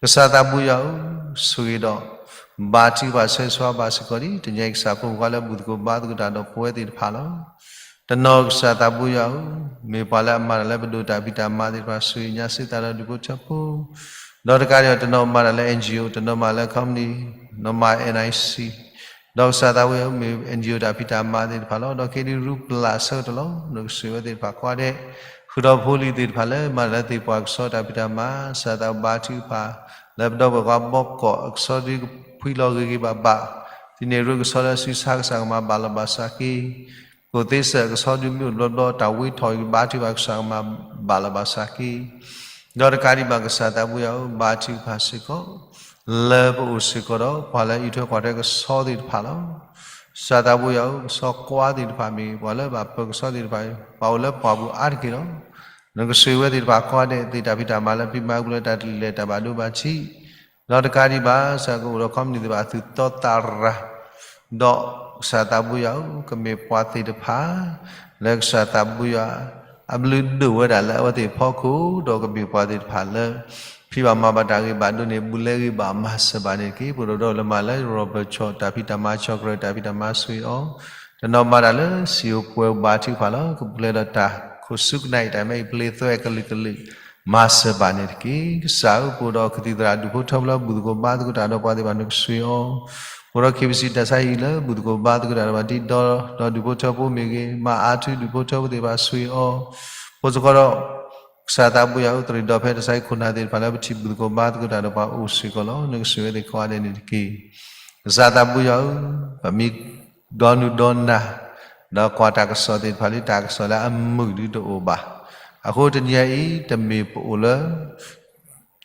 ကစၢ်သးဘိယွၤဧၢ ဆိၣ်ဂ့ၤဒီး ဘါထုကဖၣ် ဆၢဂ့ၤဆၢဝါဘၣ်စ့ၢ်ကီးဒ် တနံၤအံၤကစၢ်ဖိမုၣ်ဖိလၢဘူၣ်သကိးဘါသကိးတၢ်ဒီးပဝဲသ့ၣ်တဖၣ်လီၤ. တနီၤကစၢ်သးဘိယွၤဧၢ မ့ၢ်ပှၤလၢအမၤတၢ်လၢပဒိၣ်တၢ်ဖံးတၢ်မၤသ့ၣ်တဖၣ် ဆိၣ်ဂ့ၤညါစ့ၢ်ကီးတၢ်ဒီးဒူၣ်ဖိထၢဖိ, ဒီးတကးဒံးဘၣ်တနီၤမၤတၢ်လၢ NGO တနီၤမၤလၢ company, နီၤမၤ NIC, ဒီးကစၢ်သးဘိယွၤဧၢ မ့ၢ် NGO တၢ်ဖံးတၢ်မၤသ့ၣ်တဖၣ်လီၤ. ဒီးခဲဒုးရူပျၢ်ဆၢကတီၢ်လီၤ နကဆိၣ်ဂ့ၤဝဲသ့ၣ်တဖၣ်ကိးဂၤဒဲး, ဃုာ်ဒီးဖိလံၤသ့ၣ်တဖၣ်လၢမၤတၢ်လၢသ့ၣ်ပှၢ်ကဆီတၢ်ဖံးတၢ်မၤ ကစၢ်သးဘိယွၤဘါထုကဖၣ် လၢပဒီပုၢ်ဝဲၢ်ကိးဘီကိး အကဆီဒုးကဖှံလီၤဂ့ၤဂ့ၤဘၣ်ဘၣ်, ဒ်န့ၣ်ရ့ကဆီလၢအစုဆါ ကစၢ်ကမၤဘၣ်လီၤဘၣ်စးက့ၤ ကိၣ်သ့စဲးအကဆီဒုးမ့ၢ်အိၣ်တဘျီဘျီ တၢ်ဝံထီၣ်အံၤ ဘါထုကဖၣ် ကစၢ်ကမၤဘၣ်လီၤဘၣ်စးက့ၤ, ဒီးတကးဒံးဘၣ်ကစၢ်သးဘိယွၤဧၢ ဘါထုကဖၣ်စ့ၢ်ကီး လၢပအိၣ်စ့ၢ်ကီးဒီး ပှၤလၢအအံးထွဲကွၢ်ထွဲကဆီသ့ၣ်တဖၣ်လီၤ. ကစၢ်သးဘိယွၤဧၢ ကဆီကွၢ်သ့ၣ်တဖၣ်မ့ၢ်ဂ့ၤ ပှၤလၢဘၣ်ပၢၤကဆီသ့ၣ်တဖၣ် ပှၤအိၣ်လၢပှၢ်ပူၤအါတက့ၢ်လီၤ. နကဆိၣ်ဂ့ၤဝဲသ့ၣ်တဖၣ်ကိးဂၤဒဲး သ့ၣ်တၢ်ဖံးတၢ်မၤလၢဖံးမၤပူၤလၢတၢ်တလံၣ်လဲၢ်တၢ်ဘၣ်ဒိဘၣ်ထံး, ဒီးတကးဒံးဘၣ် ကစၢ်ကအိၣ်ဒီး company သ့ၣ်တဖၣ် အသူၣ်တီသးရၤ ဒီးကစၢ်သးဘိယွၤဧၢ ကမ့ၢ်ပှၤသ့ၣ်တဖၣ် လၢကစၢ်သးဘိယွၤ အဘျုးဒိၣ်ဝဲဒၣ်လၢအဝဲသ့ၣ်အဖီခိၣ် ဒီးကမ့ၢ်ပှၤသ့ၣ်တဖၣ်လၢ ဖံးဘၣ်မၤဘၣ်တၢ်ဂ့ၤဘၣ်ဒိန့ၣ် ဘူးလဲဂ့ၤဘၣ်မၤစၢၤဘၣ်န့ၣ်တက့ၢ်. ပဒိၣ်ဒီးလၢမၤလၢ Robert ဆီၣ်တၢ်ဖံးတၢ်မၤ ဆီၣ်ကရၢတၢ်ဖံးတၢ်မၤဆိၣ်ဂ့ၤအီၤ, တနီၤမၤတၢ်လၢစံာ်အိၣ်ပှဲၤဘါထုကဖၣ်လီၤ ကပျဲဒီးတၢ်ခိၣ်ဆူကနၣ်အံၤ တၢ်မဲအံၤပျ့သွဲကလုာ်ကလုာ် မၤစၢၤဘၣ်န့ၣ်တက့ၢ်. ကစၢ်ဧၢ ပအိၣ်ဒီးကသံၣ်သရၣ်ဒူၣ်ဖိထၢဖိလၢဘူၣ်သကိးဘါသကိးတၢ်ဒီးပှၤသ့ၣ်တဖၣ် နကဆိၣ်ဂ့ၤအီၤ, ပအိၣ်ဒီး KBC တၢ်ဆါဟံၣ်လၢဘူၣ်သကိးဘါသကိးတၢ်ဒီးပှၤ ဒ်ဒီဒီဒူၣ်ဖိထၢဖိမ့ၢ်ဂ့ၤ မၤအါထူဒူၣ်ဖိထၢဖိသ့ၣ်တဖၣ် ဆိၣ်ဂ့ၤအီၤ, ပအိၣ်စ့ၢ်ကီးဒီး ကစၢ်သးဘိယွၤဧၢ သရ့ၣ်ဒီဖဲတၢ်ဆါဟံၣ်ခိၣ်နၢ်သ့ၣ်တဖၣ်လၢပထံၣ်ဘူၣ်သကိးဘါသကိးတၢ်ဒီးပှၤအိၣ်စ့ၢ်ကီးလီၤ. နကဆိၣ်ဂ့ၤဝဲသ့ၣ်ကိးဂၤဒဲးန့ၣ်တက့ၢ်. ကစၢ်သးဘိယွၤဧၢ, ပမ့ၢ်ဒီနုၢ်ဒီနၤ ဒီးကွၢ်တၢ်ကစီၣ်သ့ၣ်တဖၣ်လံ တၢ်ကစီၣ်လၢအမုာ်ဒုတအိၣ်ဘၣ်. အဃိတနံၤအံၤ တမ့ၢ်ပအိၣ်လၢ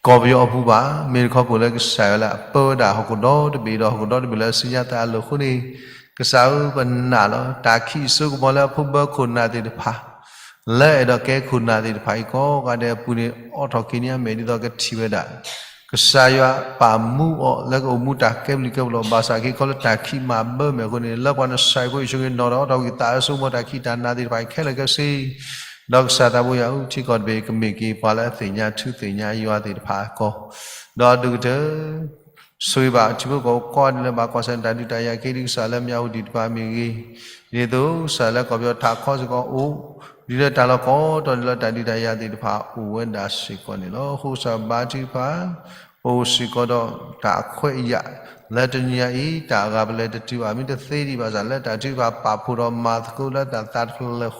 ကီၢ်ပယီၤအပူၤဘၣ်, မ့ၢ်တခီပအိၣ်လၢကစၢ်ယွၤလၢအပၢဝဲဒၣ်ဟီၣ်ခိၣ်ဒီတဘ့ၣ်ဒီး ဟီၣ်ခိၣ်ဒီတဘ့ၣ်လၢအစုညါသးအလိၤအဃိန့ၣ်, ကစၢ်ဧၢ ပနာ်လီၤ တၢ်ခံးစိကမီၤလၢအဖိဘၢခိၣ်နၢ်သ့ၣ်တဖၣ် လၢအဲၣ်ဒိးကဲခိၣ်နၢ်သ့ၣ်တဖၣ်အံၤ ကိးဂၤဒဲးအပူၤန့ၣ် အိးထီၣ်က့ၤန့ၢ်အမဲာ်ဒ်သိးကထံၣ်ဝဲဒၣ် ကစၢ်ယွၤပာ်မူအီၤလၢကအိၣ်မူတၢ်ကဲဘျုးကဲဖှိၣ်လီၤ. ဘၣ်ဆၣ်က့ၤခီလၢတၢ်ခံးမၤဘၢမဲာ်အဃိန့ၣ် လၢပှၤနစၢ်အံၤဖိ ယ့ၣ်ၡူးခရံာ်နီၣ်ထီၣ်အိးထီၣ်ကွံာ် သးအၢဆိကမိၣ်တၢ်ခံးတၢ်နၤသ့ၣ်တဖၣ်ခဲလၢာ်ခဲဆ့, ဒီးကစၢ်သးဘိယွၤဧၢ ထံကီၢ်တဘ့ၣ်ကမ့ၢ်က့ၤ ပှၤလၢအသ့ၣ်ညါထူသ့ၣ်ညါယွၤသ့ၣ်တဖၣ်အကီၢ်, ဒီးဒိၣ်ကတၢၢ် ဆိၣ်ဂ့ၤဘၣ်ထံဖိကီၢ်ဖိကိးဂၤဒဲးလၢ ဘၣ်ကွၢ်ဆၢၣ်မဲာ်တၢ်ဒုးတၢ်ယၤက့ၤဒ်ကစၢ်လၢမၠးဝတံၣ်တဖၣ်မ့ၢ်ဂ့ၤ, ဒ်သိးကစၢ်လၢကီၢ်ပယီၤထးခီစ့ၢ်ကီးအိၣ်, ဒ်လၢတၢ်လီၢ်ကိးတီၤဒ်လၢတၢ်ဒုးတၢ်ယၤသ့ၣ်တဖၣ်အိၣ်ဝဲဒၣ်စ့ၢ်ကီးန့ၣ်လီၤ. အဃိကစၢ်ဘါထုကဖၣ် ပအိၣ်စ့ၢ်ကီးဒီးတၢ်အခွဲးအယာ် လၢတနံၤအံၤ တၢ်အဂၤပလဲၤတတုၤဘၣ် မ့ၢ်တသ့ဒံးဘၣ်ဆၣ် လၢတၢ်ထုကဖၣ်ပာ်ဖှိၣ်ဒီးမၤသကိးလၢတၢ်သးတဖျၢၣ်ဃီ,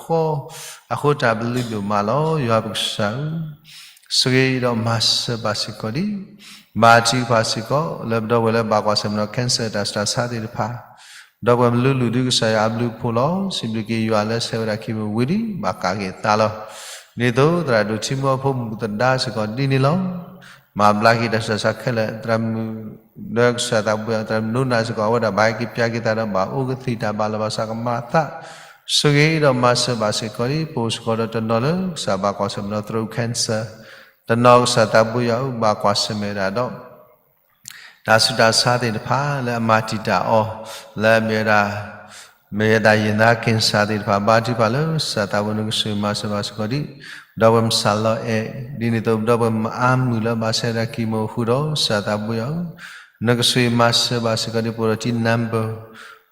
အဃိတၢ်ဘျုးဒိၣ်မးလီၤ. ယွၤပကစၢ်ဧၢ ဆိၣ်ဂ့ၤဒီးမၤစၢၤဘၣ်စ့ၢ်ကီးဒံး, ဘါထုကဖၣ်စ့ၢ်ကီး လၢပဒီပုၢ်ဝဲၢ်လၢဘၣ်ကွၢ်ဆၢၣ်မဲာ်ဒီး cancer တၢ်ဆူးတၢ်ဆါသ့ၣ်တဖၣ်, ဒီပုၢ်ဝဲၢ်မနုၤလူၤဒုးကစၢ်ယွၤအဘျုးအဖှိၣ်လီၤ. စံးဘျုးက့ၤယွၤလၢဆဲးဝဲဒၣ်ခံမုၢ်ဝံၤလံ ဘၣ်ကးက့ၤအသးလီၤ. ဒ်သိးသရၣ်ဒိၣ်ထံမူအဖိမုၣ်သဒါစ့ၢ်ကီးဒ်န့ၣ်လီၤ. မၤဘျါက့ၤတၢ်ဆူးတၢ်ဆါခဲလၢာ် သရၣ်မုၣ် ဒီးကစၢ်သးဘိယွၤ သရၣ်မုၣ်နိနၤစ့ၢ်ကီး အဝဲဒၣ်ဘၣ်ဟဲက့ၤပျၢ်က့ၤသးဒီးဘၣ်အိၣ်ကသံၣ်တၢ်ဘၣ်လီၤဘၣ်စးကမၤအသး, ဆိၣ်ဂ့ၤဒီးမၤစၢၤဘၣ်စ့ၢ်ကီးဒံး ပအိၣ်စ့ၢ်ကီးဒီးတနီၤလၢကစၢ်ဘၣ်ကွၢ်ဆၢၣ်မဲာ်ဒီး throat cancer, တနီၤကစၢ်သးဘိယွၤဧၢ ဘၣ်ကွၢ်ဆၢၣ်မဲာ်ဒၣ်ဒီး တၢ်ဆူးတၢ်ဆါသ့ၣ်တဖၣ်လၢအမၤတံာ်တာ်အီၤ လၢအမ့ၢ်ဝဲဒၣ် မ့ၢ်ဝဲဒၣ် ရင်သားကင်ဆာ သ့ၣ်တဖၣ် ဘါထုကဖၣ်လၢကစၢ်သးဘိနကဆိၣ်ဂ့ၤမၤစၢၤဘၣ်စ့ၢ်ကီးဒံး, ဒီပုၢ်ဝဲၢ်မုၣ်စၢ်လီၤအဲၣ်, ဒ်န့ၣ်အသိး ဒီပုၢ်ဝဲၢ်မုၣ်အါမုၢ်လၢဘၣ်ဆၣ်တၢ်ကံၢ်မိၢ်ဃုာ်ဒီး ကစၢ်သးဘိယွၤဧၢ, နကဆိၣ်ဂ့ၤမၤစၢၤဘၣ်စ့ၢ်ကီးဒ်ပအိၣ်ဒီးထံနၢ်ပၢၢ်,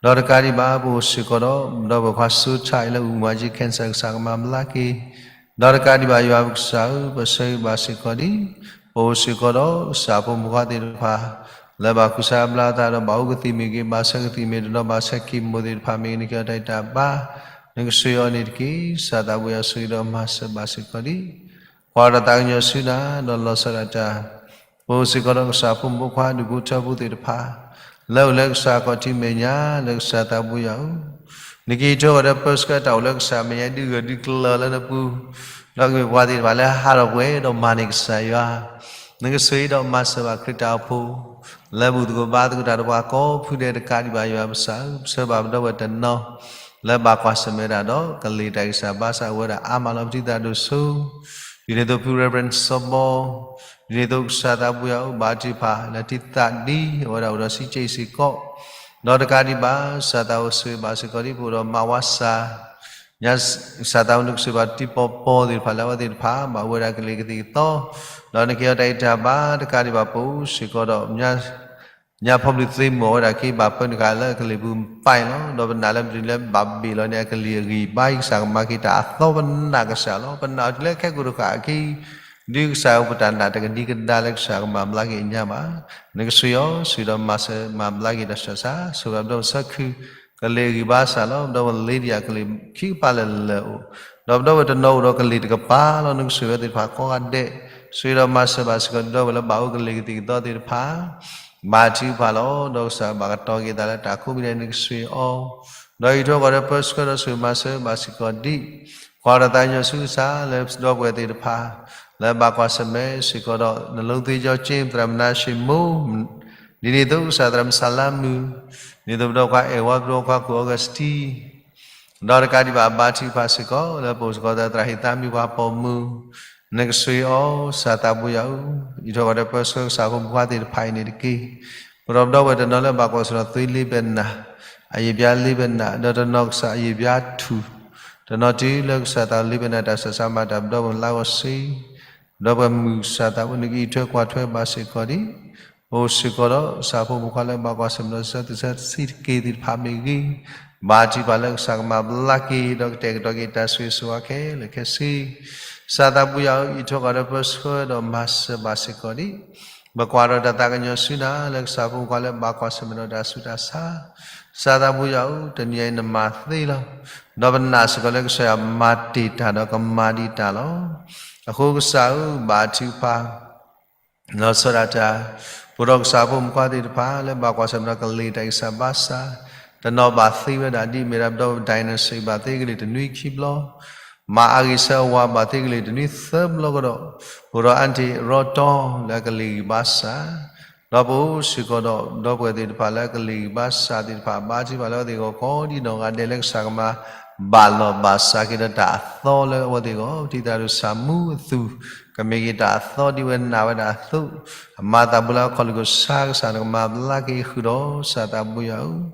ဒီးတကးဒံးဘၣ် ပအိၣ်စ့ၢ်ကီးဒီး ဒီပုၢ်ဝဲၢ်ခွါစိထၢအံၤလၢအအိၣ်မူအါက့ cancer ကစၢ်ကမၤဘျါက့ၤ, ဒီးတကးဒံးဘၣ် ယွၤပကစၢ်ဧၢ ပဆၢဂ့ၤဘၣ်စ့ၢ်ကီးဒ် ပအိၣ်စ့ၢ်ကီးဒီးကစၢ်ဖိမုၣ်ဖိခွါသ့ၣ်တဖၣ် လၢဘၣ်ဃုစၢ်ဘျါသးဒီးဘၣ်အိၣ်ကသံၣ်မ့ၢ်ဂ့ၤ ဘၣ်ဆၢကသံၣ်မ့ၢ်တနီၤ ဘၣ်ဆၢကံၢ်မိၢ်သ့ၣ်တဖၣ်မ့ၢ်ဂ့ၤ နကဟ့ၣ်အီၤတၢ်အံၣ်တၢ်ဘါ, နကဆိၣ်ဂ့ၤအီၤန့ၣ်တက့ၢ်. ကစၢ်သးဘိယွၤဆိၣ်ဂ့ၤဒီးမၤစၢၤဘၣ်စ့ၢ်ကီးဒ် ကွၢ်ဒီးသးကညီၤဆူနၤ ဒီးလီၤဆီဒၣ်တၢ် ပအိၣ်စ့ၢ်ကီးဒီးကစၢ်ဖိမုၣ်ဖိခွါဒူၣ်ဖိထၢဖိသ့ၣ်တဖၣ် လၢအိၣ်လၢကစၢ်ခီၣ်ထံးမဲာ်ညါ လၢကစၢ်သးဘိယွၤဧၢ, နကဟံးထွဲဃီၤဒီးပၢဆှၢတၢ်အိၣ်လၢကစၢ်မဲာ်ညါဒုးဂၢၢ်ဒုးကျၢၤလၢနပူၤ, ဒီးကမ့ၢ်ပှၤသ့ၣ်တဖၣ်လၢဟးထီၣ်ပှဲၤဒီးမၤန့ၢ်ကစၢ်ယွၤ, နကဆိၣ်ဂ့ၤဒီးမၤစၢၤဘၣ်ခရံာ်တၢ်အိၣ်ဖှိၣ် လၢဘူၣ်သကိးဘါသကိးတၢ်ဒီးပှၤကိးဖုဒဲးတကးဒံးဘၣ် ယွၤပကစၢ်ဧၢ, ပဆၢဘၣ်ပဒီပုၢ်ဝဲၢ်တနီၤ လၢဘၣ်ကွၢ်ဆၢၣ်မဲာ်တၢ်ဒီး ကလံၤတၢ်ဂံၢ်စၢ်ဘါစၢ်အိၣ်ဝဲဒၣ်အါမးလီၤ ပထံၣ်သးဒိၣ်စိ ဒ်န့ၣ်အသိးဖု Reverend စီၤဘီ, ဒ်န့ၣ်အသိးကစၢ်သးဘိယွၤဧၢ ဘၣ်ထံးတဖၣ် လၢထံသးဒ် အဝဲဒၣ်အိၣ်ဒီးဆံးကဲးစ့ၢ်ကီး, ဒီးတကးဒံးဘၣ် ကစၢ်သးဘိဆိၣ်ဂ့ၤဘၣ်စ့ၢ်ကီးဒ် ပအိၣ်ဒီးမါဝါစၢ် ညါ ကစၢ်သးဘိနကဆိၣ်ဂ့ၤဘၣ်တံၤပီၤပီၤသ့ၣ်တဖၣ်လၢအဝဲသ့ၣ်တဖၣ် ဘၣ်အိၣ်ဝဲဒၣ်ကလံၤကသံၣ်ကသီ, ဒီးနကဟ့ၣ်အီၤတၢ်အံၣ်တၢ်ဘါ တကးဒံးဘၣ် ပအိၣ်စ့ၢ်ကီးဒီး ညါဖီဘျုးသ့မိၢ်ဝဲဒၣ်က့ ဘၣ်ပၢနုာ်ဃာ်လၢအကလံၤပူၤပာ်လီၤ, ဒီးပနာ်လၢမနုၤလၢဘၣ်ဘ့ၣ်လီၤန့ၣ် အကလံၤအဂံၢ်ဘါ ကစၢ်ကမၤက့ၤတၢ်အသီ ပနာ်ကစၢ်လီၤ. ပနာ်အီၤတုၤလၢခဲကိာ်တဃၣ်အခံ ဒ်ကစၢ်အိၣ်ပတၢ်နာ်တကဒံကဒါလၢကစၢ်ကမၤဘျါက့ၤအညါဘၣ်. နကဆိၣ်ဂ့ၤအီၤ ဆိၣ်ဂ့ၤဒီးမၤစၢၤမၤဘျါက့ၤတၢ်ဆူးတၢ်ဆါ, ဆိၣ်ဂ့ၤဘၣ်ပဒီပုၢ်ဝဲၢ်သၢခု ကလံၤအဂံၢ်ဘါစၢ်လီၤ. ပဒီပုၢ်ဝဲၢ်လ့ဒံယၤကလံၤခံကပၤလၢာ်လၢာ်အိၣ်, ဒီးပဒီပုၢ်ဝဲၢ်တနီၤအိၣ်ဒီးကလံၤတကပၤလီၤ. နကဆိၣ်ဂ့ၤဝဲသ့ၣ်တဖၣ်ကိးဂၤဒဲး, ဆိၣ်ဂ့ၤဒီးမၤစၢၤဘၣ်စ့ၢ်ကီး ဒီပုၢ်ဝဲၢ်လၢဘၣ်အိၣ်ကလံၤကသံၣ်ကသီသ့ၣ်တဖၣ် ဘၣ်ထံးတဖၣ်လီၤ. ဒီးကစၢ်ဘၣ်ကတီၤက့ၤသးလၢတၢ်ကိးမံၤဒဲး နကဆိၣ်ဂ့ၤအီၤ, ဒီးဟံးထွဲဃီၤဒီးပၢဆှၢဒီးဆိၣ်ဂ့ၤမၤစၢၤဘၣ်စ့ၢ်ကီးဒ် ကွၢ်ဒီးသးကညီၤဆူကစၢ်လၢပဒီပုၢ်ဝဲၢ်သ့ၣ်တဖၣ် လၢဘၣ်ကွၢ်ဆၢၣ်မဲာ်စ့ၢ်ကီးဒီး နလိသ့ကၠီက့ သရၣ်မနၤၡ့မိၢ်, ဒ်န့ၣ်အသိးကစၢ်သရၣ်မုၣ်စၢ်လါမုၢ်, ဒ်န့ၣ်အသိးပဒီပုၢ်ဝဲၢ်ခွါအဲၣ်ဝါ ပဒီပုၢ်ဝဲၢ်ခွါခိၣ်အီကစတံ ဒီးတကးဒံးဘၣ် ဘၣ်ထံးတဖၣ်စ့ၢ်ကီး လၢပအိၣ်စ့ၢ်ကီးသရၣ်ဟ့ၣ်သးမံပှၤပိာ်မုၣ်, နကဆိၣ်ဂ့ၤအီၤ ကစၢ်သးဘိယွၤဧၢ, ဟံးထွဲဃီၤဒီးပၢဆှၢကစၢ်ဖိမုၣ်ဖိခွါသ့ၣ်တဖၣ်အံၤန့ၣ်တက့ၢ်. ပဒီပုၢ်ဝဲၢ်တနီၤလၢဘၣ်ကွၢ်ဆၢၣ်မဲာ်သွံလ့ဘဲနၤ, အယံာ်ဘျါလ့ဘဲနၤ, ဒီးတနီၤကစၢ်အယံာ်ဘျါထူၣ်, တနီၤတုၤလၢကစၢ်သးလ့ဘဲနၤတၢ်ဆူးတၢ်ဆါမၤတၢ်ပဒီပုၢ်ဝဲၢ်လၢဂီၤစ့ ဒီပုၢ်ဝဲၢ်မုၣ်ကစၢ်သးဘိ နကဟံးထွဲကွၢ်ထွဲဘၣ်စ့ၢ်ကီးဒ် ပအိၣ်စ့ၢ်ကီးဒီးကစၢ်ဖိမုၣ်ဖိခွါလၢဘၣ်ကွၢ်ဆၢၣ်မဲာ်ဒီး ဆၢသးစၢ်ဆံးတက့ၢ်သ့ၣ်တဖၣ်မ့ၢ်ဂ့ၤ, ဘၣ်ထံးတဖၣ်လၢကစၢ်ကမၤဘျါက့ၤ ဒီးကတဲာ်ကတီၤက့ၤတၢ်ဆိၣ်ဂ့ၤဆိၣ်ဝါခဲလၢာ်ခဲဆ့, ကစၢ်သးဘိယွၤဧၢ, ဟံးထွဲဃီၤဒီးပၢဆှၢဒီးမၤစၢၤဘၣ်စ့ၢ်ကီးဒ် ပကွၢ်ဒီးတၢ်သးကညီၤဆူနၤ လၢကစၢ်ဖိမုၣ်ဖိခွါလၢဘၣ်ကွၢ်ဆၢၣ်မဲာ်ဒီးတၢ်ဆူးတၢ်ဆါ, ကစၢ်သးဘိယွၤဧၢ, တနံၤအံၤနမၤသ့လီၤ. ဒီးပနာ်စ့ၢ်ကီးလၢကစၢ်ယွၤမၤတ့ၢ်တၢ်ဒီးကမၤဒံးတၢ်လီၤ. အဃိကစၢ်ဧၢ, ဘၣ်ထံးတဖၣ် လီၤဆီဒၣ်တၢ် ပအိၣ်ဒီးကစၢ်ဖိမုၣ်ဖိခွါသ့ၣ်တဖၣ် လၢဘၣ်ကွၢ်ဆၢၣ်မဲာ်ဒီးကလံၤတၢ်ဂံၢ်စၢ်ဘါစၢ်, တနီၤဘၣ်သ့ဝဲဒၣ် ဒ်အမ့ၢ်ဒၣ်ပဒီပုၢ်ဝဲၢ် dinosaur ဘၣ်သ့ကလံၤတနွံခံဘျီ, မၤအါဂ့ၤဆၢအဝၤဘၣ်သ့ကလံၤတနွံသၢဘျီကဒီး, ပအိၣ်ဒီးအါတ့ၢ်ရီတီလၢအကလံၤဂံၢ်ဘါစၢ်, ဒီးပအိၣ်စ့ၢ်ကီးဒီး ဒီပုၢ်ဝဲၢ်သ့ၣ်တဖၣ်လၢအကလံၤဂံၢ်ဘါစၢ်သ့ၣ်တဖၣ် ဘၣ်ထံးတဖၣ်လၢအဝဲသ့ၣ်အဂီၢ် ကိးဒံးနီၢ်ဂၤဒဲးလၢကစၢ်ကမၤ ဘၣ်လီၢ်ဘၣ်စးက့ၤဒီးတၢ်အသီလၢအဝဲသ့ၣ်အဂီၢ် ပထံၣ်သးဒိၣ်ဆၣ်မူအသူၣ်, ကမ့ၢ်က့ၤတၢ်အသီဒ်ဝဲနာ်ဝဲဒၣ်အသိး, အမၤသးဘိလၢအခီၣ်လ့ၢ်ကစၢ် ကစၢ်နကမၤဘျါက့ၤဃုာ်ဒီး ကစၢ်သးဘိယွၤဧၢ,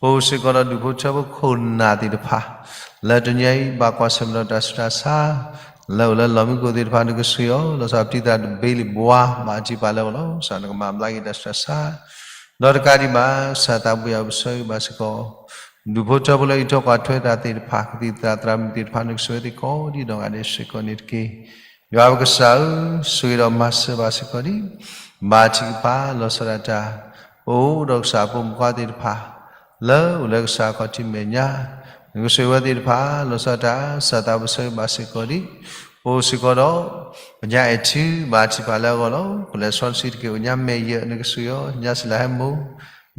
ပအိၣ်စ့ၢ်ကီးဒီးဒူၣ်ဖိထၢဖိခိၣ်နၢ်သ့ၣ်တဖၣ် လၢတနံၤအံၤဘၣ်ကွၢ်ဆၢၣ်မဲာ်ဒီးတၢ်ဆူးတၢ်ဆါ လၢအိၣ်လၢလီၢ်မံခိၣ်သ့ၣ်တဖၣ် နကဆိၣ်ဂ့ၤအီၤ လီၤဆီဒၣ်ပထံၣ်သးတဘ့ၣ်လံဘှါ ဘၣ်ထံးတဖၣ်လၢအဂီၢ်လီၤ. ကစၢ်နကမၤဘျါက့ၤတၢ်ဆူးတၢ်ဆါ ဒီးတကးဒံးဘၣ် ကစၢ်သးဘိယွၤဧၢ ပဆၢဂ့ၤဘၣ်စ့ၢ်ကီး ဒူၣ်ဖိထၢဖိလၢအံးထွဲကွၢ်ထွဲတၢ်သ့ၣ်တဖၣ် ကသံၣ်သရၣ်သရၣ်မုၣ်သ့ၣ်တဖၣ် နကဆိၣ်ဂ့ၤသ့ၣ်ကိးဒံးနီၢ်ဂၤဒဲးစ့ၢ်ကီးန့ၣ်တက့ၢ်. ယွၤပကစၢ်ဧၢ ဆိၣ်ဂ့ၤဒီးမၤစၢၤဘၣ်စ့ၢ်ကီးဒံး ဘၣ်ထံးကပၤလီၤဆီဒၣ်တၢ် ပအိၣ်ဒီးကစၢ်ဖိမုၣ်ဖိခွါသ့ၣ်တဖၣ် လၢအိၣ်လၢကစၢ်ခီၣ်ထံးမဲာ်ညါ နကဆိၣ်ဂ့ၤဝဲသ့ၣ်တဖၣ် လီၤဆီဒၣ်တၢ် ကစၢ်သးဘိပဆၢဂ့ၤဘၣ်စ့ၢ်ကီးဒံး ပအိၣ်စ့ၢ်ကီးဒီး ပညါအဲၣ်ထု ဘၣ်ထံးတဖၣ်လၢအဂီၢ်လီၤ. ပလဲၤစီဆှံတက့ၢ် ပညါမဲာ်ယဲၢ် နကဆိၣ်ဂ့ၤအီၤ ညါစံလၤဟဲမိၢ်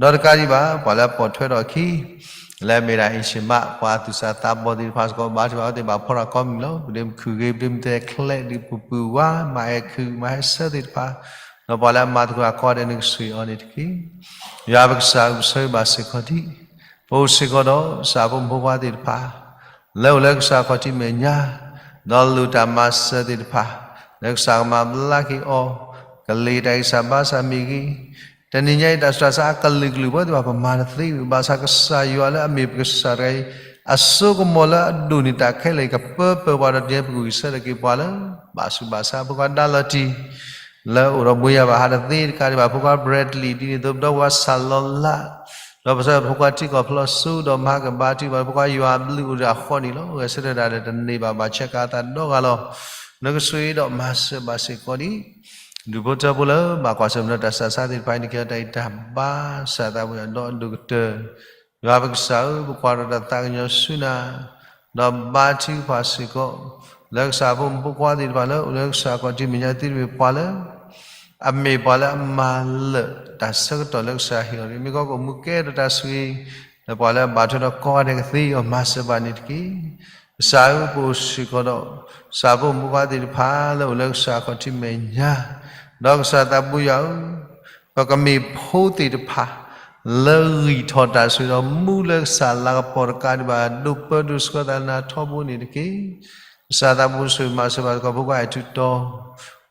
ဒီးတကးဒံးဘၣ် ပှၤလၢအပိာ်ထွဲထီၣ်အခံ လၢအမ့ၢ်ဒၣ်အ့ၣ်ၡ့မး ပှၤသူၣ်စၢ်သးဘီၣ်သ့ၣ်တဖၣ်စ့ၢ်ကီး ဘၣ်ထံးဘၣ်အဝဲသ့ၣ်ဘၣ်ဖီၣ်တၢ်ကိးမုၢ်လီၤ. ပဒ့မုၣ်ခုၣ်ဂ့ၤ ပဒ့မုၣ်တဲာ်ချဲး ဒုးပူၤပူၤဝါ မၤအဲၣ်ခုၣ် မၤဟဲဆၢသ့ၣ်တဖၣ် ဒီးပှၤလၢအမၤသကိးအကိးဂၤဒဲး နကဆိၣ်ဂ့ၤအီၤန့ၣ်တက့ၢ်. ယွၤပကစၢ်ဧၢ ပဆၢဂ့ၤဘၣ်စ့ၢ်ကီးဒံး ပအိၣ်စ့ၢ်ကီးဒီး ကစၢ်ဖိမုၣ်ဖိခွါသ့ၣ်တဖၣ် လၢအိၣ်လၢကစၢ်ခီၣ်ထံးမဲာ်ညါ ဒီးလိၣ်တၢ်မၤစၢၤသ့ၣ်တဖၣ် လၢကစၢ်ကမၤဘျါက့ၤအီၤ ကလံၤတၢ်ဂံၢ်စၢ်ဘါစၢ်မ့ၢ်ဂ့ၤ, တနံၤညါအံၤ တၢ်ဆူးတၢ်ဆါအကလုာ်ကလုာ် ပဝဲသ့ၣ်တဖၣ် ပမၤတသ့ဝံၤ ဘၣ်ဆၣ်ကစၢ်ယွၤလၢအမ့ၢ်ပကစၢ်တဂၤအံၤ အစိကမီၤလၢအဒိၣ်န့ၢ်တၢ်ခဲလၢာ် ကပၢပၢၤပှၤဒီး တနံၤပကဂံၢ်ဆၢထၢၣ်က့ၤပှၤလၢ ဘၣ်ဆူးဘၣ်ဆါ ဖိခွါဒါလီၤတံၢ် လၢအိၣ်ဒီးဘှ့ယၤဘၣ်ဟးတသ့တကးဒံးဘၣ် ဖိခွါ Bradley ဒ်န့ၣ်အသိး ဒီးဖိခွါစၢ်လီၤလး ဒီးပဆၢဖိခွါထံကီၢ်ဖျီစိ ဒီးမၤကဘါထုကဖၣ် ဖိခွါယွၤအဘျုးအိၣ်ဒီးအဃိန့ၣ်လီၤ. ဂဲၤဆၢထၢၣ်ဒၣ်ဒီးတန့ၢ်ဘၣ် ဘၣ်ဆဲးကၤအသးဒီဂၤလီၤ. နကဆိၣ်ဂ့ၤဒီးမၤစၢၤဘၣ်စ့ၢ်ကီးဒံး ဒူၣ်ဖိထၢဖိလၢဘၣ်ကွၢ်ဆၢၣ်မဲာ်ဒီးတၢ်ဆူးတၢ်ဆါသ့ၣ်တဖၣ်အံၤ နကဟ့ၣ်တၢ်အံၤတၢ်ဘါ ကစၢ်သးဘိယွၤဒီးအဒိၣ်ကတၢၢ် ယွၤပကစၢ်ဧၢ, ပကွၢ်ထီၣ်တၢ်သးကညီၤဆူနၤ, ဒီးဘါထုကဖၣ်စ့ၢ်ကီး လၢကစၢ်ဖိမုၣ်ဖိခွါသ့ၣ်တဖၣ်လၢ အိၣ်လၢကစၢ်ခီၣ်ထံးမဲာ်ညါသ့ၣ်တဖၣ်ပှၤလၢ အမ့ၢ်ပှၤလၢအမၤလၢာ်တၢ်ဆၢကတီၢ်လၢကစၢ်ဟ့ၣ်အီၤတဂ့ၤ, မ့ၢ်ကီးကအိၣ်မူကဲထီၣ်တၢ်ဆိၣ်ဂ့ၤ လၢပှၤလၢအဘၣ်ထွဲဒီးကိးဂၤဒဲးကသ့အဂီၢ် မၤစၢၤဘၣ်န့ၣ်တက့ၢ်. ကစၢ်ဧၢ, ပအိၣ်စ့ၢ်ကီးဒီး ကစၢ်ဖိမုၣ်ဖိခွါသ့ၣ်တဖၣ်လၢအိၣ်လၢကစၢ်ခီၣ်ထံးမဲာ်ညါ, ဒီးကစၢ်သးဘိယွၤဧၢ, ပကမ့ၢ်ဖိသ့ၣ်တဖၣ် လၢဂံၢ်ထီၣ်တၢ်ဆိၣ်ဂ့ၤဒီးမူလၢကစၢ်လၤကပီၤတကးဒံးဘၣ် ဒိးပၢဒိးဆှၢသးနၤထီဘိန့ၣ်တက့ၢ်. ကစၢ်သးဘိဆိၣ်ဂ့ၤမၤစၢၤဘၣ်စ့ၢ်ကီး ဖိခွါအဲၣ်ထူတီ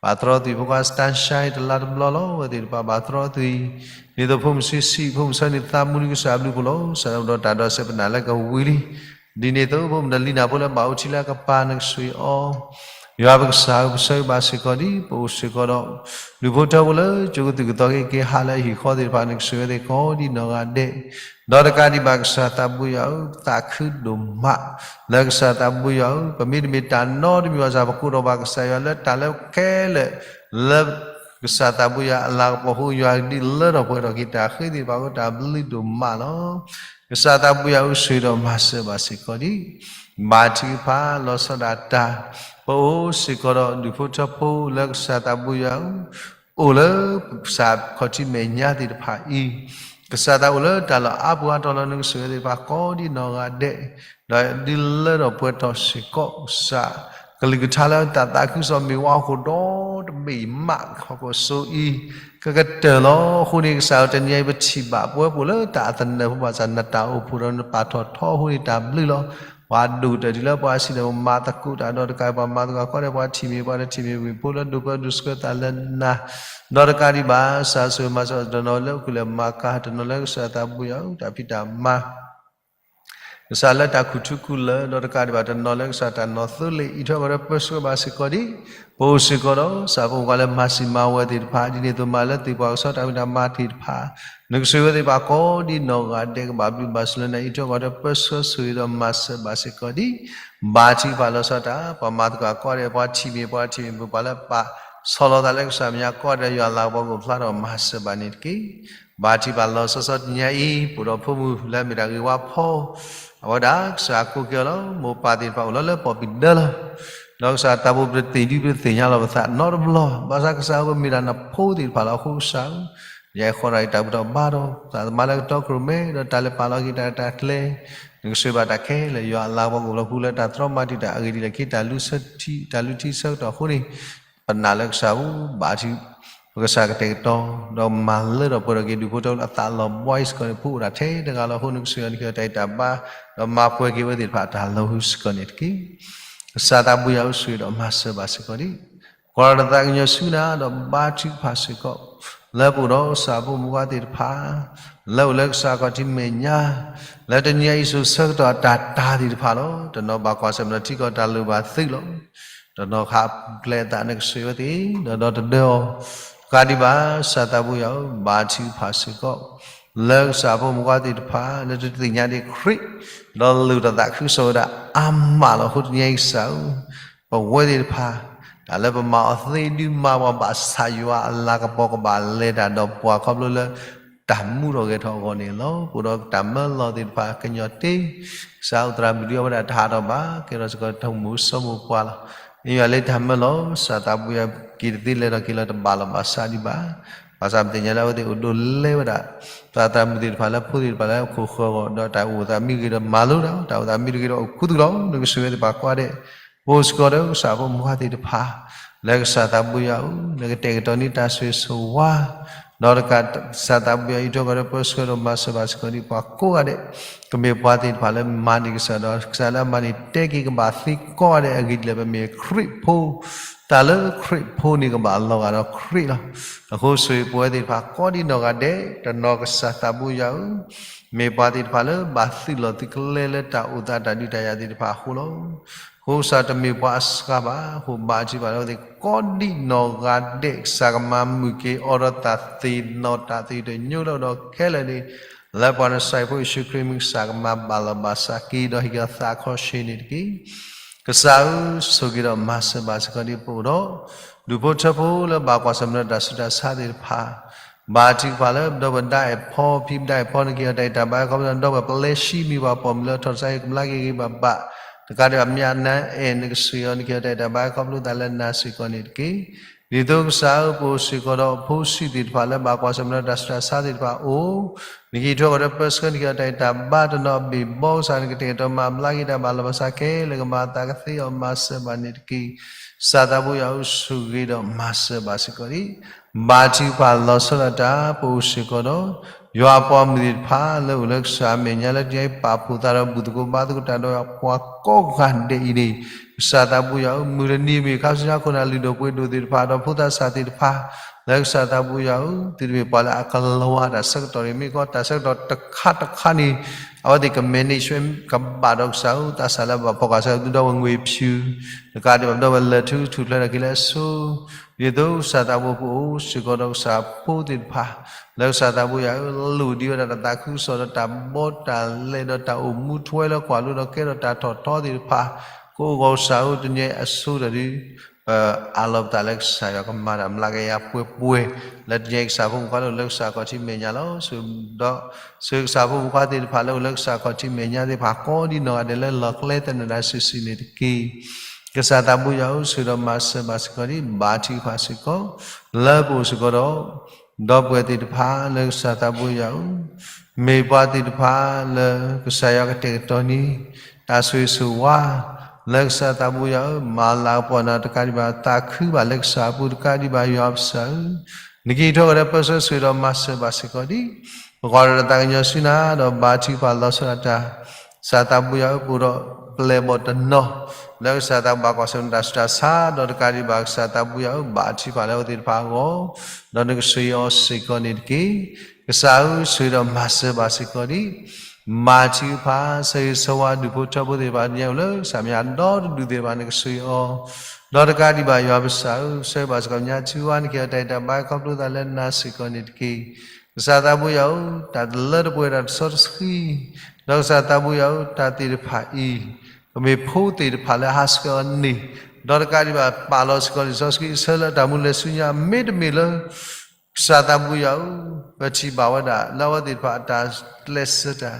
ဘၣ်သရီသုး ဖိခွါစတါရှါ တလါတဘျီလီၤ. အဝဲသ့ၣ်တဖၣ်ဘၣ်သရီသုးအံၤ ဒ်သိးဖိမုၣ်ဆံးဆံး ဖိမုၣ်ဆၢန့ၣ်သးမူလံ ကစၢ်အဘျုးအဖှိၣ်လီၤ. ကစၢ်ဒီးတၢ်ဒီးစဲးပနၢ်လၢကဝံၤလံ ဒ်န့ၣ်အသိး ဖိမုၣ်ဒီးလံနၢ်ဖိလၢဘၣ်အိၣ်ထံလၢအကပၤ နကဆိၣ်ဂ့ၤအီၤ, ယွၤပကစၢ်ဧၢ, ပဆၢဂ့ၤဘၣ်စ့ၢ်ကီးဒံး ပအိၣ်စ့ၢ်ကီးဒီး ဒူၣ်ဖိထၢဖိလၢ ကၠိကသုၣ်ကသီက့ၤက့ၤဟးလၢအဟံၣ်ဃီသ့ၣ်တဖၣ် နကဆိၣ်ဂ့ၤအဝဲသ့ၣ်ကိးဒံးနီၢ်ဂၤဒဲး, ဒီးတကးဒံးဘၣ် ကစၢ်သးဘိယွၤဧၢ, သးခုဒိၣ်မး လၢကစၢ်သးဘိယွၤဧၢ, ပမ့တမ့ၢ်တၢ်နီတမံၤဘၣ်ဆၣ် ပကိးထီၣ်ဘၣ်ကစၢ်ယွၤလၢတၢ်လၢခဲလၢာ် လၢ ကစၢ်သးဘိယွၤအလၤကပီၤအဃိ ယွၤဒုးလၢထီၣ်ပှဲၤထီၣ်က့ၤတၢ်ဃ့သ့ၣ်တဖၣ်အဃိ တၢ်ဘျုးဒိၣ်မးလီၤ. ကစၢ်သးဘိယွၤဧၢ, ဆိၣ်ဂ့ၤဒီးမၤစၢၤဘၣ်စ့ၢ်ကီးဒံး ဘါထုကဖၣ်လီၤဆီဒၣ်တၢ်, ပအိၣ်စ့ၢ်ကီးဒီးဒူၣ်ဖိထၢဖိလၢကစၢ်သးဘိယွၤဧၢ, အိၣ်လၢကစၢ်ခီၣ်ထံးမဲာ်ညါသ့ၣ်တဖၣ်အံၤ, ကစၢ်သးအိၣ်လၢတၢ်လီၢ်အါပူၤအါတီၤလီၤ. နကဆိၣ်ဂ့ၤအဝဲသ့ၣ်တဖၣ်ကိးဒံးနီၢ်ဂၤဒဲး ဒီးဒုးလၢထီၣ်ပှဲၤထီၣ်စ့ၢ်ကီး ကစၢ်ကလုၢ်ကထါလၢတၢ်သးခုကစီၣ်မ့ၢ်ဝဲဟီၣ်ခိၣ်ဒီတဘ့ၣ်မး ဟီၣ်ခိၣ်စိအံၤ ကကတၢၢ်လီၤ. အဃိန့ၣ် ကစၢ်ဧၢ, တနံၤအံၤပထံၣ်ဘၣ်ပဝဲပအိၣ်လၢတၢ်အသနၢၣ်ဖိဘၣ်ဆၣ် နတၢ်အိၣ်ဖှိၣ်ဒီးနပာ်ထီၣ်ထီအဃိန့ၣ် တၢ်ဘျုးလီၤ. ပှၤဒိၣ်ကတၢၢ်တုၤလၢပှၤစံၣ်ဒီး ပမၤသကိးတၢ်ဒီးတကး ပှၤမၤသကိးကိးဂၤဒဲး ပှၤထံၣ်မ့ၢ်ပှၤတထံၣ်မ့ၢ် ဝ့ၢ်ဖိလၢဒိးပၢဒိးဆှၢသးလၢနၤ ဒီးတကးဒံးဘၣ် ကစၢ်ဆိၣ်ဂ့ၤမၤစၢၤတနီၤလၢအုၣ်ကလဲၤမၤကၤ တနီၤလၢကစၢ်သးဘိယွၤဧၢ တၢ်ဖံးတၢ်မၤ ကစၢ်လၢတၢ်ခူၣ်ထူခူၣ်လၢာ် ဒီးတကးဒံးဘၣ်တနီၤလၢကစၢ်တၢ်နီၢ်သိလ့ၣ် အံးထွဲကွၢ်ထွဲပၢဆှၢဘၣ်စ့ၢ်ကီးဒံး ပအိၣ်စ့ၢ်ကီးဒီး ကစၢ်ဖိမုၣ်ဖိခွါလၢမၤစံၣ်မၤဝဲသ့ၣ်တဖၣ် ဒ်န့ၣ်အသိးမၤလၢသ့ၣ်ပှၤကဆီတၢ်ဖံးတၢ်မၤသ့ၣ်တဖၣ် နကဆိၣ်ဂ့ၤဝဲသ့ၣ်တဖၣ်ကိးဒံးနီၢ်ဂၤဒဲး ကဘၣ်ဘျုးဘၣ်ဆိၣ်လၢနၤ အံးထွဲကွၢ်ထွဲပၢဆှၢဆိၣ်ဂ့ၤဒီးမၤစၢၤဘၣ်စ့ၢ်ကီးဒံး ဘါထုကဖၣ်လီၤဆီဒၣ်တၢ် ပှၤမၤသကိးကိးဂၤဒဲး ပှၤထံၣ်မ့ၢ်ပှၤတထံၣ်မ့ၢ် ပှၤလၢပာ်ဆီလီၤသးလၢကစၢ်မဲာ်ညါကိးဂၤဒဲး ယွၤအလၤကပီၤကအိၣ်ဖျါထီၣ်မၤစၢၤဘၣ်န့ၣ်တက့ၢ်. ဘါထုကဖၣ်လီၤဆီဆီ တနံၤအံၤ ပအိၣ်ဒီးဖိမုၣ်လၢအမ့ၢ်တၢ်ဂ့ၤဝါဖီ အဝဲဒၣ်ကစၢ်ကိးက့ၤအီၤလီၤ. မိၢ်ပၢ်သ့ၣ်တဖၣ်အိၣ်လီၤလၢပီၢ်ပံၤဒၢလီၤ. ဒီးကစၢ်သးဘိပတသ့ၣ်ညါပတသ့ၣ်ညါလီၤပသးနီတဘျီ ဘၣ်ဆၣ်ကစၢ်ဧၢ ပမ့ၢ်ဒၣ်နဖိသ့ၣ်တဖၣ်လီၤ. အဃိကစၢ်ဧၢ ယအဲၣ်ဃီဒၣ်အံၤ တၢ်ဘူၣ်တၢ်ဘါဒီး သးသမါလၢကတီခိၣ်ရိၣ်မဲ ဒီးတၢ်လဲၤပာ်လီၤက့ၤတၢ်တၢ်ကျဲ နကဆိၣ်ဂ့ၤဘၣ်တၢ်ခဲလၢာ် ယွၤအလၤကပီၤကအိၣ်ဖျါလၢတၢ်တြီမၤတံာ်တာ် အဂ့ၢ်ဒ်လဲၣ် ခ့တၢ်လူဆၢထံတၢ်လူထံဆၢကတီၢ်အဃိန့ၣ် ပနာ်လၢကစၢ်ဧၢ ဘါထု ပကစၢ်ကတဲာ်ကတီၤ ဒီးမၤလၢထီၣ်ပှဲၤထီၣ်က့ၤ ဒူၣ်ဖိထၢဖိလၢအသးလီၤဘှါအံၤစ့ၢ်ကီးန့ၣ် ဖိအိၣ်ဒၣ်ထဲတဂၤလီၤ. အဃိနကဆိၣ်ဂ့ၤအီၤ နကဟ့ၣ်အီၤတၢ်အံးတၢ်ဘါ ဒီးမၤပှဲၤက့ၤဝဲသ့ၣ်တဖၣ်တၢ်လီၤဟုစ့ၢ်ကီးန့ၣ်တက့ၢ်. ကစၢ်သးဘိယွၤဧၢ ဆိၣ်ဂ့ၤဒီးမၤစၢၤဘၣ်စ့ၢ်ကီးဒံး ကွၢ်ထီၣ်တၢ်သးကညီၤဆူနၤ ဒီးဘါထုကဖၣ်စ့ၢ်ကီး လၢပအိၣ်ဒီးကစၢ်ဖိမုၣ်ဖိခွါသ့ၣ်တဖၣ် လၢအိၣ်လၢကစၢ်ခီၣ်ထံးမဲာ်ညါ လၢတနံၤအံၤစိၤဆၢကတီၢ်အတၢ်တၤသ့ၣ်တဖၣ်လီၤ. တနီၤဘၣ်ကွၢ်ဆၢၣ်မဲာ်ဒီးထံကီၢ်တၢ်လိၣ်ဘၣ်သုးလီၤ. တနီၤခးပူၤကျဲအသး နကဆိၣ်ဂ့ၤဝဲသ့ၣ် ဒီးဒီတဒၢအီၤ တကးဒံးဘၣ် ကစၢ်သးဘိယွၤဧၢ ဘါထုကဖၣ်စ့ၢ်ကီး လၢကစၢ်ဖိမုၣ်ဖိခွါသ့ၣ်တဖၣ် လၢတသ့ၣ်ညါဒံးခရံာ် ဒီးလိၣ်တၢ်သးခုကစီၣ်ဝဲဒၣ်အါမးလီၤ. အဃိတနံၤအံၤကစၢ်ဧၢ ပဝဲသ့ၣ်တဖၣ် တၢ်လၢပမၤအီၤသ့ဒုးမၤပှၤဘၣ်ဆၣ်ယွၤအလၤကပီၤကဘၣ်လဲၤတၢ်ဒီးပှၤ ခီဖျိလၢတၢ်မူထီၣ်ဂဲၤထီၣ်အဂီၢ်န့ၣ်လီၤ. ပအိၣ်ဒီးတၢ်မၢလီၤသ့ၣ်တဖၣ် ကညီၤတ့ ကစၢ်ဧၢ သရၣ်မုၣ်ဒုးအီၤဝဲဒၣ်တဟးထီၣ်ဘၣ် ကဲထီၣ်စ့ၢ်ကီးတၢ်အိၣ်မူအစိမိၢ်ပှၢ်လီၤ. မ့ၢ်ယွၤလၢတၢ်မၢလီၤ ကစၢ်သးဘိယွၤက့ၤတသ့လဲၤထီၣ်က့ၤလီၤတဘၣ်လီၤဘၣ်ဆၣ်ဒံးဘၣ်. ဘၣ်ဆၣ်ပသ့ၣ်ညါလၢအဝဲသ့ၣ်အိၣ်ဒိးလဲဝဲဒၣ် သရၣ်သရၣ်မုၣ်သ့ၣ်တဖၣ်လၢဖိသ့ၣ်တဖၣ်လၢအခိၣ်ဃၢၤအဂီၢ် ဒီးတၢ်အိၣ်သးမံဂ့ၤဒီးမၤလိတၢ် တၢ်အိၣ်သးမံတဂ့ၤဒီးအိၣ်ခူသူၣ်လီၤ. နကဆိၣ်ဂ့ၤသ့ၣ်တဖၣ်ကိးဂၤဒဲး ပအိၣ်စ့ၢ်ကီးဒီးကစၢ်ဖိမုၣ်ဖိခွါသ့ၣ်တဖၣ် လၢကစၢ်သးဘိယွၤဧၢ နကတဲာ်ကတီၤန့ၢ်တၢ်ဆိၣ်ဂ့ၤဆိၣ်ဝါ ဒီးတကးကစၢ်သးဘိယွၤအံးထွဲကွၢ်ထွဲပၢဆှၢဒီးမၤစၢၤဘၣ်စ့ၢ်ကီးဒံးပှၤကိးဂၤဒဲး ကမ့ၢ်ပှၤသ့ၣ်တဖၣ်လၢမၤန့ၢ်ကစၢ်ဒီး ကစၢ်လၢအမၤန့ၢ်တဲက့ၤကဘၣ်သ့ကိးဂၤဒဲး အဂ့ၢ်ဒ်လဲၣ် ပမ့ၢ်ခရံာ်ဖိ တၢ်လၢခရံာ်ဖိန့ၣ်ကဘၣ်လီၤဂာ်ဒီးခရံာ်လီၤ. အဃိဆိၣ်ဂ့ၤပဝဲသ့ၣ်တဖၣ်ကိးဒံးနီၢ်ဂၤဒဲး တနီၤကစၢ်သးဘိယွၤဧၢ မ့ၢ်ပှၤသ့ၣ်တဖၣ်လၢဘၣ်သုးလီၢ်သုးကျဲလၢတၢ်အိၣ်သးတၢ်ဒုးတၢ်ယၤသ့ၣ်တဖၣ်အဃိလီၤ. အဃိကစၢ်တမ့ၢ်ပှၤအစှၤဘၣ်, အဃိဘါထုကဖၣ်လၢအဝဲသ့ၣ်ကိးဒံးနီၢ်ဂၤဒဲး ကစၢ်ကမၤမုာ်က့ၤအီၤဒီးတၢ်သ့ၣ်နီၣ်တၢ်သ့ၣ်တညိလၢအအိၣ်ဒီးခဲလၢာ်န့ၣ်, လၢပှၤနစၤရ့းဖိယ့ၣ်ၡူးခရံာ်မ့ၢ်ကစၢ်ကမၤဘၣ်လီၤဘၣ်စးက့ၤဒီးဟ့ၣ်က့ၤအသးအခီၣ်ဆ့ၣ်န့ၣ်တက့ၢ်. ကစၢ်ဧၢ, ဆိၣ်ဂ့ၤဒီးမၤစၢၤဘၣ်စ့ၢ်ကီးဒ်ပအိၣ်ဒီး ဒူၣ်ဖိထၢဖိလၢဘၣ်ကွၢ်ဆၢၣ်မဲာ်ဒီးတၢ်ဆူးတၢ်ဆါသ့ၣ်တဖၣ်, ဘါထုကဖၣ်လၢပဒီပုၢ်ဝဲၢ်ဒၣ်အဲၣ်ဖီ ဖံးဘၣ်အဲၣ်ဖီန့ၣ် ကဟ့ၣ်အီၤတၢ်အဲၣ်တၢ်ဘါခီဖျိသး ဒီပုၢ်ဝဲၢ်ပျဲၢ်ဆံမံၤပှၤပိာ်မုၣ်လၢထီၣ်တၢ်ဆါဟ့ၣ်ကဘျါက့ၤဂ့ၤဂ့ၤဘၣ်ဘၣ်, တကးဒံးဘၣ်မၠးနါအဲၣ် နကဆှၢအီၤ နကဟ့ၣ်အီၤတၢ်အဲၣ်တၢ်ဘါခီဖျိသးလၢနၤစ့ၢ်ကီးန့ၣ်တက့ၢ်. ဒ်သိးကစၢ်ဧၢ ပအိၣ်စ့ၢ်ကီးဒီးအဖိဆံးသ့ၣ်တဖၣ်လၢဘၣ်ကွၢ်ဆၢၣ်မဲာ်ဒီးတၢ်ဆူးတၢ်ဆါသ့ၣ်တဖၣ်အအိၣ်, နကဟံးထီၣ်ကဒီးပၢဆှၢ နကဟ့ၣ်အီၤတၢ်အဲၣ်တၢ်ဘါတနီၤအဘ့ၣ်ဘီကစၢ် နကတဲာ်ကတီၤမၤဘျါက့ၤတၢ်ဘၣ်လီၤဘၣ်စးခဲလၢာ်ကမၤအသးကသ့အီၤ မၤစၢၤဘၣ်န့ၣ်တက့ၢ်. ကစၢ်သးဘိယွၤဧၢ ဆိၣ်ဂ့ၤဒီးမၤစၢၤဘၣ်စ့ၢ်ကီးဒ် ဘါထုကဖၣ်လီၤဆီဒၣ်တၢ် ပအိၣ်စ့ၢ်ကီးဒီး ယွၤအပှၤမုၢ်သ့ၣ်တဖၣ်လၢအိၣ်လၢကစၢ်အမဲာ်ညါလၢတနံၤအံၤ ပာ်ဖှိၣ်သးဒီးဘူၣ်သကိးဘါသကိးတၢ်ဒီးပှၤကိးဂၤဒဲးအံၤန့ၣ်, ကစၢ်သးဘိယွၤဧၢ မုၢ်တနံၤမ့ၢ်ခါဆူညါခိၣ်နၢ်လုၢ်ဒိၣ်ပှ့ၤဒိၣ်သ့ၣ်တဖၣ် ဒီးဖိသးစၢ်သ့ၣ်တဖၣ် လၢကစၢ်သးဘိယွၤဧၢ သုတမ့ၢ်ပှၤလၢအကလီၤဝါတၢ်ဆၢကတီၢ်န့ၣ် မ့ၢ်ကီးတၢ်ဆၢကတီၢ်တခါတခါန့ၣ် အဝဲသ့ၣ်က manage ကဘၣ်ဒီးကစၢ်ဧၢ သးစၢ်လၢဘၣ်ဖီၣ်ဃာ်ဆၢကတီၢ်ဒီးပှၤငွေဖၠူ တကးဒံးဘၣ်ဒီးပလၢၢ်ထူထူၣ်ဖျဲးထီၣ်က့ၤလၢအဆိ ဒ်သိးကစၢ်သးဘိပအိၣ်စ့ၢ်ကီးဒီးကစၢ်ဖိသ့ၣ်တဖၣ် လၢကစၢ်သးဘိယွၤဧၢ လိၣ်ဒံးဝဲဒၣ်တၢ်သးခုကစီၣ်ဒီးတၢ်ဘီတၢ်လဲဒီးတၢ်အိၣ်မူထွဲလၢကွၢ်လိဒီးကဲထီၣ်တၢ်ထီၣ်ထီသ့ၣ်တဖၣ် ကအိၣ်ဂီၢ်ကစၢ်ဧၢ တနံၤအံၤအဆိတၢ်ဒုး ပအးလီၤပသးလၢကစၢ်ယွၤကမၤတၢ်မျးကယၤပှဲၤပှဲၤ လၢတနံၤအံၤကစၢ်ဖိမုၣ်ခွါလၢအိၣ်လၢကစၢ်ခီၣ်ထံးမဲာ်ညါလီၤ. ဒီး ဆှၢကစၢ်ဖိမုၣ်ခွါသ့ၣ်တဖၣ်လၢအိၣ်လၢကစၢ်ခီၣ်ထံးမဲာ်ညါသ့ၣ်တဖၣ် ကိးဒံးနီၢ်ဂၤဒဲးလၢလီၢ်ကျဲသနၢၣ်တၢ်စုာ်စုာ်န့ၣ်တက့ၢ်. ကစၢ်သးဘိယွၤဧၢ ဆိၣ်ဂ့ၤဒီးမၤစၢၤဘၣ်စ့ၢ်ကီးဒ် ဘါထုကဖၣ်စ့ၢ်ကီး လၢပအိၣ်စ့ၢ်ကီးဒီး ဒီပုၢ်ဝဲၢ်သ့ၣ်တဖၣ်လၢကစၢ်သးဘိယွၤဧၢ မ့ၢ်ပှၤသ့ၣ်တဖၣ်လၢကစၢ်ယွၤကတဲာ်ကတီၤန့ၢ် တၢ်ဆိၣ်ဂ့ၤဆိၣ်ဝါ လၢကစၢ်သးဘိယွၤဧၢ မၤလၤကပီၤနၤတကးဒံးဘၣ် သးခုဘၣ်လၢကစၢ်အပူၤတကးဒံးဘၣ် ယွၤပကစၢ်ဧၢ, နကဟံးထီၣ်ကဒီးပၢဆှၢ ဆိၣ်ဂ့ၤဒီးမၤစၢၤဘၣ်စ့ၢ်ကီးဒ် ပကွၢ်ဒီးတၢ်သးကညီၤဆူနၤ ဒီးဘါထုကဖၣ်လီၤဆီဒၣ်တၢ် ကစၢ်သးဘိယွၤဧၢ ပအိၣ်ဒီးပျဲၢ်ဘီၣ်တနီၤ လၢကစၢ်သးဘိယွၤဘၣ်ကွၢ်ဆၢၣ်မဲာ်တၢ်ဆူးတၢ်ဆါ ဒီးတကးဒံးဘၣ် ကစၢ်သးဘိယွၤဧၢ ဘါထုကဖၣ်လၢအဝဲသ့ၣ်တဖၣ်အဂီၢ် ဒီးနကဆိၣ်ဂ့ၤအီၤစ့ၢ်ကီးန့ၣ်တက့ၢ်. ကစၢ်ဧၢ ဆိၣ်ဂ့ၤဒီးမၤစၢၤဘၣ်စ့ၢ်ကီးဒ် ဘါထုကဖၣ် ဆၢဂ့ၤဆၢဝါဒူၣ်ဖိထၢဖိသ့ၣ်တဖၣ် တနံၤအံၤအိၣ်လၢကစၢ်မဲာ်ညါဒီတဒူၣ်သ့ၣ်တဖၣ် နကဆိၣ်ဂ့ၤအီၤ ဒီးတကးဒံးဘၣ် ယွၤပကစၢ်ဧၢ ဆၢဂ့ၤဘၣ်စ့ၢ်ကီး ညါထူဝါ နကဟ့ၣ်အီၤတၢ်အဲၣ်တၢ်ဘါခီဖျိသးလၢနၤစ့ၢ်ကီးန့ၣ်တက့ၢ်. ကစၢ်သးဘိယွၤဧၢ တၢ်တလၢတပှဲၤတၢ်တစီတဆှံ ဒီးကစၢ်သးဘိယွၤဧၢ တၢ်သ့ၣ်တဖၣ်အံၤ ကမ့ၢ်ဖိသ့ၣ်တဖၣ်လၢဟးဆှဲးအီၤန့ၣ် ဒီးတကးဒံးဘၣ် ပာ်လီၤစ့ၢ်ကီးလံာ်စီဆှံအဆၢလၢတၢ်မူလၢာ်ဆူညါ မ့တမ့ၢ်လၢ ကစၢ်သးဘိယွၤဧၢ ပထံၣ်ဘၣ်ဝဲဒၣ် လၢအဝဲသ့ၣ်တဖၣ်အတၢ်ကျဲးစၢးတၢ်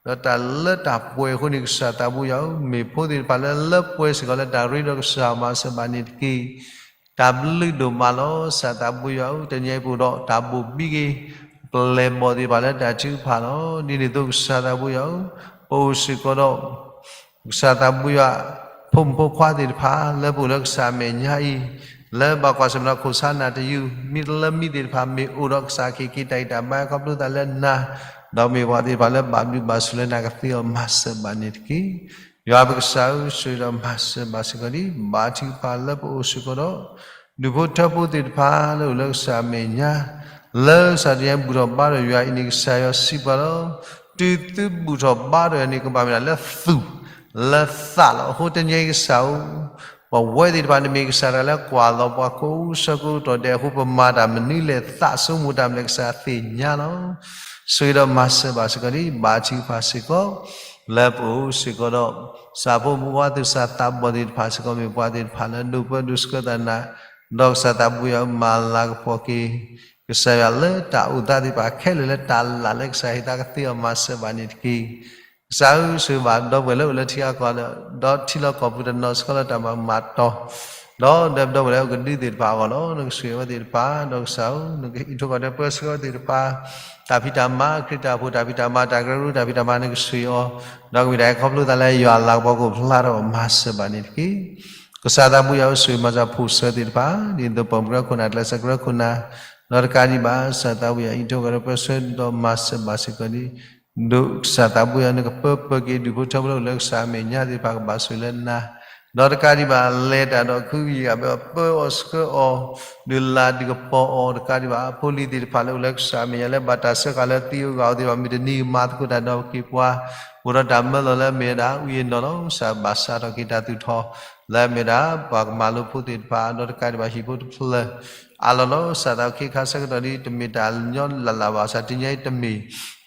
ဒီးတၢ်လၢတၢ်ပှဲၤအဃိန့ၣ် ကစၢ်သးဘိယွၤဧၢ မ့ၢ်ဖိသ့ၣ်တဖၣ်လၢလၢပှဲၤစ့ၢ်ကီးလၢတၢ်ရ့ဒီးကစၢ် မၤစၢၤဘၣ်န့ၣ်တက့ၢ်. တၢ်ဘျုးဒိၣ်မးလီၤ ကစၢ်သးဘိယွၤဧၢ တနံၤအံၤပအိၣ်ဒီးတၢ်ဘိၣ်ဘံက့ၤ ပျဲၢ်ဘီၣ်သ့ၣ်တဖၣ်လၢတၢ်ထုကဖၣ်လီၤ. ဒ်န့ၣ်အသိးကစၢ်သးဘိယွၤဧၢ ပအိၣ်စ့ၢ်ကီးဒီး ကစၢ်သးဘိယွၤ ဖိမုၣ်ဖိခွါသ့ၣ်တဖၣ် လၢပအိၣ်လၢကစၢ်အမဲာ်ညါအံၤ လၢဘၣ်ကွၢ်ဆၢၣ်မဲာ်ဒီးခိၣ်ဆါနၢ်တယုၢ် မ့ၢ်တလၢမံသ့ၣ်တဖၣ် မ့ၢ်အိၣ်ဒီးကစၢ်က့ၤက့ၤတၢ်ဂံၢ်တၢ်ဘါခီဖျိသးလၢနၤ ဒီးမ့ၢ်ပှၤသ့ၣ်တဖၣ်လၢဘၣ်ဘျုးဘၣ်ဆိၣ်လၢနၤကသ့အီၤ မၤစၢၤဘၣ်န့ၣ်တက့ၢ်. ယွၤပကစၢ်ဧၢ ဆိၣ်ဂ့ၤဒီးမၤစၢၤဘၣ်စ့ၢ်ကီးဒ် ဘါထုကဖၣ်လၢပအိၣ်စ့ၢ်ကီးဒီး ဒူၣ်ဖိထၢဖိသ့ၣ်တဖၣ်လၢအိၣ်လၢကစၢ်အမဲာ်ညါ လၢကစၢ်တနံၤအံၤဘူၣ်ထီၣ်ဘါထီၣ်ယွၤအံၤန့ၣ် ကစၢ်ယွၤစံးပှၤလီၤ. တုၤသုဘူၣ်ထီၣ်ဘါထီၣ်ယၤန့ၣ် ကဘၣ်မ့ၢ်ဒၣ်လၢသူၣ် လၢသးလီၤ. အဃိတနံၤအံၤကစၢ်ဧၢ ပဝဲသ့ၣ်တဖၣ်န့ၣ်မ့ၢ်ကစၢ်တဂၤလၢကွၢ်လီၤပှၤကိးဆၢကိးကတီၢ်ဒဲးအဃိ ပမၤတၢ်မနုၤလဲၣ် သးဆိကမိၣ်တၢ်မနုၤလဲၣ် ကစၢ်သ့ၣ်ညါလီၤ. ဆိၣ်ဂ့ၤဒီးမၤစၢၤဘၣ်စ့ၢ်ကီးဒ် ဘါထုကဖၣ်စ့ၢ်ကီး လၢပအိၣ်စ့ၢ်ကီးဒီး ကစၢ်ဖိမုၣ်ဖိခွါသူၣ်စၢ်သးဘီၣ်သ့ၣ်တဖၣ်စ့ၢ်ကီး မ့ၢ်ပှၤသ့ၣ်တဖၣ်လၢဒိၣ်ပၢဒိၣ်ဆှၢသးနၤ ဒီးကစၢ်သးဘိယွၤမၤလၤကပီၤက့ၤ ကစၢ်ယွၤလၢတၢ်အိၣ်သးသ့ၣ်တဖၣ်ခဲလၢာ်လၢတၢ်လၢ်လၢကစၢ်ဟ့ၣ်သးကသ့အီၤ မၤစၢၤဘၣ်န့ၣ်တက့ၢ်. ကစၢ်ဧၢ ဆိၣ်ဂ့ၤဘၣ်ဒီပုၢ်ဝဲၢ်လၢအိၣ်လၢထံဂၤကီၢ်ဂၤ ဒီးထံလီၢ်ကီၢ်ပူၤတနီၤစ့ၢ်ကီးလၢတၢ်မၤမၤတီၤ ဒီးဒီပုၢ်ဝဲၢ်လၢအိၣ်ကဒုသ့ၣ်တဖၣ်အဂီၢ်လီၤ. နကဆိၣ်ဂ့ၤအဝဲသ့ၣ်တဖၣ် ဒီးကစၢ်ဧၢ နကအံးထွဲကွၢ်ထွဲပၢဆှၢအဝဲသ့ၣ်တဖၣ် တၢ်ဖံးတၢ်မၤ ခရံာ်တၢ်အိၣ်ဖှိၣ် တၢ်ဖံးတၢ်မၤ တၢ်ကရၢကရိ တၢ်ဖံးတၢ်မၤ နကဆိၣ်ဂ့ၤအီၤ ဒီးကမ့ၢ်တၢ်အဲၣ်ခီဖျိသးလၢယွၤအလၤကပီၤကအိၣ်ဖျါထီၣ် မၤစၢၤဘၣ်န့ၣ်တက့ၢ်. ကစၢ်သးဘိယွၤဧၢ ဆိၣ်ဂ့ၤမၤစၢၤဖိၣ်စၢၤသ့ၣ်တဖၣ် ဒ်သိးပိာ်မုၣ်ကရၢခိၣ်နၢ် ကျဲးစၢးကရၢခိၣ်နၢ် ဒီးတကးဒံးဘၣ် ကစၢ်သးဘိယွၤအံးထွဲကွၢ်ထွဲပၢဆှၢ ဒီးမၤစၢၤဘၣ်စ့ၢ်ကီးဒ် ဒိးကစၢ်သးဘိယွၤ နကပၢပၢက့ၤဒူၣ်ဖိထၢဖိလၢအိၣ်လၢကစၢ်အမဲာ်ညါသ့ၣ်တဖၣ် ကဘၣ်ဆိၣ်ဂ့ၤလၢနၤ ဒီးတကးဒံးဘၣ် လဲၤတၢ်ဒီးခုကယံာ်အဘၢ ပၢအီၤဆှၢအီၤ ဒုးလၤဒုးကပီၤအီၤတကးဒံးဘၣ် ဖိလံၤသ့ၣ်တဖၣ်လၢအိၣ်လၢကစၢ်အမဲာ်ညါလၢဘၣ်တၢ်စၢဃာ်လၢသံဧိၤဂၤဧိၤသ့ၣ်တဖၣ် မုၢ်တနံၤမၤသကိးတၢ်ဒီးက့ၤပှၤ အိၣ်ဒီးတၢ်မၢလီၤလၢအမ့ၢ်ဝဲဒၣ် ဝံအ့ၣ်နီၣ်လီၤ. ကစၢ်ဘၣ်စးထီၣ်က့ၤတၢ်သူၣ်ထီၣ် လၢအမ့ၢ်ဝဲဒၣ် ပှၤကမၤလိဖိသ့ၣ်တဖၣ် ဒီးတကးဒံးဘၣ်ဟံၣ်ဖိတဖျၢၣ် အါလီၤလီၤ. ကစၢ်သးခ့ခါဆၢကတီၢ်ဒ်တမ့ၢ်တၢ်ညီလၢ်လၢ်ဘၣ်ဆၣ် တနံၤအံၤတမ့ၢ်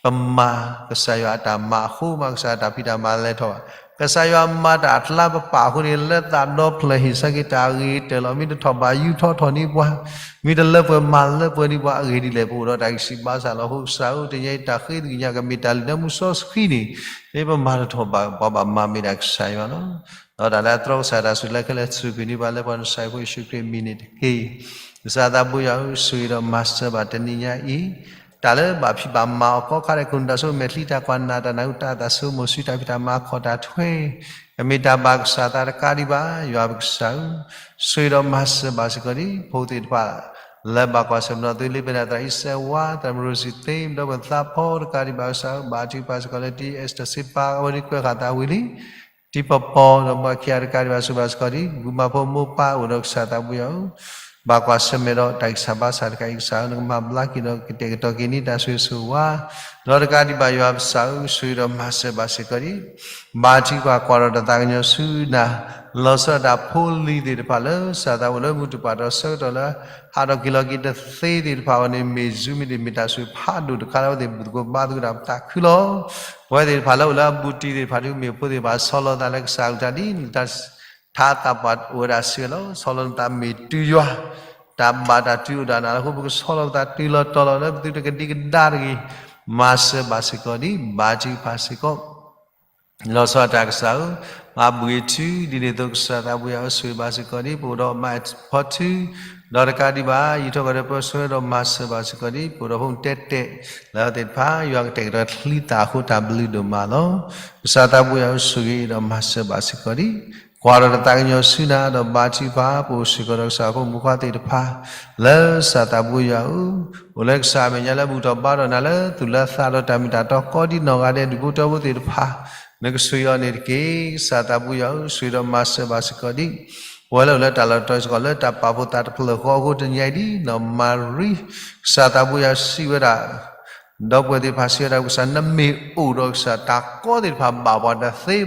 ပမၤကစၢ်ယွၤအတၢ်မၤအဃိ မ့ၢ်ကစၢ်ယွၤအတၢ်ဖံးတၢ်မၤလဲၤထီၣ်ဘၣ်. ကစၢ်ယွၤမၤတၢ်အကျါပပာ်အဃိန့ၣ် လၢသးဒီဖျၢၣ်ဟ့ၣ်ဆၢက့ၤတၢ်အဂ့ၤကတၢၢ်လီၤ. မ့ၢ်တထီၣ်ဘးယူၢ်ထီၣ်ထီၣ်န့ၢ်ပှၤ, မ့ၢ်တလၢပှဲၤမၤလၢပှဲၤန့ၢ်ပှၤအဂ့ၢ်ဒ်လဲၣ် ပအိၣ်ဒီးတၢ်ဂံၢ်စၢ်ဘါစၢ်လီၤ. အဃိကစၢ်ဧၢ တနံၤအံၤတၢ်ဃ့သကွံာ်ညါကမ့ၢ်တၢ်လုၢ်လၢမူစီဆှံန့ၣ် မ့ၢ်ပမၤတထီၣ်ဘး ပှၤဘၣ်မၤမ့ၢ်ဒၣ်ကစၢ်ယွၤလီၤ. ဒီးတၢ်လၢအတြီကစၢ်တၢ်ဆိၣ်ဂ့ၤခဲလၢာ် ဆိၣ်ဂ့ၤန့ၢ်ပှၤလၢပှၤနစၢ်ဖိယ့ၣ်ၡူးခရံာ်အမံၤန့ၣ်တက့ၢ်. ကစၢ်သးဘိယွၤဧၢ ဆိၣ်ဂ့ၤဒီးမၤစၢၤဘၣ်တနံၤညါအံၤ တၢ်လၢဘၣ်ဖံးဘၣ်မၤအီၤကိးခါဒဲး ခိၣ်နူာ်တၢ်ဆိကမိၣ် မဲာ်ချံတၢ်ကွၢ်နာ် တၢ်နၢ်ဟူ တၢ်သးဆိကမိၣ် စုတၢ်ဖံးတၢ်မၤ ခီၣ်တၢ်ထွဲ ကမ့ၢ်တၢ်ဘၣ်ကစၢ်သးတကးဒံးဘၣ် ယွၤပကစၢ်ဧၢ, ဆိၣ်ဂ့ၤဒီးမၤစၢၤဘၣ်စ့ၢ်ကီးဒံး ဖိသ့ၣ်တဖၣ် လၢဘၣ်ကွၢ်ဆၢၣ်မဲာ်ဒီးသုလ့ပဒါ သရၣ်အံၤစဲဝါ သရၣ်မုၣ်ရိစံသ့ ဒီးပသးဖီတကးဒံးဘၣ်ကစၢ်ဧၢ, ဘၣ်ထုကဖၣ်စ့ၢ်ကီးလၢ တံအ့စတၢ်စ့ပာ် အဝဲဒၣ်ကွဲးဃာ်သးဝံၤလံ တံပပီ ဒီးပှၤခံဂၤတကးဒံးဘၣ် ဆိၣ်ဂ့ၤဘၣ်စ့ၢ်ကီးဒံး ဂုၤမၤဖိမိၢ်ပၢ်အိၣ်ဒီးကစၢ်သးဘိယွၤဧၢ, ဘၣ်ကွၢ်ဆၢၣ်မဲာ်ဒီးတၢ်ဂံၢ်စၢ်ဘါစၢ်တခါအံၤကစၢ်ဧၢ, နကမၤဘျါက့ၤဒီးကတဲာ်ကတီၤက့ၤန့ၢ်တၢ်ဆိၣ်ဂ့ၤဆိၣ်ဝါ, ဒီးတကးဒံးဘၣ်ယွၤပကစၢ်ဧၢ ဆိၣ်ဂ့ၤဒီးမၤစၢၤဘၣ်စ့ၢ်ကီးဒံး ဘါထုကဖၣ်ကွၢ်ဒီးတၢ်သးကညီၤဆူနၤ, လီၤဆီဒၣ်တၢ်ဖိလံၤသ့ၣ်တဖၣ်လၢ ကစၢ်သးအိၣ်လၢမုၢ်တပၤဒီးဆၢကတီၢ်လၢ ဟးထီၣ်က့ၤလီၤက့ၤတသ့သ့ၣ်တဖၣ်အဂီၢ်န့ၣ် မ့ၢ် Zoom မ့ၢ်တမ့ၢ် တၢ်ဆိၣ်ဂ့ၤဖးဒိၣ်တခါလၢအဝဲသ့ၣ်ဘူၣ်သကိးဘါသကိးတၢ်ပသးခုလီၤ. ပဝဲသ့ၣ်တဖၣ်လၢအိၣ်လၢအဘူးတံၢ်သ့ၣ်တဖၣ် ဒ်မ့ၢ်ဖိသ့ၣ်တဖၣ် ဆီလီၤသးလၢကစၢ်အကလုၢ်တၢ်ဒ်နတၢ်ထါသးပှၢ်အိၣ်ဝဲဒၣ်စ့ၢ်ကီးလီၤ. ဆီလီၤနသးမ့ၢ်တုၤယွၤ တၢ်ဘၣ်တၢ်တုၤအိၣ်တၢ်နးလီၤအဃိ ပကဆီလီၤပသးတုၤလီၤတီၤလီၤလၢပသုတကဒံကဒါတဂ့ၤ, မၤစၢၤဘၣ်စ့ၢ်ကီးဒံး ဘါထုကဖၣ်စ့ၢ်ကီး လီၤဆီဒၣ်တၢ်ကစၢ်ဧၢ, မၤဘှံးထု ဒ်န့ၣ်အသိးကစၢ်သးဘိယွၤဧၢ ဆိၣ်ဂ့ၤဘၣ်စ့ၢ်ကီးဒံး ပအိၣ်ဒီးမၤဖီထု, ဒီးတကးဒံးဘၣ် ယံာ်ထီၣ်ကဒီးပၢဆှၢဒီးမၤစၢၤဘၣ်စ့ၢ်ကီးဒံး ပအိၣ်ဒီးဖိမုၣ်တဲတဲာ် လၢအဝဲသ့ၣ်တဖၣ် ယွၤကတဲာ်ကတီၤချံသၣ်အဃိတၢ်ဘျုးဒိၣ်မးလီၤ. ကစၢ်သးဘိယွၤဧၢ ဆိၣ်ဂ့ၤဒီးမၤစၢၤဘၣ်စ့ၢ်ကီးဒံး ကွၢ်ဒီးတၢ်သးကညီၤဆူနၤ ဒီးဘါထုကဖၣ် ပအိၣ်စ့ၢ်ကီးဒီးကစၢ်ဖိမုၣ်ခွါသ့ၣ်တဖၣ် လၢကစၢ်သးဘိယွၤဧၢ, အိၣ်လၢကစၢ်အမဲာ်ညါလၢဘူၣ်ထီၣ်ဘါထီၣ်နၤလၢသူၣ်လၢသးဒီးတၢ်မ့ၢ်တၢ်တီကိးဒံးနီၢ်ဂၤဒဲး ဒူၣ်ဖိထၢဖိသ့ၣ်တဖၣ် နကဆိၣ်ဂ့ၤအီၤန့ၣ်တက့ၢ်. ကစၢ်သးဘိယွၤဧၢ ဆိၣ်ဂ့ၤဒီးမၤစၢၤဘၣ်စ့ၢ်ကီးဒံး ပဝဲလၢအိၣ်လၢတၢ်လီၢ်တတီၤစ့ၢ်ကီးလၢတၢ်ပာ်ဖှိၣ်သးတဖျၢၣ်ဃီအဃိ တနံၤအံၤဒ်နီၢ်မၤရံ ကစၢ်သးဘိယွၤစံးဝဲဒၣ် ဒီပုၢ်ဝဲၢ်သ့ၣ်တဖၣ်စံးဝဲဒၣ် ကစၢ် နမ့ၢ်အိၣ်ဒီးကစၢ် တၢ်ကီသ့ၣ်တဖၣ်ဘၣ်ပှၤတသ့ဘၣ်.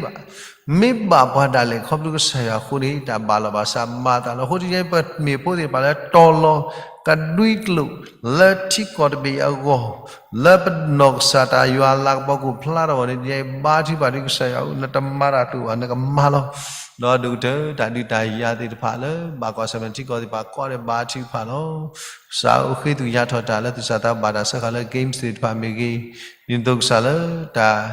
မ့ၢ်ဘၣ်ပှၤဒၣ်လဲာ် ခီဖျိကစၢ်ယွၤအဃိန့ၣ် တၢ်ဘၣ်လီၤဘၣ်စးမၤသးလီၤ. အဃိတနံၤအံၤ ပမ့ၢ်ဖိသ့ၣ်တဖၣ်လၢတီၤလီၤကဒွံကျိာ် လၢထံကီၢ်တဘ့ၣ်အဂီၢ် လၢပနီၢ်ကစၢ်တၢ်ယွၤလၤကပီၤကအိၣ်ဖျါထီၣ်အဂီၢ်န့ၣ် တနံၤအံၤဘါထုကဖၣ်ဒံး ကစၢ်ယွၤဧၢ နတမၤတၢ်တအိၣ်ဘၣ် နကမၤလီၤ. ဒီးဒိၣ်ကတၢၢ်တၢ်ဒုးတၢ်ယၤသ့ၣ်တဖၣ်လၢ ဘၣ်ကွၢ်ဆၢၣ်မဲာ်ထံကီၢ်သ့ၣ်တဖၣ်ကိးဂၤဒဲး ဘါထုကဖၣ်လီၤ. ကစၢ်ဧၢ ဃ့သုညါထီၣ်တၢ်လၢသူၣ်စၢ်သးဘီၣ်တၢ်စၢဃာ်လၢ games သ့ၣ်တဖၣ်မ့ၢ်ဂ့ၤ, ဒ်သိးကစၢ်လၢတၢ်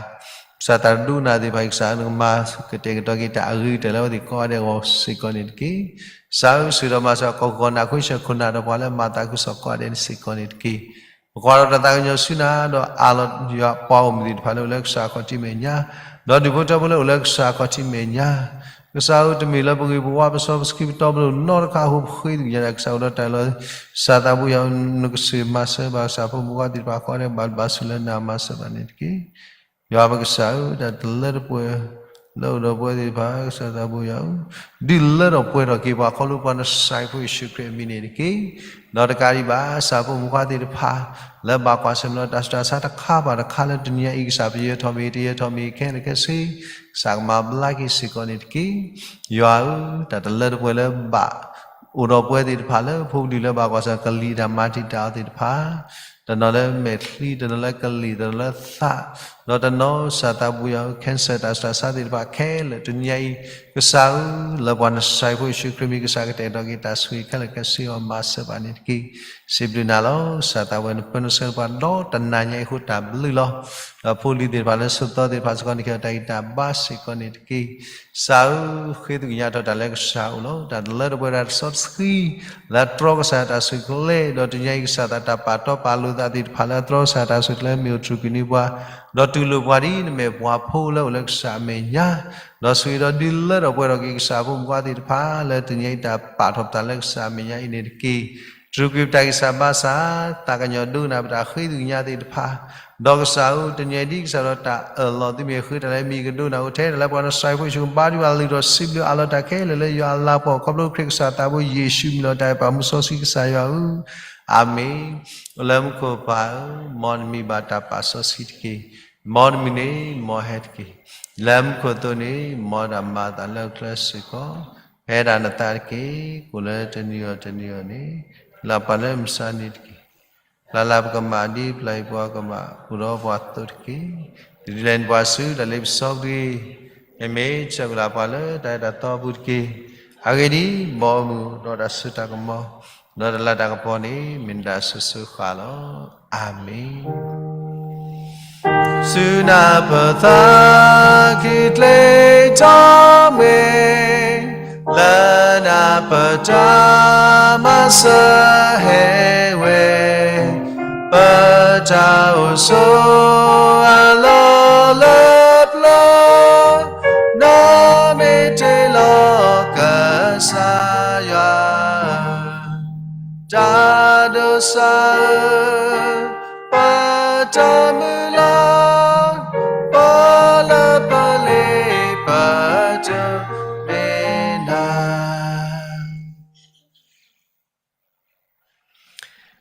ကစၢ်တၢ်ဒိကနၣ်သ့ၣ်တဖၣ်အံၤ ကစၢ်နကမၤကတဲာ်ကတီၤက့ၤတၢ်အဂ့ၤကတၢၢ်လၢအဝဲသ့ၣ်ကိးဂၤဒဲးအဂီၢ်စ့ၢ်ကီးန့ၣ်တက့ၢ်. ကစၢ်ဧၢ ဆိၣ်ဂ့ၤဒီးမၤစၢၤ ကီၢ်ခိၣ်ကီၢ်နၢ် ခိၣ်ဆၢခိၣ်နၢ်ဒီး ပှၤလၢမၤသးခုကစီၣ်ကိးဂၤဒဲးစ့ၢ်ကီးန့ၣ်တက့ၢ်. ပကွၢ်ဒီးတၢ်သးကညီၤဆူနၤ ဒီးအးလီၤယွၤပှၤဂီၢ်မုၢ်သ့ၣ်တဖၣ်လၢအိၣ်လၢကစၢ်အခီၣ်ထံးမဲာ်ညါ, ဒီးဒူၣ်ဖိထၢဖိလၢအိၣ်လၢကစၢ်အခီၣ်ထံးမဲာ်ညါ, ကစၢ်ဧၢ တမ့ၢ်လၢပဂ့ၤပဝါ ပစီပဆှံပတီပလိၤနီတခါအဃိ ပဃ့သုညါဒၣ် ကစၢ်အိၣ်ဒီးတၢ်လီၤ, ကစၢ်သးဘိယွၤ နကဆိၣ်ဂ့ၤမၤစၢၤဘၣ်ကစၢ်ဖိမုၣ်ခွါသ့ၣ်တဖၣ် ကိးဂၤဒဲးဘၣ်ဘၣ်ဆိၣ်လၢနၤမၤစၢၤဘၣ်န့ၣ်တက့ၢ်. ယွၤပကစၢ်ဧၢ တၢ်တလၢတပှဲၤ လၢအိၣ်ဒီးပဝဲသ့ၣ်တဖၣ် ကစၢ်သးဘိယွၤဧၢ, ဒုးလၢထီၣ်ပှဲၤထီၣ်က့ၤပှၤခီဖျိပှၤနစၢ်ဖိယ့ၣ်ၡူးခရံာ်အမံၤန့ၣ်တက့ၢ်. ဒီးတကးဒံးဘၣ် ကစၢ်ဖိမုၣ်ခွါသ့ၣ်တဖၣ် လၢဘၣ်ကွၢ်ဆၢၣ်မဲာ်ဒီးတၢ်ဆူးတၢ်ဆါတခါဘၣ်တခါလၢတနံၤအံၤ ကစၢ်ပယၢၤထီၣ်မ့ၢ်ဂ့ၤ တယၢၤထီၣ်မ့ၢ်ဂ့ၤ ခဲလၢာ်ခဲဆ့ ကစၢ်ကမၤဘျါက့ၤစ့ၢ်ကီးန့ၣ်တက့ၢ်. ယွၤဧၢ တၢ်တလၢတပှဲၤလၢဘၣ် အိၣ်ဒီးပဝဲသ့ၣ်တဖၣ်လၢဖိပဒုၣ်လၢဘၣ်ကွၢ်ဆၢၣ် ကလံၤတၢ်မၤတံာ်တာ်အီၤသ့ၣ်တဖၣ်, တနီၤလၢမဲာ်ချံ တနီၤလၢကလံၤ တနီၤလၢသး, ဒီးတနီၤကစၢ်သးဘိယွၤဧၢ cancer တၢ်ဆူးတၢ်ဆါသ့ၣ်တဖၣ်ခဲလၢာ် တနံၤအံၤ ကစၢ်ဧၢ လၢပှၤနစၢ်ဖိယ့ၣ်ၡူးခရံာ်မံၤ ကစၢ်ကတဲာ်ကတီၤက့ၤတၢ်ဆိၣ်ဂ့ၤခဲလၢာ်ခဲဆ့အီၤ မၤစၢၤဘၣ်န့ၣ်တက့ၢ်. စံးဘျုးနၤလီၤ ကစၢ်သးဝဲ နပၢနဆှၢပှၤဒီတနၤညါအံၤအဃိတၢ်ဘျုးလီၤ. ဒီးဖိလံၤသ့ၣ်တဖၣ်လၢဆၢသီသ့ၣ်တဖၣ်စ့ၢ်ကီးန့ၣ် ကဲထီၣ်တၢ်ဂံၢ်တၢ်ဘါစ့ၢ်ကီးန့ၣ်တက့ၢ်. ကစၢ်ဧၢ ဃ့သုကညးထီၣ်တၢ်လၢကစၢ်အအိၣ်လီၤ. တၢ်တလၢတပှဲၤတၢ်တစီတဆှံ လၢအတြီကစၢ်တၢ်ဆိၣ်ကျဲ ဒီးတနံၤအံၤကစၢ်သးတၢ်ပာ်တီပာ်လိာ်သးသ့ၣ်တဖၣ်လၢအတြီကစၢ်တၢ်ဆိၣ်ကျဲမ့ၢ်အိၣ်တြူာ်ကွံာ်န့ၢ်ပှၤ, ဒီးတူၢ်လိာ်ပှၤဒ်နမ့ၢ်ပှၤဖိလၢအိၣ်လၢကစၢ်အမဲာ်ညါ, ဒီးဆိၣ်ဂ့ၤဒီးဒုးလၢထီၣ်ပှဲၤထီၣ်က့ၤကစၢ်ဖိမုၣ်ခွါသ့ၣ်တဖၣ် လၢတနံၤအံၤတၢ်ပာ်ထီၣ်ပသးလၢကစၢ်အမဲာ်ညါအံၤန့ၣ်တက့ၢ်. တြူာ်ကွံာ်ပတၢ်ဂံၢ်စၢ်ဘါစၢ်, သးကညီၤဒိကနၣ်ပတၢ်ဃ့ကညးသ့ၣ်တဖၣ်, ဒီးကစၢ်ဧၢ, တနံၤအံၤဒ်ကစၢ်ဒီးတၢ်အၢၣ်လီၤသုမ့ၢ်ဃ့တၢ်လၢမံၤကဒိကနၣ်အိၣ်ထဲ တၢ်လၢပှၤနီၢ်စဲးဖိဆူၣ်ဘါထုကဖၣ်လၢလုၢ်ထီၣ်စံးဘျုးအးလီၤတၢ်ခဲလၢာ်လၢယွၤအလၤပှီၢ် ခီဖျိခရံာ်ကစၢ်သးဘိယ့ၣ်ၡူးမံၤလီၤတၢ်အံၤ ပာ်မူစီဆှံကစၢ်ယွၤဧၢ, အၤမ့ၣ်. အိၣ်လၢမူခိၣ်ပၢ်ဧၢ, မ်နမံၤဘၣ်တၢ်ပာ်စီဆှံတက့ၢ်. မ်နမုၢ်န့ၣ်မ်ဟဲတက့ၢ်. လၢမူခိၣ်အသိးန့ၣ် မ်တၢ်မၤအသးလၢကျဲစ့ၢ်ကီး, ဖဲဒၣ်နသးတက့ၢ်. ကိၣ်လၢတနံၤအံၤတနံၤအံၤန့ၣ် လၢပှၤလၢမုၢ်ဆါနံၤတက့ၢ်. ပျၢ်လၢပကမၣ်ဒ်ပျၢ်အံၤပှၤကမၣ် အိၣ်ဒီးပှၤအသိးတက့ၢ်. ဒုးဒုးလဲၤနုာ်ပှၤဆူတၢ်လ့ပစီပူၤတဂ့ၤ. မ့မ့ၢ်ဆၢကလၢပှၤလၢတၢ်အဲၣ်တၢ်သီပူၤတက့ၢ်. အဂ့ၢ်ဒ်အံၤ, မ်အမုာ်ဒီးတၢ်စိတၢ်ကမီၤ, ဒီးတၢ်လၤတၢ်ကပီၤန့ၣ် မ့ၢ်နတၢ်အစိၤစိၤဃၣ်ဃၣ်လီၤ. အၤမ့ၣ်. ဆူနၢ်ပၢၢ်သးခုကျဲထီၣ်မ့ၢ် လၢနၢ်ပၢၢ်တၢ်မၤစၢၤဟဲဝဲ, ပတၢ်အိၣ်ဆိးအလီၢ်လၢပျၢၤ, နီၢ်မ့ၢ်တ့ၢ်လီၤကစၢ်ယွၤ တၢ်ဒိးစၢ်ဧၢ, ပတၢ်မုၢ်လၢ်, ပလၢပလ့ပတမ့ၢ်နၤ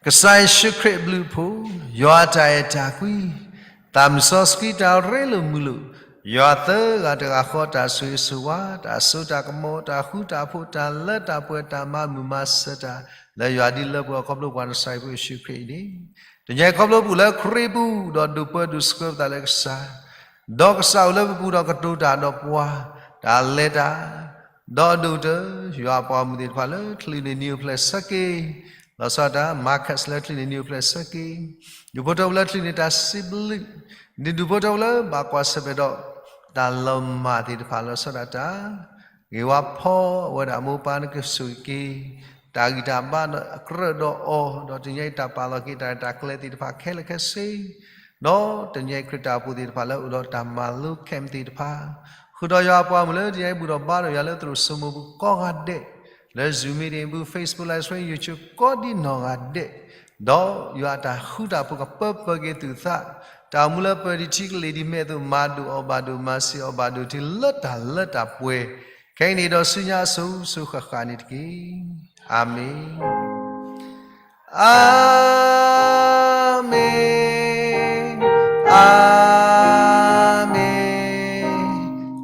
ကစၢ်ယ့ၣ်ၡူးခရံာ်အဘျုးအဖှိၣ်, ယွၤတၢ်အဲၣ်တၢ်ကွံ, သးမုၢ်စီဆှံတၢ်ရ့လိာ်မုာ်လိာ်, ယွၤသၢဂၤတဂၤဃီတၢ်ဆိၣ်ဂ့ၤဆိၣ်ဝါ, တၢ်စိတၢ်ကမီၤ, တၢ်ဃူတၢ်ဖိး, တၢ်လၢတၢ်ပှဲၤ, တၢ်မၤမုာ်မၤစၢၤတၢ်, လၢယွၤဒ်လၢပှဲၤအီၤခီဖျိပှၤနၢ်စရ့းဖိယ့ၣ်ၡူးခရံာ်အံၤန့ၣ်, တနံၤအံၤခီဖျိပအိၣ်လၢခရံာ်ပူၤ ဒီးဒိၣ်ပၢဒိၣ်ဆှၢပသးလၢကစၢ် ဒီးကစၢ်အိၣ်လၢပပူၤဒီးကတိၤတၢ်ဒီးပှၤ, တၢ်လဲၤတၢ်, ဒီးအဒိၣ်ကတၢၢ် ယွၤအပှၤဂီၢ်မုၢ်သ့ၣ်တဖၣ်လၢချံးန့ၢ်နံၤအိၣ်ဖျဲၣ်ဆၢက့ၤ, လီၤဆီဒၣ်တၢ် Marcus လၢချံးန့ၢ်နံၤအိၣ်ဖျဲၣ်ဆၢက့ၤ, ဒူၣ်ဖိထၢဖိလၢချံးန့ၢ်တၢ်စံးဘျုး, ဒူၣ်ဖိထၢဖိလၢဘၣ်ကွၢ်ဆၢၣ်မဲာ်ဒီး တၢ်လီၤမၢ်သ့ၣ်တဖၣ်လီၤဆီဒၣ်တၢ် ဂ့ၤဝါဖီအဝဲဒၣ်မိၢ်ပၢ်နကဆိၣ်ဂ့ၤက့ၤ, တၢ်ဂံၢ်တၢ်ဘါဒီးအကြၢးဒီးအီၤ, ဒီးတနံၤအံၤတၢ်ပာ်လီၤက့ၤတၢ်ရဲၣ်တၢ်ကျဲၤသ့ၣ်တဖၣ်ခဲလၢာ်ခဲဆ့, ဒီးတနံၤအံၤခရံာ်တၢ်အိၣ်ဖှိၣ်သ့ၣ်တဖၣ်လၢအိၣ်ဒီးတၢ်မၤလိခဲမ်သ့ၣ်တဖၣ်, ဃုာ်ဒီးယွၤအပှၤဂီၢ်မုၢ်လၢတနံၤအံၤဘူၣ်ထီၣ်ဘါထီၣ်ယွၤလၢသရိာ်စိမိၤပူၤကိးဂၤဒဲး, လၢ Zoom meeting ပူၤ Facebook Live Stream YouTube ကိးဒံနီၢ်ဂၤဒဲး, ဒီးယွၤအတၢ်ဃူတၢ်ဖိးကပၢပၢက့ၤသုသး, တၢ်အိၣ်မူလၢပၢၤဒံးထံကလ့ၢ်ဒံးမဲာ်အသိး မၤဒိၣ်အီၤဘၣ်ဒိၣ် မၤစံးအီၤဘၣ်ဒိၣ် တုၤလၢတၢ်လၢတၢ်ပှဲၤ, ခဲအံၤန့ၣ်ဒီးဆူညါအစိၤစိၤဃၣ်ဃၣ်န့ၣ်တက့ၢ်. အၤမ့ၣ်, အၤမ့ၣ်, အၤမ့ၣ်,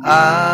အၤ